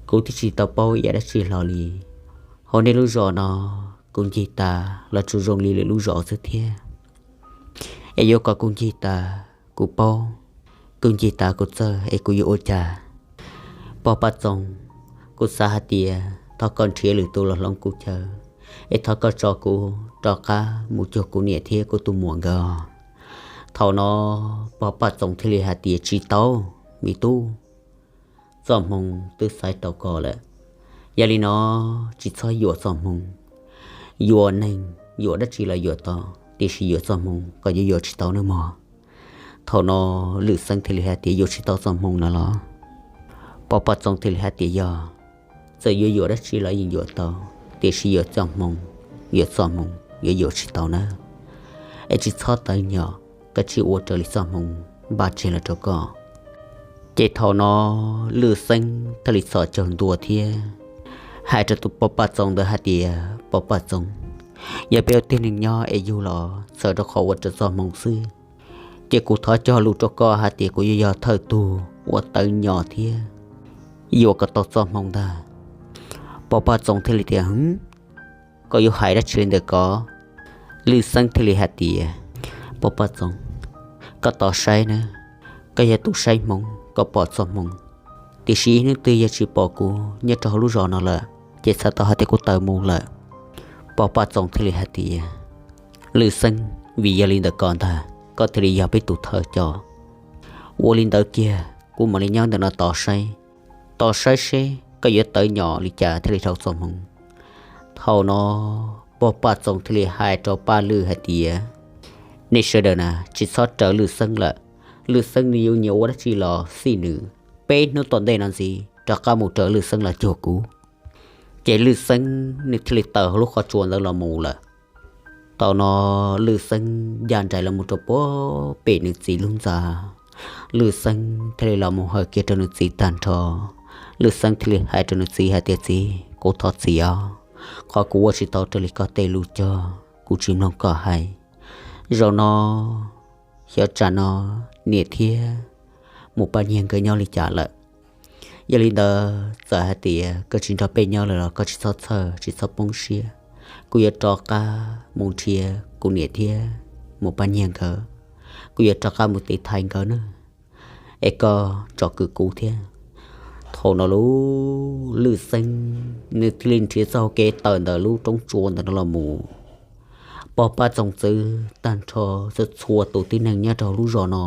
kuv twb tsis tau paub ib yam dab tsi hlo li. Hauv nej lub zos no kuv ncig tas los tsuas zoo li lwm lub zos xwb thiab. Es yuav kom kuv ncig tas kuv paub, kuv ncig tas kuv txawj es kuv yuav ua cas? Pog Paj Txoos, kuv xav hais tias thov koj nrhiav lwm tus los hloov kuv chaw, es thov koj tso kuv rov qab mus cuag kuv niam thiab kuv tus muam nkawd. Thaum no Pog Paj Txoos thiaj li hais tias, tsis tau, me tub, txoj hmoo twb xaiv tau koj lawm. Yog li no tsis txhob yuam txoj hmoo. Yuam neeg yuam dab tsi los yuam tau, tiam sis yuam txoj hmoo koj yuav yuam tsis tau nawb mog. Thaum no Lwm Xeeb thiaj li hais tias, yuam tsis tau txoj hmoo no los? Pog Paj Txoos thiaj li hais tias, yog, txawm yuav yuam dab tsi los yeej yuam tau, tiam sis yuam txoj hmoo, yuam txoj hmoo yuav yuam tsis tau nawb. Es tsis txhob tawv nyom, koj cia ua raws li txoj hmoo npaj tseg los rau koj. Ces thaum no Lwm Xeeb thiaj li txhos caug ntua thiab hais rau tus Pog Paj Txoos ntawd hais tias, Pog Paj Txoos, yog peb ua tib neeg nyob es yug los txhawm rau qhov ua raws txoj hmoo xwb, ces kuv thov cog lus rau koj hais tias kuv yuav yog thawj tug ua tawv nyom thiab yuam kom tau txoj hmoo ntag. Pog Paj Txoos thiaj li tias, hwv, koj yuav hais dab tsi li ntawm ko? Lwm Xeeb thiaj li hais tias, Pog Paj Txoos, koj tos saib na, koj yog tus saib hmoo koj pom txoj hmoo, tiam sis ib hnub twg yog tsis pom kuv nyob rau hauv lub zos no lawm ces txhais tau hais tias kuv tawm mus lawm. Pog Paj Txoos thiaj li hais tias, Lwm Xeeb, vim yog li ntawm ko ntag koj thiaj li yog peb tus thawj coj. Ua li ntawd kiag kuv mam li nyob ntawm no tos saib, tos saib seb koj yuav tawv nyom li cas thiaj li dhau txoj hmoo. Thaum no Pog Paj Txoos thiaj li hais rau Paj Lwm hais tias, nej sawv daws na tsis txhob raws Lwm Xeeb lawm. Lwm Xeeb nws yuav nyiam ua dab tsi los xij nws, peb hnub tom ntej no ntxiv rov qab mus raws Lwm Xeeb los cuag kuv. Ces Lwm Xeeb nws thiaj li tawm hauv lub qhov tsua ntawd los mus lawm. Thaum no Lwm Xeeb ncaj nraim los mus rau puag pem nws txiv lub ntxa. Lwm Xeeb thiaj li los mus hawm kiag rau nws txiv tag nrho. Lwm Xeeb thiaj li hais rau nws txiv hais tias, txiv, kuv thov txim os, qhov kuv ua tsis tau raws li koj tej lus cog, kuv tsis mloog koj hais. Zaum no, xyov tsam no niam thiab mus pab nyiag nkawd nyob li cas lawm. Yog li ntawd txawm hais tias koj tsis nrog peb nyob lawm los koj tsis txhob txhawj tsis txhob poob siab. Kuv yuav rov qab mus nrhiav kuv niam thiab mus pab nyiag nkawd, kuv yuav rov qab mus tiv thaiv nkawd na, es koj tsom kwm kuv thiab. Thaum no lub Lwm Xeeb nws thiaj li nrhiav txoj hau kev tawm ntawm lub roob tsua ntawm no los mus. Pog Paj Txoos txwv tag nrho txhua txhua tus tib neeg nyob rau hauv lub zos no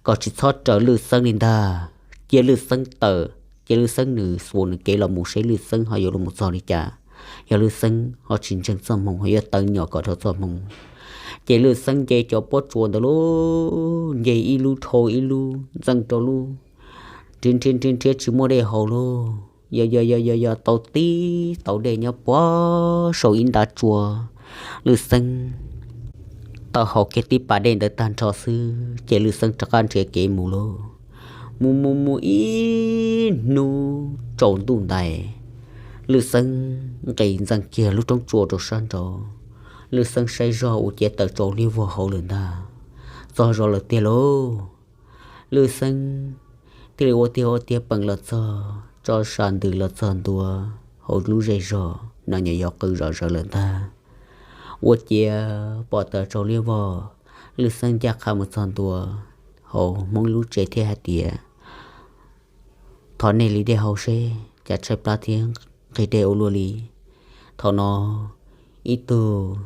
kom tsis txhob raws Lwm Xeeb li ntag. Cia Lwm Xeeb tawm, cia Lwm Xeeb nws xuas nws kev los mus seb Lwm Xeeb ho yuav los mus txog li cas. Yog Lwm Xeeb ho tsis ntseeg txoj hmoo ho yuav tawv nyom kom dhau txoj hmoo. Ces Lwm Xeeb nce cov pob tsuas ntawd lub, nce ib lub dhau ib lub, ntxeej rau lub, nrhiav nrhiav nrhiav nrhiav tsis muaj dej haus lauj. Yog yog yog yog yog tau tib tau dej nyob puag saum ib nta tsua. Lwm Xeeb tau haus kiag tib pas dej ntawd tag nrho xwb ces Lwm Xeeb rov qab nrhiav kev mus lauj. Mus mus mus ib hnub tsaus ntuj ntais, Lwm Xeeb nqis ntxees kiag lub roob tsua rau sab nraud. Lwm Xeeb saib zog ua ciav tawm tsaus liab vog hauv lawm ntag. Txog zos lawm tiag lauj. Lwm Xeeb thiaj li ua tiag ua tiag peem los txog tso sam ntws los txog ntua hauv lub zej zog no nyuam yaus qw zom zaws lawm ntag. Ua ciav pom tawm tsaus liab vog, Lwm Xeeb ncaj qha mus txog ntua hauv Hmoob lub tsev thiab hais tias, thov nej li dej haus seb cas tshaib plab thiab nqhis dej ua luaj li. Thaum no ib tug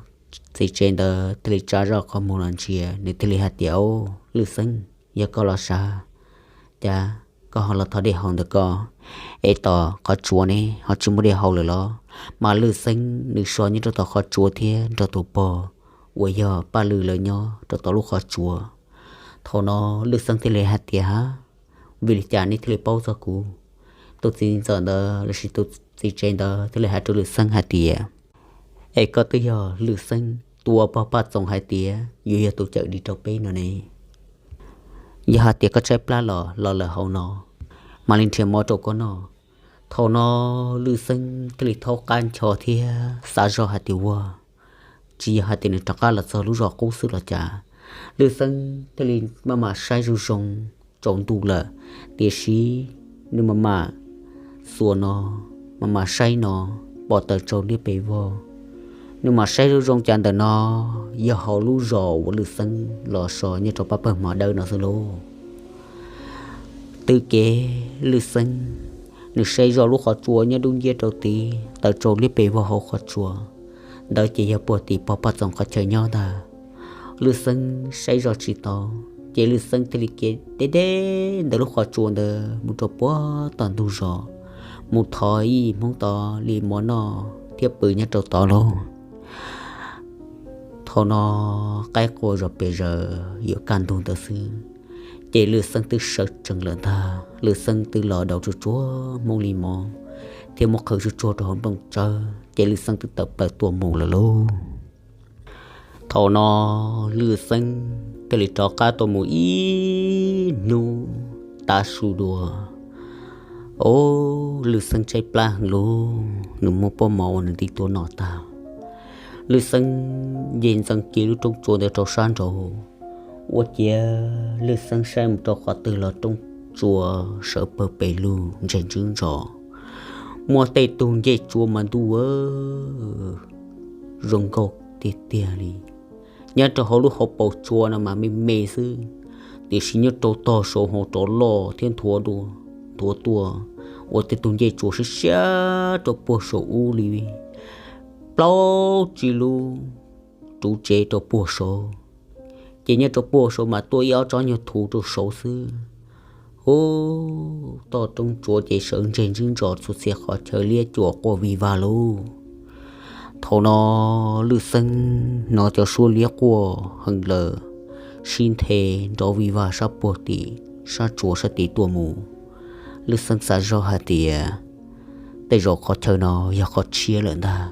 txiv tsev ntawd thiaj li tsa zoj qhov muag los ntsia, nws thiaj li hais tias, au, Lwm Xeeb, yog koj los sav, Cas koj ho los thov dej haus ntawm ko, es tom qhov tsua ne ho tsis muaj dej haus lawm los? Mas Lwj Xeeb nws so nyob rau tom qhov tsua thiab nrog tus pog uas yog Paj Lwm lawv nyob rau tom lub qhov tsua. Thaum no Lwj Xeeb thiaj li hais tias, Ha, vim li cas nej thiaj li paub txog kuv? Tus txiv ntxawm ntawd lossis tus txiv tsev ntawd thiaj li hais rau Lwj Xeeb hais tias, Es koj twb yog Lwj Xeeb tus uas pog Paj Txoos hais tias yuav yog tus cawm dim rau peb no ne. Yog hais tias koj tshaib plab los los lawm hauv no, mam li nrhiav mov rau koj noj. Thaum no Lwj Xeeb thiaj li thaub qab ncho thiab xav zoj hais tias ua, tsis yog hais tias nws rov qab los txog lub zos qub xwb los cas. Lwj Xeeb thiaj li maj mam saib zoo zoo, tsaus ntuj lawm, tiam sis nws maj mam xuas no, maj mam saib no, pom taws tsau liab pes vog. Nws mam saib zoo zoo cas ntawm no yog hauv lub zos uas Lwj Xeeb los so nyob rau pab pawg hmo dawb no xwb lauj. Twb kev Lwj Xeeb nws saib zoj lub qhov tsua nyob dub nciab rau tid, taws tsau liab pes vog hauv qhov tsua ntawd ces yog puag tim pog Paj Txoos qhov chaw nyob ntag. Lwj Xeeb saib zoj tsis tau, ces Lwj Xeeb thiaj li kev deb deb ntawm lub qhov tsua ntawd mus rau puag tom ntug zos, mus thov ib hmoob tod li mov noj thiab pw nyob rau tod lauj. Thaum no qaib qua zog pes zaws yuav kaj ntug ntawd xwb, ces Lwj Xeeb twb sawv tsees lawm ntag. Lwj Xeeb twb los daus tsuag tsuag hmoob li mov thiab muab qhwv tsuag tsuag rau hauv nplooj tsawb, ces Lwj Xeeb twb tawm plaws tuaj mus lawm lauj. Thaum no Lwj Xeeb thiaj li rov qab tuaj mus ib hnub tav su dua. Au, Lwj Xeeb tshaib plab heev lauj, nws muab pob mov uas nws ntim tuaj noj tag. Lwj Xeeb nce ntxeev kiag lub roob tsua ntawd rau sab nraud, ua ciav Lwj Xeeb saib mus rau qhov twg los roob tsua sawv pawg pes lug ntseg ntswb ntsos, muaj tej tug ncej tsua mas ntuj aw, zoo nkauj tiag tiag li. Nyob rau hauv lub hauv paus tsua no mas me me xwb, tiam sis nyob rau tog saud ho rov loj thiab nthuav dua nthuav tuaj, ua tej tug ncej tsua siab siab rau puag saum ub li plaub tsib lub ruv tsev rau puag saud. Ces nyob rau puag saud mas tuaj ib ob tsob nyuag thuv rau saud xwb. Ub, toj roob tsua ces sawv ntseg ntswb ntsos txhua txhia qhov chaw, liab cuam quaj vij vag lauj. Thaum no Lwj Xeeb hnov cov suab liab quaj heev lawm, sib nthe nrov vij vag sab puag tim sab tsua sab tid tuaj mus. Lwj Xeeb xav zoj hais tias tej zaum qhov chaw no yog qhov tshiab lawm ntag.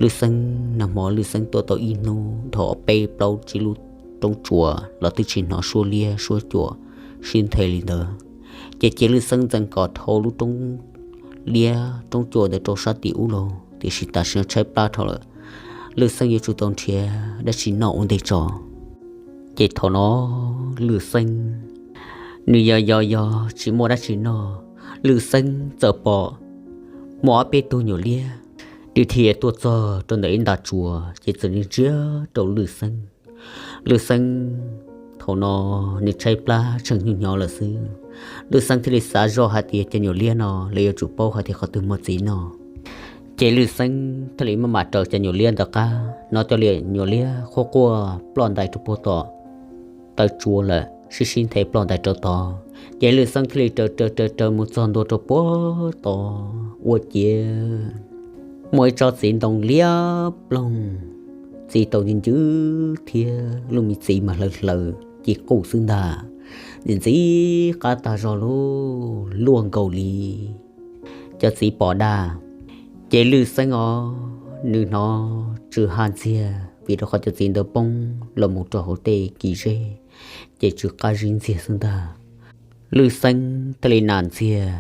Lwj Xeeb nag hmo Lwj Xeeb tuaj tau ib hnub dhau peb plaub tsib lub roob tsua los twb tsis hnov suab liab suab cuam sib nthe li ntawd. Ces cia Lwj Xeeb ntxeev kom dhau lub roob liab roob cuam ntawd rau sab tim ub lauj, tiam sis tam sim no tshaib plab dhau lawm, Lwj Xeeb yuav tsum tau nrhiav dab tsi noj ua ntej tso. Ces thaum no Lwj Xeeb nws yog yog yog tsis muaj dab tsi noj, Lwj Xeeb txawm pom muaj ob peb tug nyuam liab dhia dhia tuaj txog rau ntawm ib nta tsua, ces txawm ntsia rau Lwj Xeeb. Lwj Xeeb thaum no nws tshaib plab tsheej hnyo hnyo lawm xwb. Lwj Xeeb thiaj li xav zoj hais tias cov nyuam liab no lawv yuav tsum paub hais tias qhov twg muaj txiv noj. Ces Lwj Xeeb thiaj li maj mam raws cov nyuam liab ntawd qab, hnov cov nyuam liab quaj quaj ploj ntais rau puag tom taw tsua lawm, sib sib nthe ploj ntais rau tod. Ces Lwj Xeeb thiaj li raws raws raws raws mus txog ntua rau puag tod, ua ciav muaj ib tsob txiv ntoo liab ploog, txiv tau ncw ncwb thiab lub me txiv mas hlaws hlaws ci qus xwb ntag. Ntxim ntxim qab tag zog lauj, luaj nkaus li cov txiv pos daj. Ces Lwj Xeeb os, nws hnov tsw haj ntxiag vim rau qhov cov txiv ntawd poob los mus rau hauv tej kis zeb, ces tsw qab zib ntxiag xwb ntag. Lwj Xeeb thiaj li nam ntxiag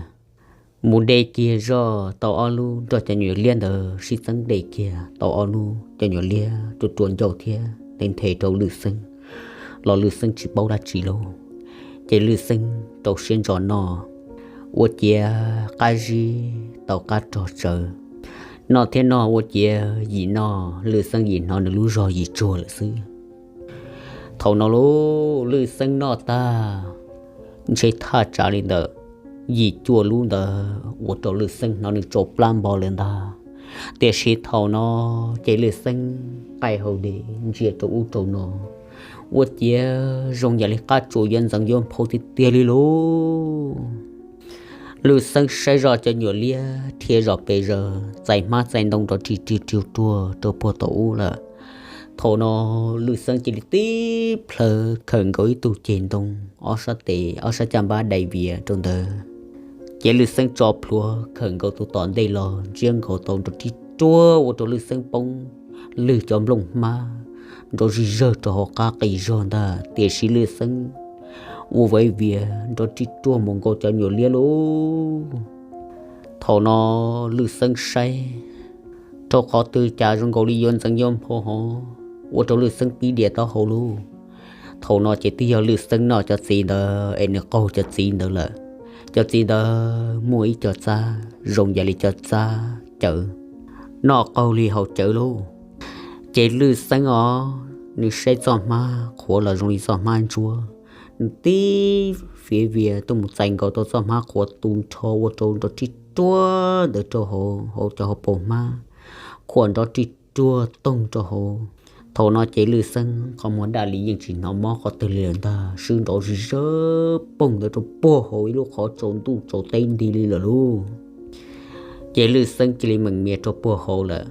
mus de kiag zoj tau ob lub nrog cov nyuam liab ntawd sib txeeb de kiag tau ob lub, cov nyuam liab rua rua ncauj thiab nthe nthe rau Lwj Xeeb, los Lwj Xeeb tsis paub dab tsi lauj. Ces Lwj Xeeb rau siab ntso noj, ua ciav qab zib tau qab rog tsawv. Noj thiab noj ua ciav yim noj, Lwj Xeeb yim hnov nws lub zog yim tsuag lawm xwb. Thaum no lauj, Lwj Xeeb noj tag, ntshe thaj tsam li ntawm yim cuaj lub ntawd ua rau Lwj Xeeb hnov nws tsau plab npo lawm ntag. Tiam sis thaum no ces Lwj Xeeb qaij hau de ntsia rau ub rau no, Ua ciav zoo yam li qab tsuas yuav ntxeev yuav nphau tiag tiag li lauj. Lwj Xeeb saib zoj cov nyuam liab dhia zom pes zaws txais hmab txais ntoo nrov rig rig riu ruag rau puag tom ub lawm. Thaum no Lwj Xeeb cia li tib plhaw khawm nkaus ib tug ceg ntoo, ob sab tes ob sab caj npab dai vias rau ntawd. Ces Lwj Xeeb tso plhuav khawm nkaus tus tom ntej los ntsiab nkaus tau nrov rig ruag ua rau Lwj Xeeb poob lwg cov nplooj hmab nrov zig zawg rau hauv qab qis zog ntag. Tiam sis Lwj Xeeb ua vaiv vias nrov rig ruag mus nkaus cov nyuam liab lauj. Thaum no Lwj Xeeb saib rau qhov twg cas zoo nkaus li yuav ntxeev yuav nphau hov, ua rau Lwj Xeeb pib dias taub hau lauj. Thaum no ces twb yog Lwj Xeeb noj cov txiv ntawd es nws qaug cov txiv ntawd lawm. Cov txiv ntawd muaj ib co txab zoo yam li cov txab cawv, noj qaug li haus cawv lauj. Ces Lwj Xeeb os, nws saib txoj hmab qhuav los zoo li txoj hmab ntsuab, nws tib fiav vias tuaj mus txais nkaus tau txoj hmab qhuav tu nrho ua rau nrov rig ruag ntawd rau hauv hauv cov hauv paus hmab, khuam nrov rig ruag toog rau hauv. Thaum no ces Lwj Xeeb qhov muag daj li yeej tsis hnov mob qhov twg li lawm ntag, swb nrov zig zawg poog ntawd rau puag hauv ib lub qhov tsaus ntuj tsaus teb nti li lawm lauj. Ces Lwj Xeeb cia li meem mias rau puag hauv lawm.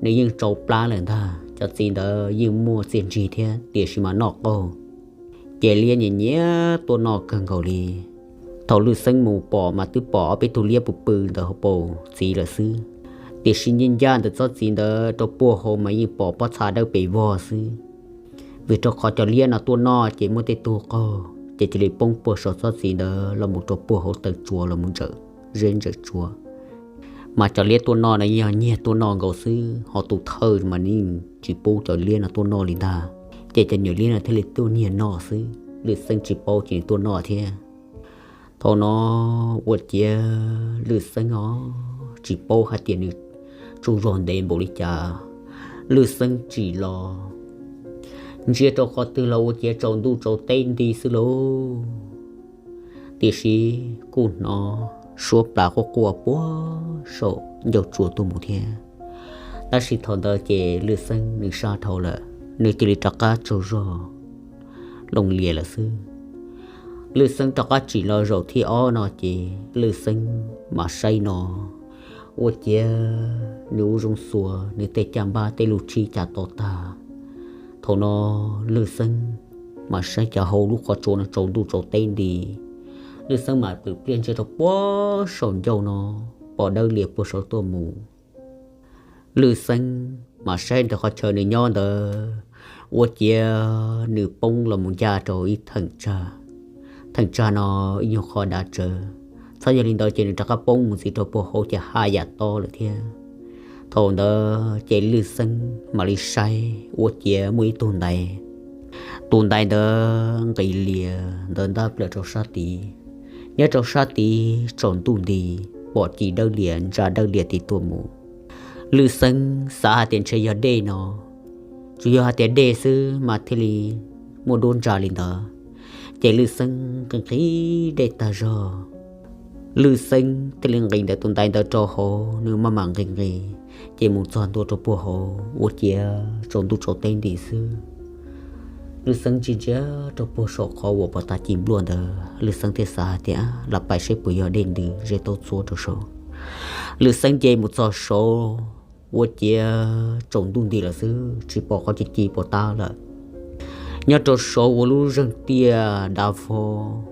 Nws yeej tsau plab lawm ntag, cov txiv ntawd yeej muaj txiaj ntsig thiab tiam sis mas noj qaug. Ces liab nyiam nyiam tuaj noj kawg nkaus li. Thaum Lwj Xeeb mus pom mas twb pom ob peb tug liab pw pw ntawm hauv paus txiv lawm xwb, tiam sis ncaj ncaj ntawm txoj txiv ntawd rau puag hauv mas yeej pom pob txha dawb pes vog xwb. Vim rau qhov cov liab no tuaj noj ces muaj tej tug qaug ces cia li poob puag saum txoj txiv ntawd los mus rau puag hauv taw tsua los mus ntsawm zeb ntsawm tsua. Mas cov liab tuaj noj no yog nyiag tuaj noj nkaus xwb, ho tus thawj mas yeej tsis pub cov liab no tuaj noj li ntag. Ces cov nyuam liab no thiaj li tuaj nyiag noj xwb, Lwj Xeeb tsis paub ces nws tuaj noj thiab. Thaum no ua ciav Lwj Xeeb os, tsis paub hais tias nws tsaug zog ntev npaum li cas. Lwj Xeeb tsim los ntsia rau qhov twg los ua ciav tsaus ntuj tsaus teb nti xwb lauj. Tiam sis kuj hnov suab plas quaj quaj puag saum ncauj tsua tuaj mus thiab. Tab sis thaum ntawd ces Lwj Xeeb nws sab dhau lawm, nws cia li rov qab tsaug zog loo lias lawm xwb. Lwj Xeeb rov qab tsim los zaum thib ob no ces Lwj Xeeb mam saib no ua ciav nws ua zoo xuas nws tej caj npab tej lub tshib cas to tag. Thaum no Lwj Xeeb mam saib cov hauv lub qhov tsua no tsaus ntuj tsaus teb nti. Lwj Xeeb mam pwm pliaj ntsia rau puag saum ncauj no, pom dawb lias puag saud tuaj mus. Lwj Xeeb mam saib ntawm qhov chaw nws nyob ntawd, ua ciav nws poob los mus ncaj rau ib theem tsag. Theem tsag no ib nyuag qhov dav tsawv, txhob yog li ntawd ces nws rov qab poob mus ntxiv rau puag hauv ces haj yam tob lawm thiab. Thaum ntawd ces Lwj Xeeb mam li saib ua ciav muaj ib tug ntaiv. Tus ntaiv ntawd nqis lias ntawd ntab plaws rau sab tid. Nyob rau sab tid tsaus ntuj nti, pom ci dawb lias ntsa dawb lias tid tuaj mus. Lwj Xeeb xav hais tias ntshe yog dej no, tsuas yog hais tias dej xwb mas thiaj li muaj duab ntsa li ntawd. Ces Lwj Xeeb nqhis nqhis dej tag zog, Lwj Xeeb thiaj li nqis ntawm tus ntaiv ntawd rau hauv, nws maj mam nqis nqis, ces mus txog ntua rau puag hauv ua ciav tsaus ntuj tsaus teb nti xwb. Lwj Xeeb ntsia ntsia rau puag saum qhov uas pov tas ci npluaj ntawd, Lwj Xeeb thiaj xav hais tias lam pais saib puas yog dej ntws ze taub txuab rau saud. Lwj Xeeb nce mus txog saud ua ciav tsaus ntuj nti lawm xwb, tsis pom qhov ci ci pov tas lawm. Nyob rau saud ua lub zeeg tiaj dav vog,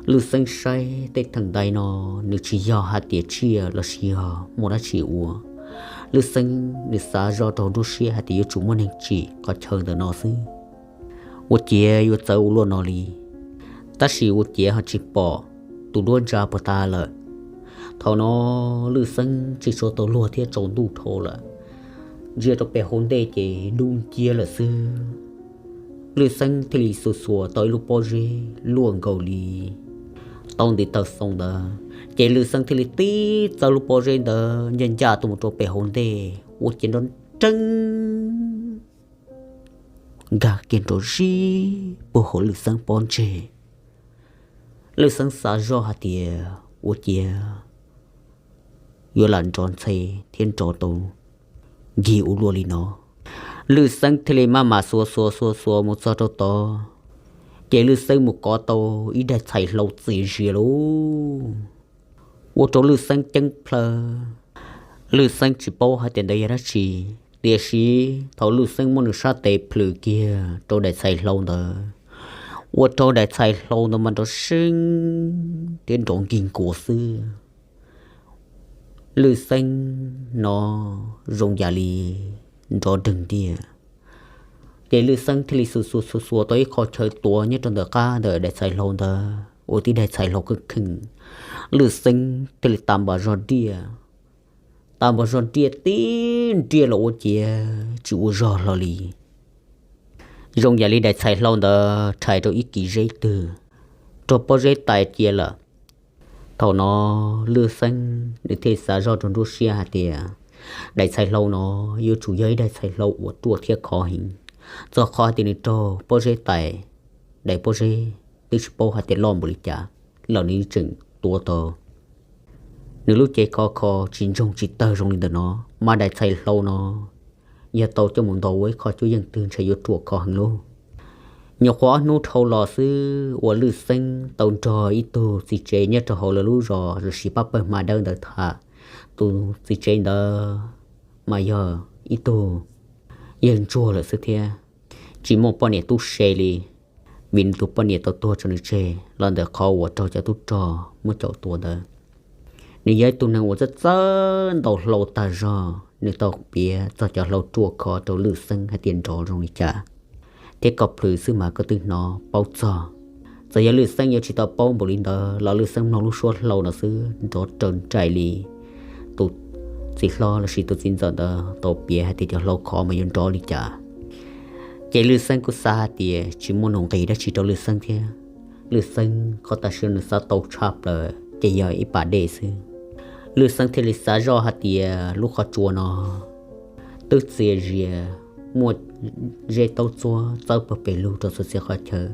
Lwj Xeeb saib tej theem ntaiv no nws tsis yog hais tias tsiaj los sis yog muaj dab tsi ua. Lwj Xeeb nws xav zoj rau nruab siab hais tias yuav tsum muaj neeg tsim qhov chaw ntawm no xwb, ua ciav yuav txawv ua luaj no li. Tab sis ua ciav ho tsis pom tus duab ntsa pov tas lawm. Thaum no Lwj Xeeb tsis tshua tau luag thiab tsaus ntuj dhau lawm, ntsia rau pem hauv ntej ces dub nciab lawm xwb. Lwj Xeeb thiaj li xuas xuas tau ib lub pob zeb luaj nkaus li tau nti taw xoo ntawd, ces Lwj Xeeb thiaj li tib txawb lub pob zeb ntawd ncaj ncaj tuaj mus rau pem hauv ntej ua ciav nrov nreeb nkag kiag nrov zib puag hauv Lwj Xeeb pob ntseg. Lwj Xeeb xav zoj hais tias ua ciav yuav lam nrov ntxhe thiab nrov tau nkig ua luaj li no. Lwj Xeeb thiaj li maj mam xuas xuas xuas xuas mus txog rau tod, ces Lwj Xeeb mus kov tau ib daim txhais hlau txias zias lauj. Ua rau Lwj Xeeb ceeb plhaw, Lwj Xeeb tsis paub hais tias ntawd yog dab tsi, tiam sis thaum Lwj Xeeb muab nws sab tes plhws kiag rau daim txhais hlau ntawd, ua rau daim txhais hlau ntawd mas nrov seeb thiab nrov nkig nkuas xwb. Lwj Xeeb no zoo yam li nrov dheev tiag. Ces Lwj Xeeb thiaj li xuas xuas xuas xuas tau ib qho chaw tuav nyob rau ntawm qab ntawm daim txhais hlau ntawd ua tib daim txhais hlau kheej kheej. Lwj Xeeb thiaj li tas npam zog diaj, tas npam zog diaj tib nriaj los ua ciav tsis ua zog hlo li. Zoo yam li daim txhais hlau ntawd rhais rau ib kis zeb twg rau pob zeb tais cia lawm. Thaum no Lwj Xeeb nws thiaj xav zoj rau nruab siab hais tias daim txhais hlau no yuav tsum yog ib daim txhais hlau uas ruaj thiab khov heev, txog qhov hais tias nws raug pob zeb tais, daim pob zeb twb tsis paub hais tias loj npaum li cas los nws tseem tuav tau. Nws lub cev khov kho tsis ntsoog tsis tawg zoo li ntawm no, mas daim txhais hlau no yog tau coj mus ntaus ua ib qho cuab yeej twg ntshe yuav ruam khov heev lauj. Nyuam qhuav ob hnub dhau los xwb uas Lwj Xeeb tau nrog ib tug txiv tsev nyob rau hauv lawv lub zos lossis pab pawg hma dawb ntawd tham. Tus txiv tsev ntawd mas yog ib tug yawg ntsuag lawm xwb thiab, tsis muaj poj niam tub se li, vim nws tus poj niam tau tuag tso nws tseg los ntawm qhov uas raug cov tub rog muab caum tua ntawd. Nws yog ib tug neeg uas txawj txawj ntaus hlau tag zog, nws tau piav txog cov hlau ruaj khov rau Lwj Xeeb hais tias nrov zoo li cas, thiab koj plhws xwb mas koj twb hnov paub txog. Txawm yog Lwj Xeeb yuav tsis tau paub npaum li ntawd los Lwj Xeeb mloog lub suab hlau no xwb nrov raws nraim li tus txiv hlob lossis tus txiv ntxawm ntawd tau piav hais tias cov hlau khov mas yuav nrov li cas. Ces Lwj Xeeb kuj xav hais tias tsis muaj nuj nqis dab tsi rau Lwj Xeeb thiab. Lwj Xeeb qhov tam sim no nws xav tau tshaj plaws ces yog ib pas dej xwb. Lwj Xeeb thiaj li xav zoj hais tias lub qhov tsua no twb txias zias, muaj zeb taub txuab txawb pag pes lug rau txhua txhia qhov chaw.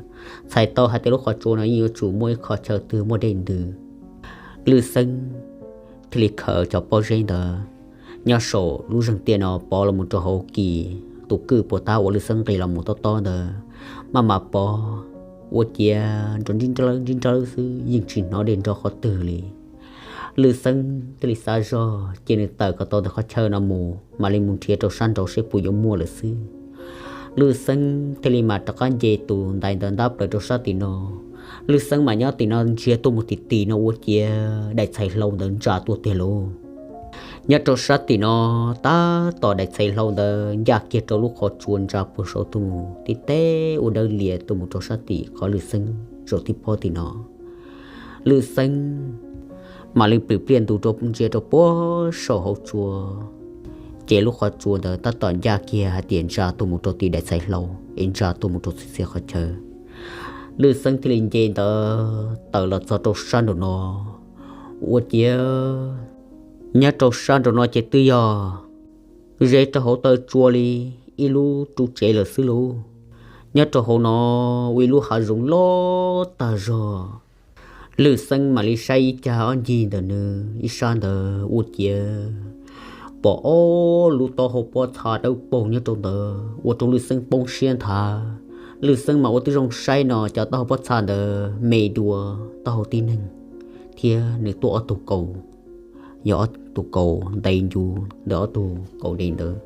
Txhais tau hais tias lub qhov tsua no yeej yuav tsum muaj ib qhov chaw twg muaj dej ntws. Lwj Xeeb thiaj li khaws cov pob zeb ntawd nyob saum lub zeeg tiaj no pov los mus rau hauv kis tus kwj puas tab uas Lwj Xeeb nqis los mus tob tob ntawd, maj mam pov ua ciav nrov nrib nrawb nrib nrawb xwb, yeej tsis hnov dej nrov qhov twg li. Lwj Xeeb thiaj li xav zog ces nws tawm kom tau ntawm qhov chaw no mus, mam li mus nrhiav rau sab nraud seb puas yuav muaj lawm xwb. Lwj Xeeb thiaj li mam rov qab nce tus ntais ntawd ntab plaws rau sab tim no. Lwj Xeeb mam nyob tim no ntsia tuaj mus tim tim no ua ciav daim txhais hlau ntawd ntsa tuaj tiag lauj. Nyob rau sab tim no, tab tom daim txhais hlau ntawd ncaj kiag rau lub qhov tsua ntsa puag saud tuaj mus tib teb ua dawb lias tuaj mus rau sab tim qhov Lwj Xeeb zaum tib pob tim no. Lwj Xeeb mam li pwm pliaj ntus rau ntsia rau puag saum hauv tsua, ces lub qhov tsua ntawd tab tom ncaj kiag hais tias ntsa tuaj mus rau tim daim txhais hlau es ntsa tuaj mus rau txhua txhia qhov chaw. Lwj Xeeb thiaj li nce ntawd tawm los txog rau sab nraum no ua ciav nyob rau sab nraum no ces twb yog ze rau hauv taw tsua li ib lub ru tsev lawm xwb lauj. Nyob rau hauv no ua ib lub hav zoov loj tag zog. Lwj Xeeb mam li saib ib cag ob ncig ntawm nws ib sab ntawd ua ciav pom ob lub taub hau pob txha dawb paug nyob rau ntawd ua rau Lwj Xeeb poob siab nthav. Lwj Xeeb mas ua tib zoo saib no cov taub hau pob txha ntawd me dua taub hau tib neeg, thiab nws tuaj ob tug kaus, yog ob tug kaus ntev ncu ntawm ob tug kaus dej ntawd.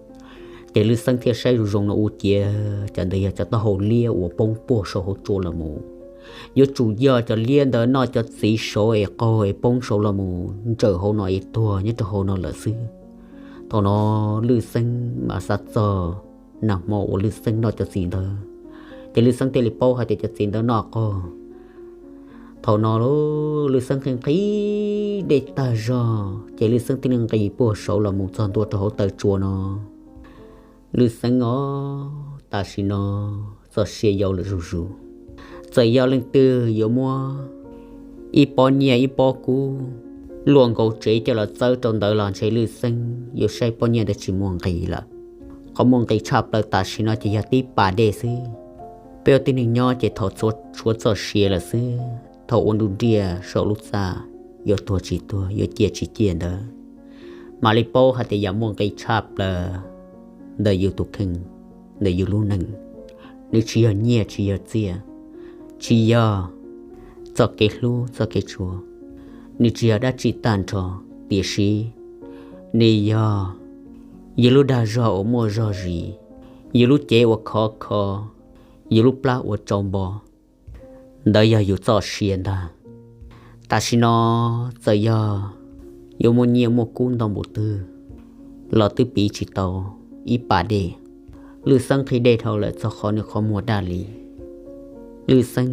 Ces Lwj Xeeb thiaj saib zoo zoo no ua ciav cov ntawd yog cov taub hau liab uas poob puag saum hauv tsua los mus. Yuav tsum yog cov liab ntawd noj cov txiv saud es qaug es poob saud los mus ntsawm hauv no es tuag nyob rau hauv no lawm xwb. Thaum no Lwj Xeeb mas xav txog nag hmo uas Lwj Xeeb noj cov txiv ntawd, ces Lwj Xeeb thiaj li paub hais tias cov txiv ntawd noj qaug. Thaum no Lwj Xeeb nqhis nqhis dej tag zog ces Lwj Xeeb thiaj li nqis puag saud los mus txog ntua rau hauv taw tsua no. Lwj Xeeb os, tam sim no txoj sia yau lawm zuj zus. Txawm yog leej twg yuav muab ib pob nyiaj ib pob kub luaj nkaus tsev coj los txawb rau ntawd los ntshe Lwj Xeeb yuav saib pob nyiaj ntawd tsis muaj nqis lawm. Qhov muaj nqis tshaj plaws tam sim no ces yog tib pas dej xwb. Peb ua tib neeg nyob ces thaum tshuav txoj sia lawm xwb, thaum ua nruj nriaj saum lub txaj, yuav tuag tsis tuag yuav ciaj tsis ciaj ntawd, mam li paub hais tias yam muaj nqis tshaj plaws ntawm yus tus kheej. ntawm yus lub neej. Nws tsis yog nyiaj tsis yog txiaj, tsis yog txoj kev hlub txoj kev tshua, nws tsis yog dab tsi tag nrho, tiam sis nws yog yus lub dag zog uas muaj zog zis, yus lub cev uas khov kho, yus lub plab uas tsau npo. Ntawd yog yus txoj sia ntag. Tam sim no txawm yog yuav muaj nyiaj muaj kub ntau npaum twg los twb piv tsis tau ib pas dej. Lwj Xeeb nqhis dej dhau lawm txog qhov nws qhov muag daj li. Lwj Xeeb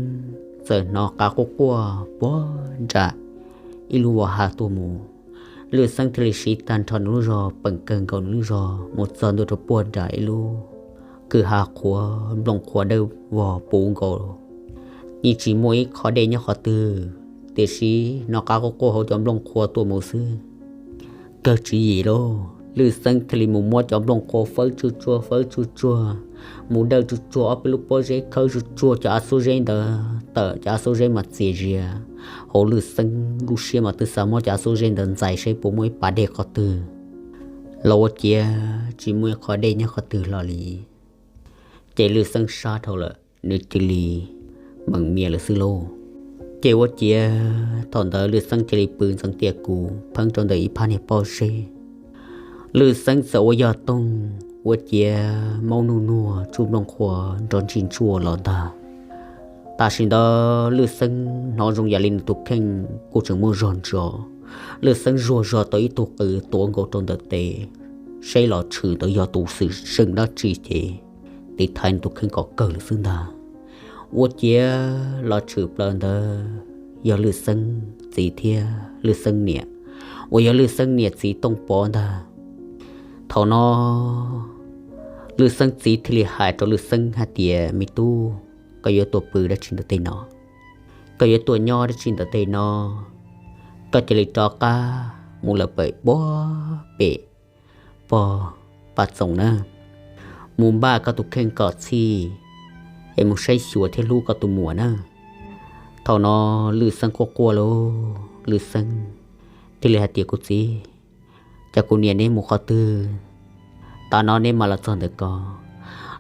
txawm hnov qav quaj quaj puag nram ib lub vos hav tuaj mus. Lwj Xeeb thiaj li siv tag nrho nws lub zog peem kawg nkaus nws lub zog mus txog ntua rau puag nram ib lub kwj ha qhuav nplooj qhuav dawb vog puv nkaus. Yeej tsis muaj ib qho dej nyob qhov twg, tiam sis hnov qav quaj quaj hauv cov nplooj qhuav tuaj mus xwb. Kawg tswv yim lauj, Lwj Xeeb thiaj li mus muab cov nplooj qhuav fawb tsuj tsuag fawb tsuj tsuag, mus dawj tsuj tsuag ob peb lub pob zeb, khawb tsuj tsuag cov av xub zeb ntawd tawm, cov av xub zeb mas txias zias. Hauv Lwj Xeeb lub siab mas twb xav muab cov av xub zeb ntawd ntxais seb puas muaj ib pas dej qhov twg, los ua ciav tsis muaj ib qho dej nyob qhov twg los li. Ces Lwj Xeeb sab dhau lawm, nws cia li meem mias lawm xwb lauj. Ces ua ciav thaum ntawd Lwj Xeeb cia li pw ntxeev tiaj kuv pheeb rau ntawm ib phab niag pob zeb. Lwj Xeeb txawm ua yog toog ua ciav maub nuj nuag tsuj nplooj qhuav nrov ntsis ntsuaj los ntag. Tam sim ntawd Lwj Xeeb hnov zoo yam li nws tus kheej kuj tseem muaj zog ntsos. Lwj Xeeb zuag zog tau ib tug qws tuav nkaus rau ntawm tes, saib los tshwm ntawd yog tus xwm txheej dab tsi ces tiv thaiv nws tus kheej kom kawg lawm xwb ntag. Ua ciav los tshwm plaws ntawd yog Lwj Xeeb txiv thiab Lwj Xeeb niam, uas yog Lwj Xeeb niam txiv Tooj Pov ntag. Thaum no Lwj Xeeb txiv thiaj li hais rau Lwj Xeeb hais tias, me tub, koj yuav tuaj pw dab tsi ntawm tej no? Koj yuav tuaj nyob dab tsi ntawm tej no? Koj cia li rov qab mus lawm pem puag pem pog Paj Txoos na, mus npaj koj tus kheej kom txhij, es mus saib xyuas thiab hlub koj tus muam na. Thaum no Lwj Xeeb quaj quaj lauj, Lwj Xeeb thiaj li hais tias, kuv txiv, cas kuv niam neb mus qhov twg, tav no neb mam los txog ntawm ko?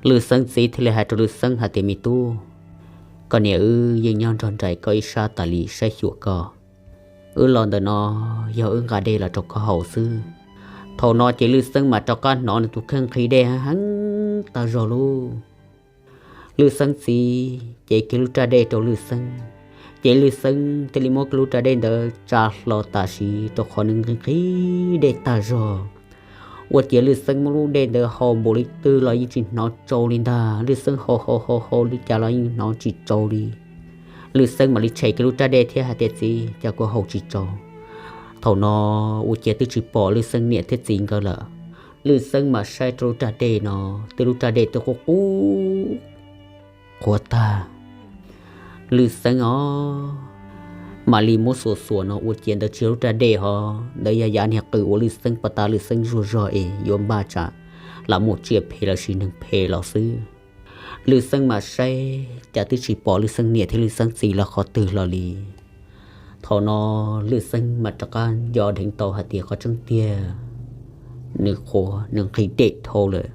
Lwj Xeeb txiv thiaj li hais rau Lwj Xeeb hais tias, me tub, koj niam wb yeej nyob nrog nraim koj ib sab tas li saib xyuas koj. Wb los ntawm no yog wb nqa dej los rau koj haus xwb. Thaum no ces Lwj Xeeb mas rov qab hnov nws tus kheej nqhis dej heev tag zog lauj. Lwj Xeeb txiv ces kiag lub raj dej rau Lwj Xeeb, ces Lwj Xeeb thiaj li muab kiag lub raj dej ntawd tsa hlo tam sim rau qhov nws nqhis nqhis dej tag zog. Ua ciav Lwj Xeeb muab lub dej ntawd haus npaum li twg los yeej tsis hnov tsau li ntag. Lwj Xeeb haus haus haus haus li cas los yeej hnov tsis tsau li. Lwj Xeeb mam li tshem kiag lub raj dej thiab hais tias, txiv, cas kuv haus tsis tsau? Thaum no ua ciav twb tsis pom Lwj Xeeb niam thiab txiv nkawd lawm. Lwj Xeeb mam saib rau lub raj dej no, twb lub raj dej twb qub qub qhuav tag. Lwj Xeeb os, mam li muab xuas xuas no ua ciav ntawd tsis yog lub raj dej ho, ntawd yog yav niag qws uas Lwj Xeeb pov tas Lwj Xeeb zuag zog es yuav npaj tsam lam muaj tsiaj phem los sis neeg phem los xwb. Lwj Xeeb mam saib cas twb tsis pom Lwj Xeeb niam thiab Lwj Xeeb txiv lawv qhov twg los li. Thaum no Lwj Xeeb mam rov qab nco dheev tau hais tias qhov tseeb tiag nws qhuav nws nqhis dej dhau lawm,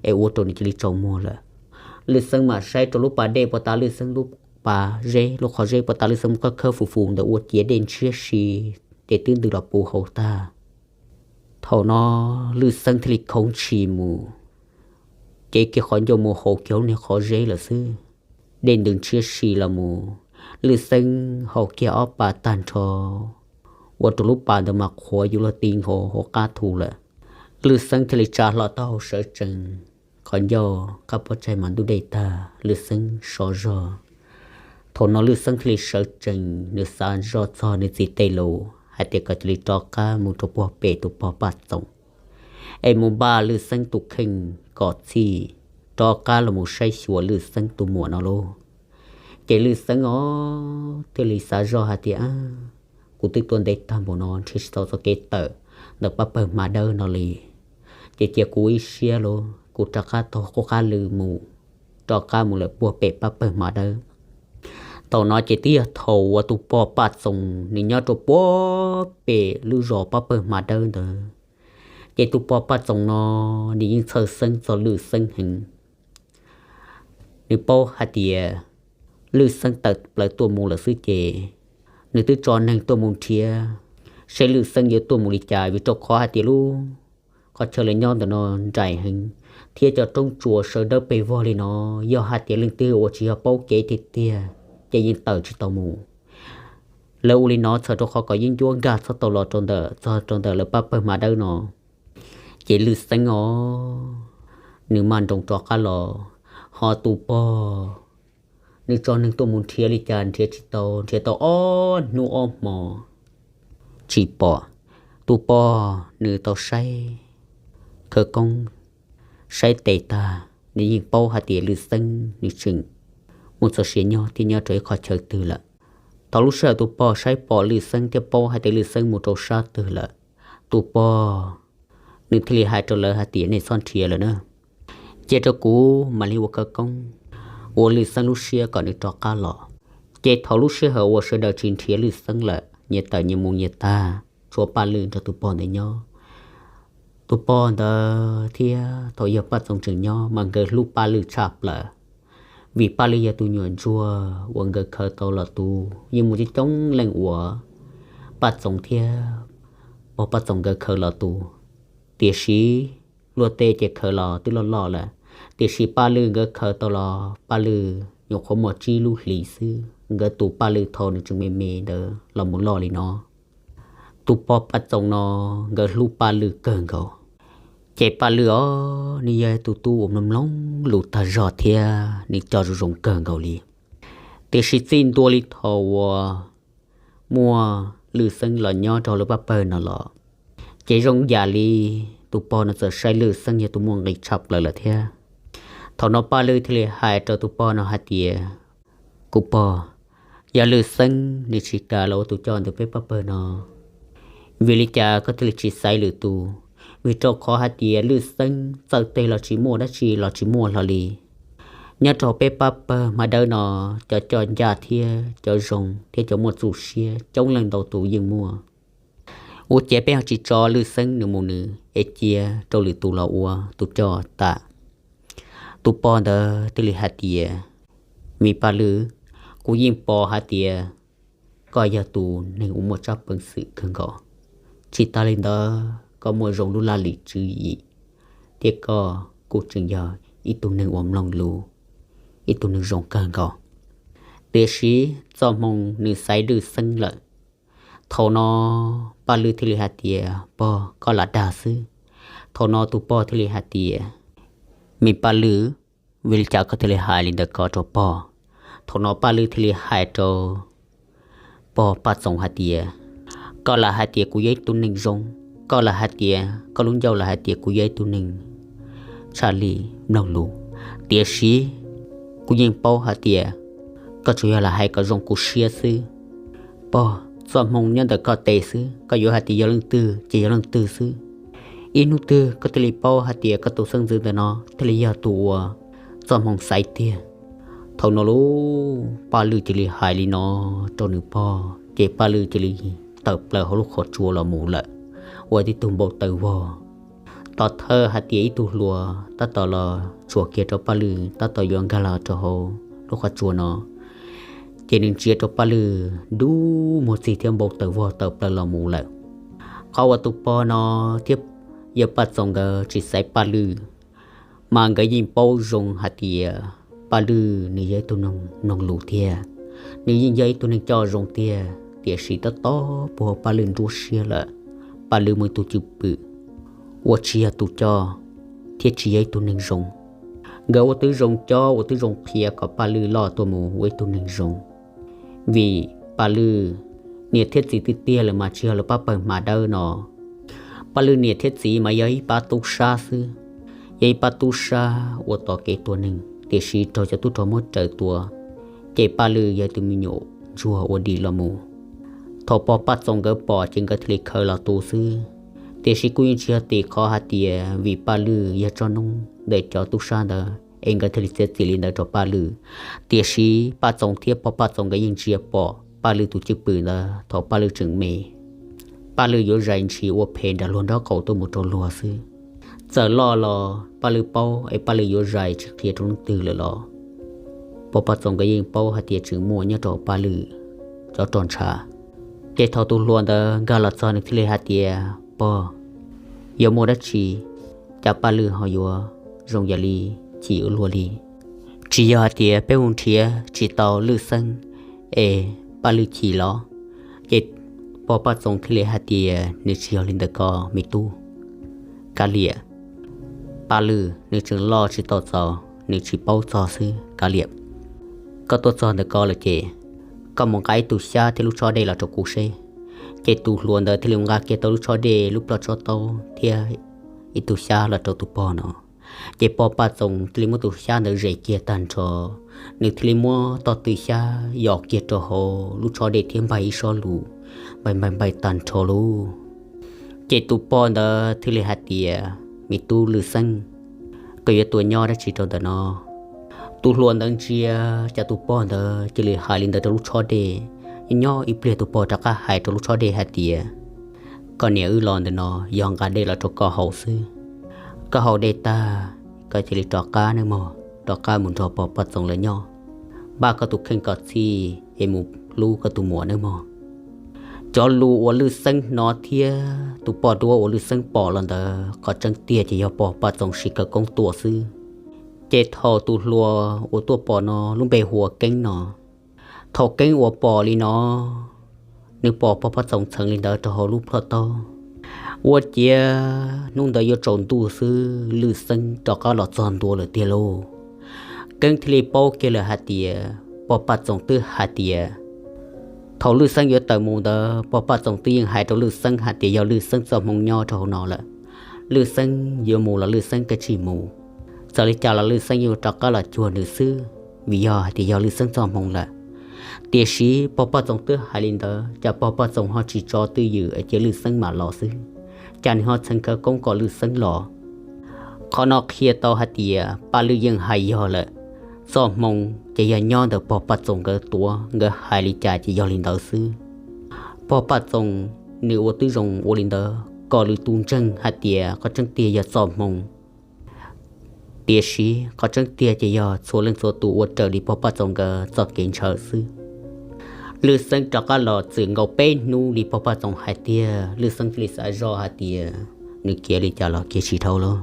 es ua rau nws cia li tsaus muag lawm. Lwj Xeeb mam saib rau lub pas dej pov tas Lwj Xeeb lub pas zeb, lub qhov zeb pov tas Lwj Xeeb muab khawb khawb fus fus ntawd ua ciav dej ntshiab si, ces twb ntws los puv hauv tag. Thaum no Lwj Xeeb thiaj li khoov ntshis mus, cev kiag qhov ncauj mus haus kiag lub niag qhov zeb lawm xwb. Dej ntws ntshiab si los mus, Lwj Xeeb haus kiag ob pas tag nrho, ua rau lub pas ntawd mas qhuav yuav luag ti nkaus hauv qab thu lawm. Lwj Xeeb thiaj li tsa hlo taub hau sawv tsees, qhov ncauj qab pob tsaig mas ntub dej tag, Lwj Xeeb sov zog. Thaum no Lwj Xeeb thiaj li sawv tsees, nws xav zoj txog nws txiv tej lus hais tias kom cia li rov qab mus rau puag pem tus pog Paj Txoos, es mus npaj Lwj Xeeb tus kheej kom txhij, rov qab los mus saib xyuas Lwj Xeeb tus muam no lauj. Ces Lwj Xeeb os thiaj li xav zoj hais tias, kuv twb tuaj ntev tag npaum no nrhiav tsis tau txoj kev tawm ntawm pab pawg hma dawb no li, ces cia kuv ib siab lauj, kuv rov qab taug qub qab lw mus, rov qab mus lawm puag pem pab pawg hma dawb. Thaum no ces twb yog thaum uas tus pog Paj Txoos nws nyob rau puag pem lub zos pab pawg hma dawb ntawd. Ces tus pog Paj Txoos no nws yeej txhawj xeeb txog Lwj Xeeb heev. Nws paub hais tias Lwj Xeeb tawm plaws tuaj mus lawm xwb ces nws twb tso neeg tuaj mus nrhiav seb Lwj Xeeb yuav tuaj mus li cas, vim rau qhov hais tias lub qhov chaw lawv nyob ntawm no nraim heev thiab cov roob tsuas sawv dawb pes vog li no, yog hais tias leej twg uas tsis yog paub kev tiag tiag ces yeej tawm tsis tau mus. Lawv ua li no txhawm rau qhov kom yeeb ncuab nkag txhob tau los rau ntawm, txog rau ntawm lawv pab pawg hma dawb no. Ces Lwj Xeeb os, nws maj nroos rov qab los, ho tus pog nws tso neeg tuaj mus nrhiav li cas nrhiav tsis tau, nrhiav tau ob hnub ob hmo tsis pom. Tus pog nws tau saib khawv koob, saib tes tag, nws yeej paub hais tias Lwj Xeeb nws tseem muaj txoj sia nyob thiab nyob rau ib qhov chaw twg lawm. Thaum lub sij hawm tus pog saib pom Lwj Xeeb thiab paub hais tias Lwj Xeeb mus rau sab twg lawm, tus pog nws thiaj li hais rau lawv hais tias nej txhob nrhiav lawm na, cia rau kuv mam li ua khawv koob ua Lwj Xeeb lub siab kom nws rov qab los. Ces thaum lub sij hawm uas sawv daws tsis nrhiav Lwj Xeeb lawm, nyias tawm nyias mus nyias tag, tshuav Paj Lwj nrog tus pog ntawd nyob. Tus pog ntawd thiab thaum yog Paj Txoov tseem nyob mas nkawd hlub Paj Lwj tshaj plaws, vim Paj Lwj yog tus nyuam ntsuag uas nkawd khaws tau los tu. Yeej muaj coob coob leej uas Paj Txoov thiab pog Paj Txoov nkawd khaws los tu, tiam sis luag tej ces khaws los twb loj loj lawm, tiam sis Paj Lwj nkawd khaws tau los Paj Lwj nyuam qhuav muaj tsib lub hlis xwb, nkawd tu Paj Lwj thaum nws tseem me me ntawd los mus loj li no. Tus pog Paj Txoov no nkawd hlub Paj Lwj kawg nkaus. Ces Paj Lwj os, nws yog tus tub uas mloog mloog lus tag zog thiab nws coj zoo zoo kawg nkaus li. Tiam sis txij ntua li thaum uas muaj Lwj Xeeb los nyob rau lawv pab pawg no los, ces zoo yam li tus pog no txawm saib Lwj Xeeb yog tus muaj nqis tshaj plaws lawm thiab. Thaum no Paj Lwj thiaj li hais rau tus pog no hais tias, kuv pog, yog Lwj Xeeb nws tsis kam los ua tus coj ntawm peb pab pawg no, vim li cas koj thiaj li tsis xaiv lwm tus? Vim rau qhov hais tias Lwj Xeeb txawj teg los tsis muaj, dab tsi los tsis muaj hlo li. Nyob rau peb pab pawg hma dawb no, cov coj ncaj thiab cov zoo thiab cov muaj txuj siab coob leej ntau tus yeej muaj. Ua cas peb ho tsis tso Lwj Xeeb nws mus nws es cia rau lwm tus los ua tus coj tas? Tus pog ntawd thiaj li hais tias, me Paj Lwj, kuv yeej pom hais tias koj yog tus neeg uas muaj tsab peev xwm kawg nkaus. Tsis tas li ntawd koj muaj zoo lub laj lim tswv yim, thiab koj kuj tseem yog ib tug neeg uas mloog lus, ib tug neeg zoo kawg nkaus. Tiam sis txoj hmoo nws xaiv Lwj Xeeb lawm. Thaum no Paj Lwj thiaj li hais tias, pog, koj lam dag xwb. Thaum no tus pog thiaj li hais tias, me Paj Lwj, vim li cas koj thiaj li hais li ntawd ko rau pog? Thaum no Paj Lwj thiaj li hais rau pog Paj Txoov hais tias, koj lam hais tias kuv yog ib tug neeg zoo, koj lam hais tias koj lub ncauj lam hais tias kuv yog ib tug neeg tshaj li mloog lus, tiam sis kuv yeej paub hais tias koj tsuas yog lam hais kom zoo kuv siab xwb. Pog, txoj hmoo nyob ntawm koj tes xwb, koj yuav hais tias yog leej twg ces yog leej twg xwb. Ib hnub twg koj thiaj li paub hais tias koj tus xeeb ntxwv ntawm no thiaj li yog tus uas txoj hmoo xaiv tiag. Thaum no lub Paj Lwj cia li hais li no rau nws pog, ces Paj Lwj cia li tawm plaws hauv lub qhov tsua los mus lawm, ua tib tug npau taws vog. Tod thawj hais tias ib tug hluas tab tom los tsuam kiag rau Paj Lwj, tab tom yuav nkag los rau hauv lub qhov tsua no, ces nws ntsia rau Paj Lwj dub muag txig thiab npau taws vog tawm plaws los mus lawm. Qhov uas tus pog no thiab yawg Paj Txoov nkawd tsis xaiv Paj Lwj, mas nkawd yeej paub zoo hais tias Paj Lwj nws yog ib tug neeg mloog lus tiag, nws yeej yog ib tug neeg coj zoo tiag, tiam sis tab tom puag Paj Lwj nruab siab lawm. Paj Lwj muaj ib tug cwj pwm uas tsis yog tus coj thiab tsis yog ib tug neeg zoo. Nkawd ua tib zoo cob ua tib zoo qhia kom Paj Lwj loj tuaj mus ua ib tug neeg zoo. Vim Paj Lwj niam thiab txiv tiag tiag lawm mas tsis yog lawv pab pawg hma dawb no. Paj Lwj niam thiab txiv mas yog ib pab tub sab xwb, yog ib pab tub sab ua tos kev tua neeg, tiam sis raug cov tub rog muab raws tua, ces Paj Lwj yog tus me nyuam ntsuag ua dim los mus. Thaum pog Paj Txoov nkawd pom ces nkawd thiaj li khaws los tu xwb, tiam sis kuj yeej tsis yog tim qhov hais tias vim Paj Lwj yog tsob noob ntawm cov tub sab ntawd es nkawd thiaj li txiav txim li ntawd rau Paj Lwj. Tiam sis Paj Txoov thiab pog Paj Txoov nkawd yeej ntsia pom Paj Lwj tus cwj pwm ntawd thaum Paj Lwj tseem me. Paj Lwj yuav zais ntshis ua phem nram luag nraub qaum tuaj mus rau luag xwb. Txawm loj los Paj Lwj paub es Paj Lwj yuav zais tsis qhia rau leej twg lawm los Pog Paj Txoos nkawd yeej paub hais tias tseem muaj nyob rau Paj Lwm cov roj ntsha. Ces thaum tus hluas ntawd nkag los txog nws thiaj li hais tias, Pog, yuav muaj dab tsi? Cas Paj Lwm ho yuav zoo yam li chim ua luaj li? Tsis yog hais tias peb hu nrhiav tsis tau Lwj Xeeb es Paj Lwm chim los? Ces Pog Paj Txoos thiaj li hais tias, Nws tsis yog li ntawd ko me tub. Kav liam, Paj Lwm nws tseem loj tsis tau txaus, nws tsis paub txog xwb. Kav liam, koj tuaj txog ntawm ko lawm ces koj mus nqa ib tug xyab thiab lub tshob dej los rau kuv seb. Ces tus hluas ntawd thiaj li mus nqa kiag tau lub tshob dej, lub ploj tsob taub thiab ib tug xyab los rau tus pog no. Ces Pog Paj Txoos thiaj li muab tus xyab ntawd zes kiag tag nrho, nws thiaj li muab tog tw xyab yos kiag rau hauv lub tshob dej thiab npaig ib sob lus, npaig npaig npaig tag nrho lauj. Ces tus pog ntawd thiaj li hais tias, Me tub Lwj Xeeb, koj yuav tuaj nyob dab tsi rau ntawm no? Tus hluas ntawd ntsia cas tus pog ntawd cia li hais li ntawd rau lub tshob dej. Nyob ib pliag tus pog rov qab hais rau lub tshob dej hais tias, Koj niam wb los ntawm no yog nqa dej los rau koj haus xwb. Koj haus dej tag, koj cia li rov qab nawb mog, rov qab mus nrog Pog Paj Txoos lawv nyob, npaj koj tus kheej kom txhij es mus hlub koj tus muam nawb mog. Cov lus uas Lwj Xeeb hnov thiab tus poj duab uas Lwj Xeeb pom los ntawd, qhov tseeb tiag ces yog Pog Paj Txoos siv khawv koob tua xwb. Ces thaum tus hluas uas tuaj pom no lub npe hu ua Keeb no, thaum Keeb uas pom li no, nws pom Pog Paj Txoos txheev li ntawd rau hauv lub ploj taub, ua ciav hnub ntawd yuav tsaus ntuj xwb Lwj Xeeb rov qab los txog ntua lawm tiag lauj. Keeb thiaj li paub kiag lawm hais tias Pog Paj Txoos twb hais tias, thaum Lwj Xeeb yuav tawm mus ntawd Pog Paj Txoos twb yeej hais rau Lwj Xeeb hais tias yog Lwj Xeeb txoj hmoo nyob rau hauv no lawm, Lwj Xeeb yuav mus los Lwj Xeeb kav tsij mus, txawm li cas los Lwj Xeeb yuav rov qab los cuag nws xwb, vim yog hais tias yog Lwj Xeeb txoj hmoo lawm. Tiam sis Pog Paj Txoos twb hais li ntawd, cas Pog Paj Txoos ho tsis tso twj ywm es cia Lwj Xeeb mam los xwb, cas nws ho txheev khawv koob kom Lwj Xeeb los. Qhov no qhia tau hais tias Paj Lwm yeej hais yog lawm, txoj hmoo ces yog nyob ntawm Pog Paj Txoos nkawd tuav, nkawd hais li cas ces yog li ntawd xwb. Pog Paj Txoos nws ua twb zoo ua li ntawd kom lwm tus ntseeg hais tias qhov tseeb tiag yog txoj hmoo. Tiam sis qhov tseeb tiag ces yog txhua leej txhua tus ua raws li Pog Paj Txoos nkawd txoj kev ntshaw xwb. Lwj Xeeb rov qab los txwm nkaus peb hnub li Pog Paj Txoos hais tiag, Lwj Xeeb thiaj li xav zoj hais tias nws khiav li cas los khiav tsis dhau lawm.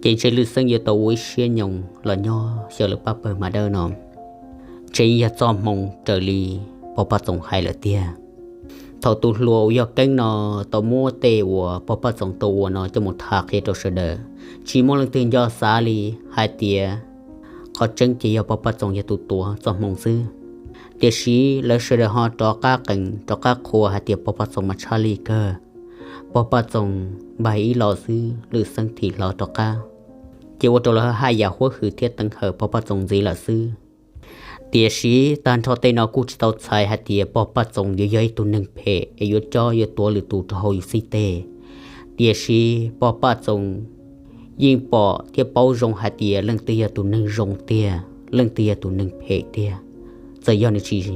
Ces ntshe Lwj Xeeb yuav tau ua ib siab nyoos los nyob xyaw lawv pab pawg Mas Dawb no, ntshe yeej yog txoj hmoo raws li Pog Paj Txoos hais lawm tiag. Thaum tus hluas uas yog Keeb no tau muab tej uas Pog Paj Txoos tau ua no coj mus tham qhia rau sawv daws, tsis muaj leej twg nco xav li hais tias qhov tseeb ces yog Pog Paj Txoos yog tus tuav txoj hmoo xwb. Tiam sis lawv sawv daws ho rov qab qees rov qab qhuas hais tias Pog Paj Txoos mas tshaj lij kawg. Pog Paj Txoos npaig ib los xwb Lwj Xeeb thim hlo rov qab, ces ua rau lawv haj yam huab hwm thiab teev hawm Pog Paj Txoos ntxiv lawm xwb. Tiam sis tag nrho tej no kuj tsis tau txhais hais tias Pog Paj Txoos yuav yog ib tug neeg phem es yuav cob yuav tuav lwm tus rau hauv yus xib teg. Tiam sis Pog Paj Txoos yeej pom thiab paub zoo hais tias leej twg yog tus neeg zoo tiag, leej twg yog tus neeg phem tiag. Txawm yog nws tsis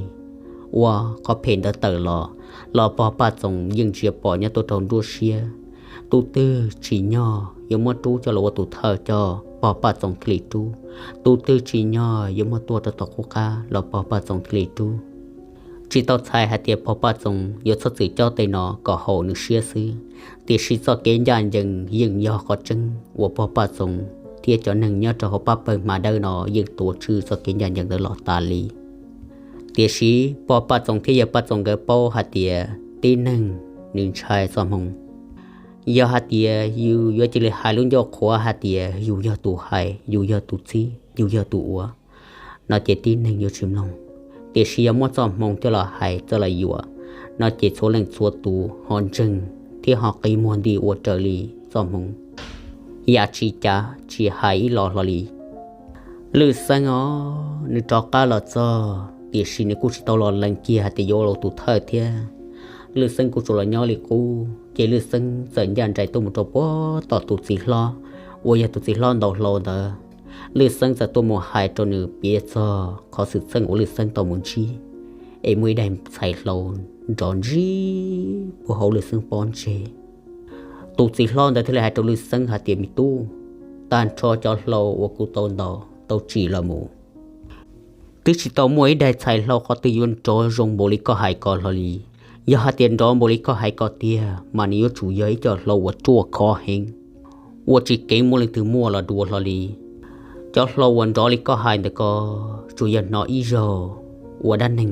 ua qhov phem ntawd tawm los, los Pog Paj Txoos yeej ntsia pom nyob tuaj rau nruab siab. Tus twg tsim nyog yuav muab rub coj los ua tus thawj coj Pog Paj Txoos thiaj li rub, tus twg tsim nyog yuav muab tua rau tom qub qab los Pog Paj Txoos thiaj li rub. Tsis tau txhais hais tias Pog Paj Txoos yuav txhob txwm cob tej no kom haum nws siab xwb, tiam sis txoj kev ncaj ncees yeej yog qhov tseeb uas Pog Paj Txoos thiab cov neeg nyob rau hauv pab pawg Hma Dawb no yeej tuav tswj txoj kev ncaj ncees ntawd los tas li. Tiam sis Pog Paj Txoos thiab Yawg Paj Txoos nkawd paub hais tias tib neeg nws ntshai txoj hmoo. Yog hais tias yus yuav cia li hais lub ncauj qhuav hais tias yus yog tus hais, yus yog tus txib, yus yog tus ua, no ces tib neeg yuav tsis mloog. Tiam sis yog muab txoj hmoo coj los hais coj los yuam, no ces txhua leej txhua tus ho ntseeg thiab ho qi muag nti ua raws li txoj hmoo. Yam tsis cav tsis hais ib los hlo li. Lwj Xeeb os, nws rov qab los txog tiam sis nws kuj tsis tau los lees kiag hais tias yuav ua tus thawj thiab. Lwj Xeeb kuj tsuas los nyob li qub, ces Lwj Xeeb txawm ncaj nraim tuaj mus rau puag tom tus txiv hlob uas yog tus txiv hlob ntaus hlau ntawd. Lwj Xeeb txawm tuaj mus hais rau nws piav txog qhov xwm txheej uas Lwj Xeeb tau mus ntsib, es muaj ib daim ntxhais hlau nrov ntsig puag hauv Lwj Xeeb pob ntseg. Tus txiv hlob ntawd thiaj li hais rau Lwj Xeeb hais tias, Me tub, tag nrho cov hlau uas kuv tau ntaus tau tsim los mus, Twb tsis tau muaj ib daim txhais hlau qhov twg yuav nrov zoo npaum li koj hais ko hlo li. Yog hais tias nrov npaum li koj hais ko tiag mas nws yuav tsum yog ib co hlau uas ruaj khov heev, uas tsis keev muaj leej twg muaj los dua hlo li. Cov hlau uas nrov li koj hais ntawm ko tsuas yog hnov ib zaug uas dab neeg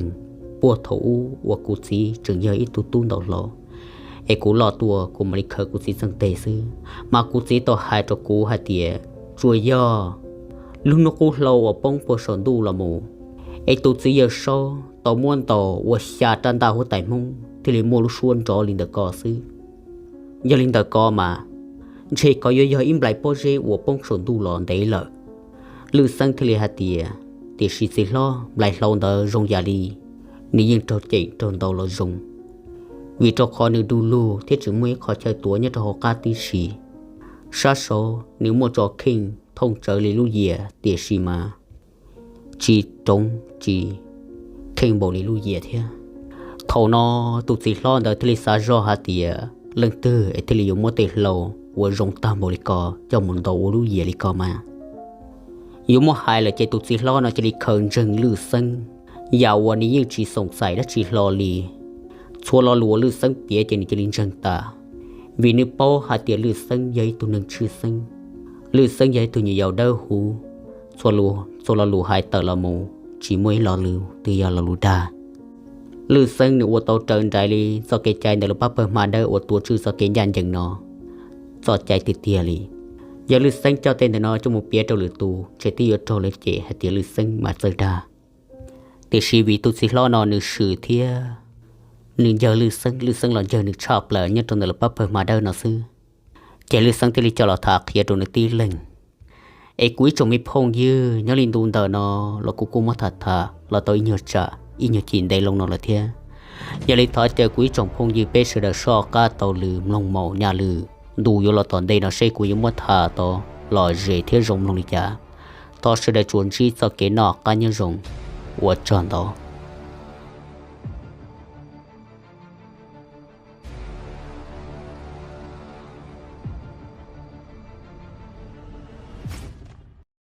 puag thaum ub uas kuv txiv tseem yog ib tug tub ntau hlo, es kuv loj tuaj kuv mam li khaws kuv txiv txeej teg xwb. Mas kuv txiv tau hais rau kuv hais tias tsuas yog lub hnub qub hlau uas poob puag saum ntuj los mus, es tus txiv yawg Saub tau muab ntaus ua xya rab ntaj huab tais Hmoob thiaj li muaj lub suab nrov li ntawm ko xwb. Yog li ntawm ko mas ntshe ko yuav yog ib nplais pob zeb uas poob saum ntuj los ntev lawm. Lwj Xeeb thiaj li hais tias, tiam sis txiv hlob, nplais hlau ntawd zoo yam li nws yeej raug cem raug ntaus los zoo, vim rau qhov nws du lug thiab tsis muaj ib qho chaw tuav nyob rau hauv qab tib si. Sab saud nws muaj tso kheej thooj tsawv li lub yias, tiam sis mas tsis roob tsis kheej npaum li lub yias thiab. Thaum no tus txiv hlob ntawd thiaj li xav zoj hais tias leej twg es thiaj li yuav muab tej hlau uas zoo tag npaum li ko coj mus ntaus ua lub yias li ko mas. Yuav muab hais lawm ces tus txiv hlob no cia li khaws ntseeg Lwj Xeeb, yam uas nws yeej tsis xoom xaim dab tsi hlo li. Txhua lo lus uas Lwj Xeeb piav ces nws cia li ntseeg tas, vim nws paub hais tias Lwj Xeeb yog ib tug neeg tshwj xeeb, Lwj Xeeb yog ib tug nyuam yaus dawb huv, txhua lo lus hais tawm los mus tsis muaj ib lo lus twg yog lo lus dag. Lwj Xeeb nws ua tau raws nraim li txoj kev cai ntawm lawv pab pawg hma dawb uas tuav tswj txoj kev ncaj ncees no txoj cai tiag tiag li. Yog Lwj Xeeb coj tej ntawm no coj mus piav rau lwm tus ces twb yuav raug lawv cem hais tias Lwj Xeeb mas txawj dag. Tiam sis vim tus txiv hlob no nws swm thiab nws nco Lwj Xeeb, Lwj Xeeb los nco nws tshaj plaws nyob rau ntawm lawv pab pawg hma dawb no xwb, ces Lwj Xeeb thiaj li coj los tham qhia rau nws tib leeg. Es kuv ib tsoom me phooj ywg, nyob li ntu ntawm no los kuv kuj muab tham tham los tau ib nyuag tsam ib nyuag chim ntev loo no lawm thiab. Yog li thov caw kuv ib tsoom phooj ywg peb sawv daws soj qab taug lw mloog maum nyaj lw ntu yuav los tom ntej no seb kuv yuav muab tham tau lom zem thiab zoo mloog li cas. Thov sawv daws tsuas ntsib txoj kev noj qab nyob zoo, ua tsaug ntau.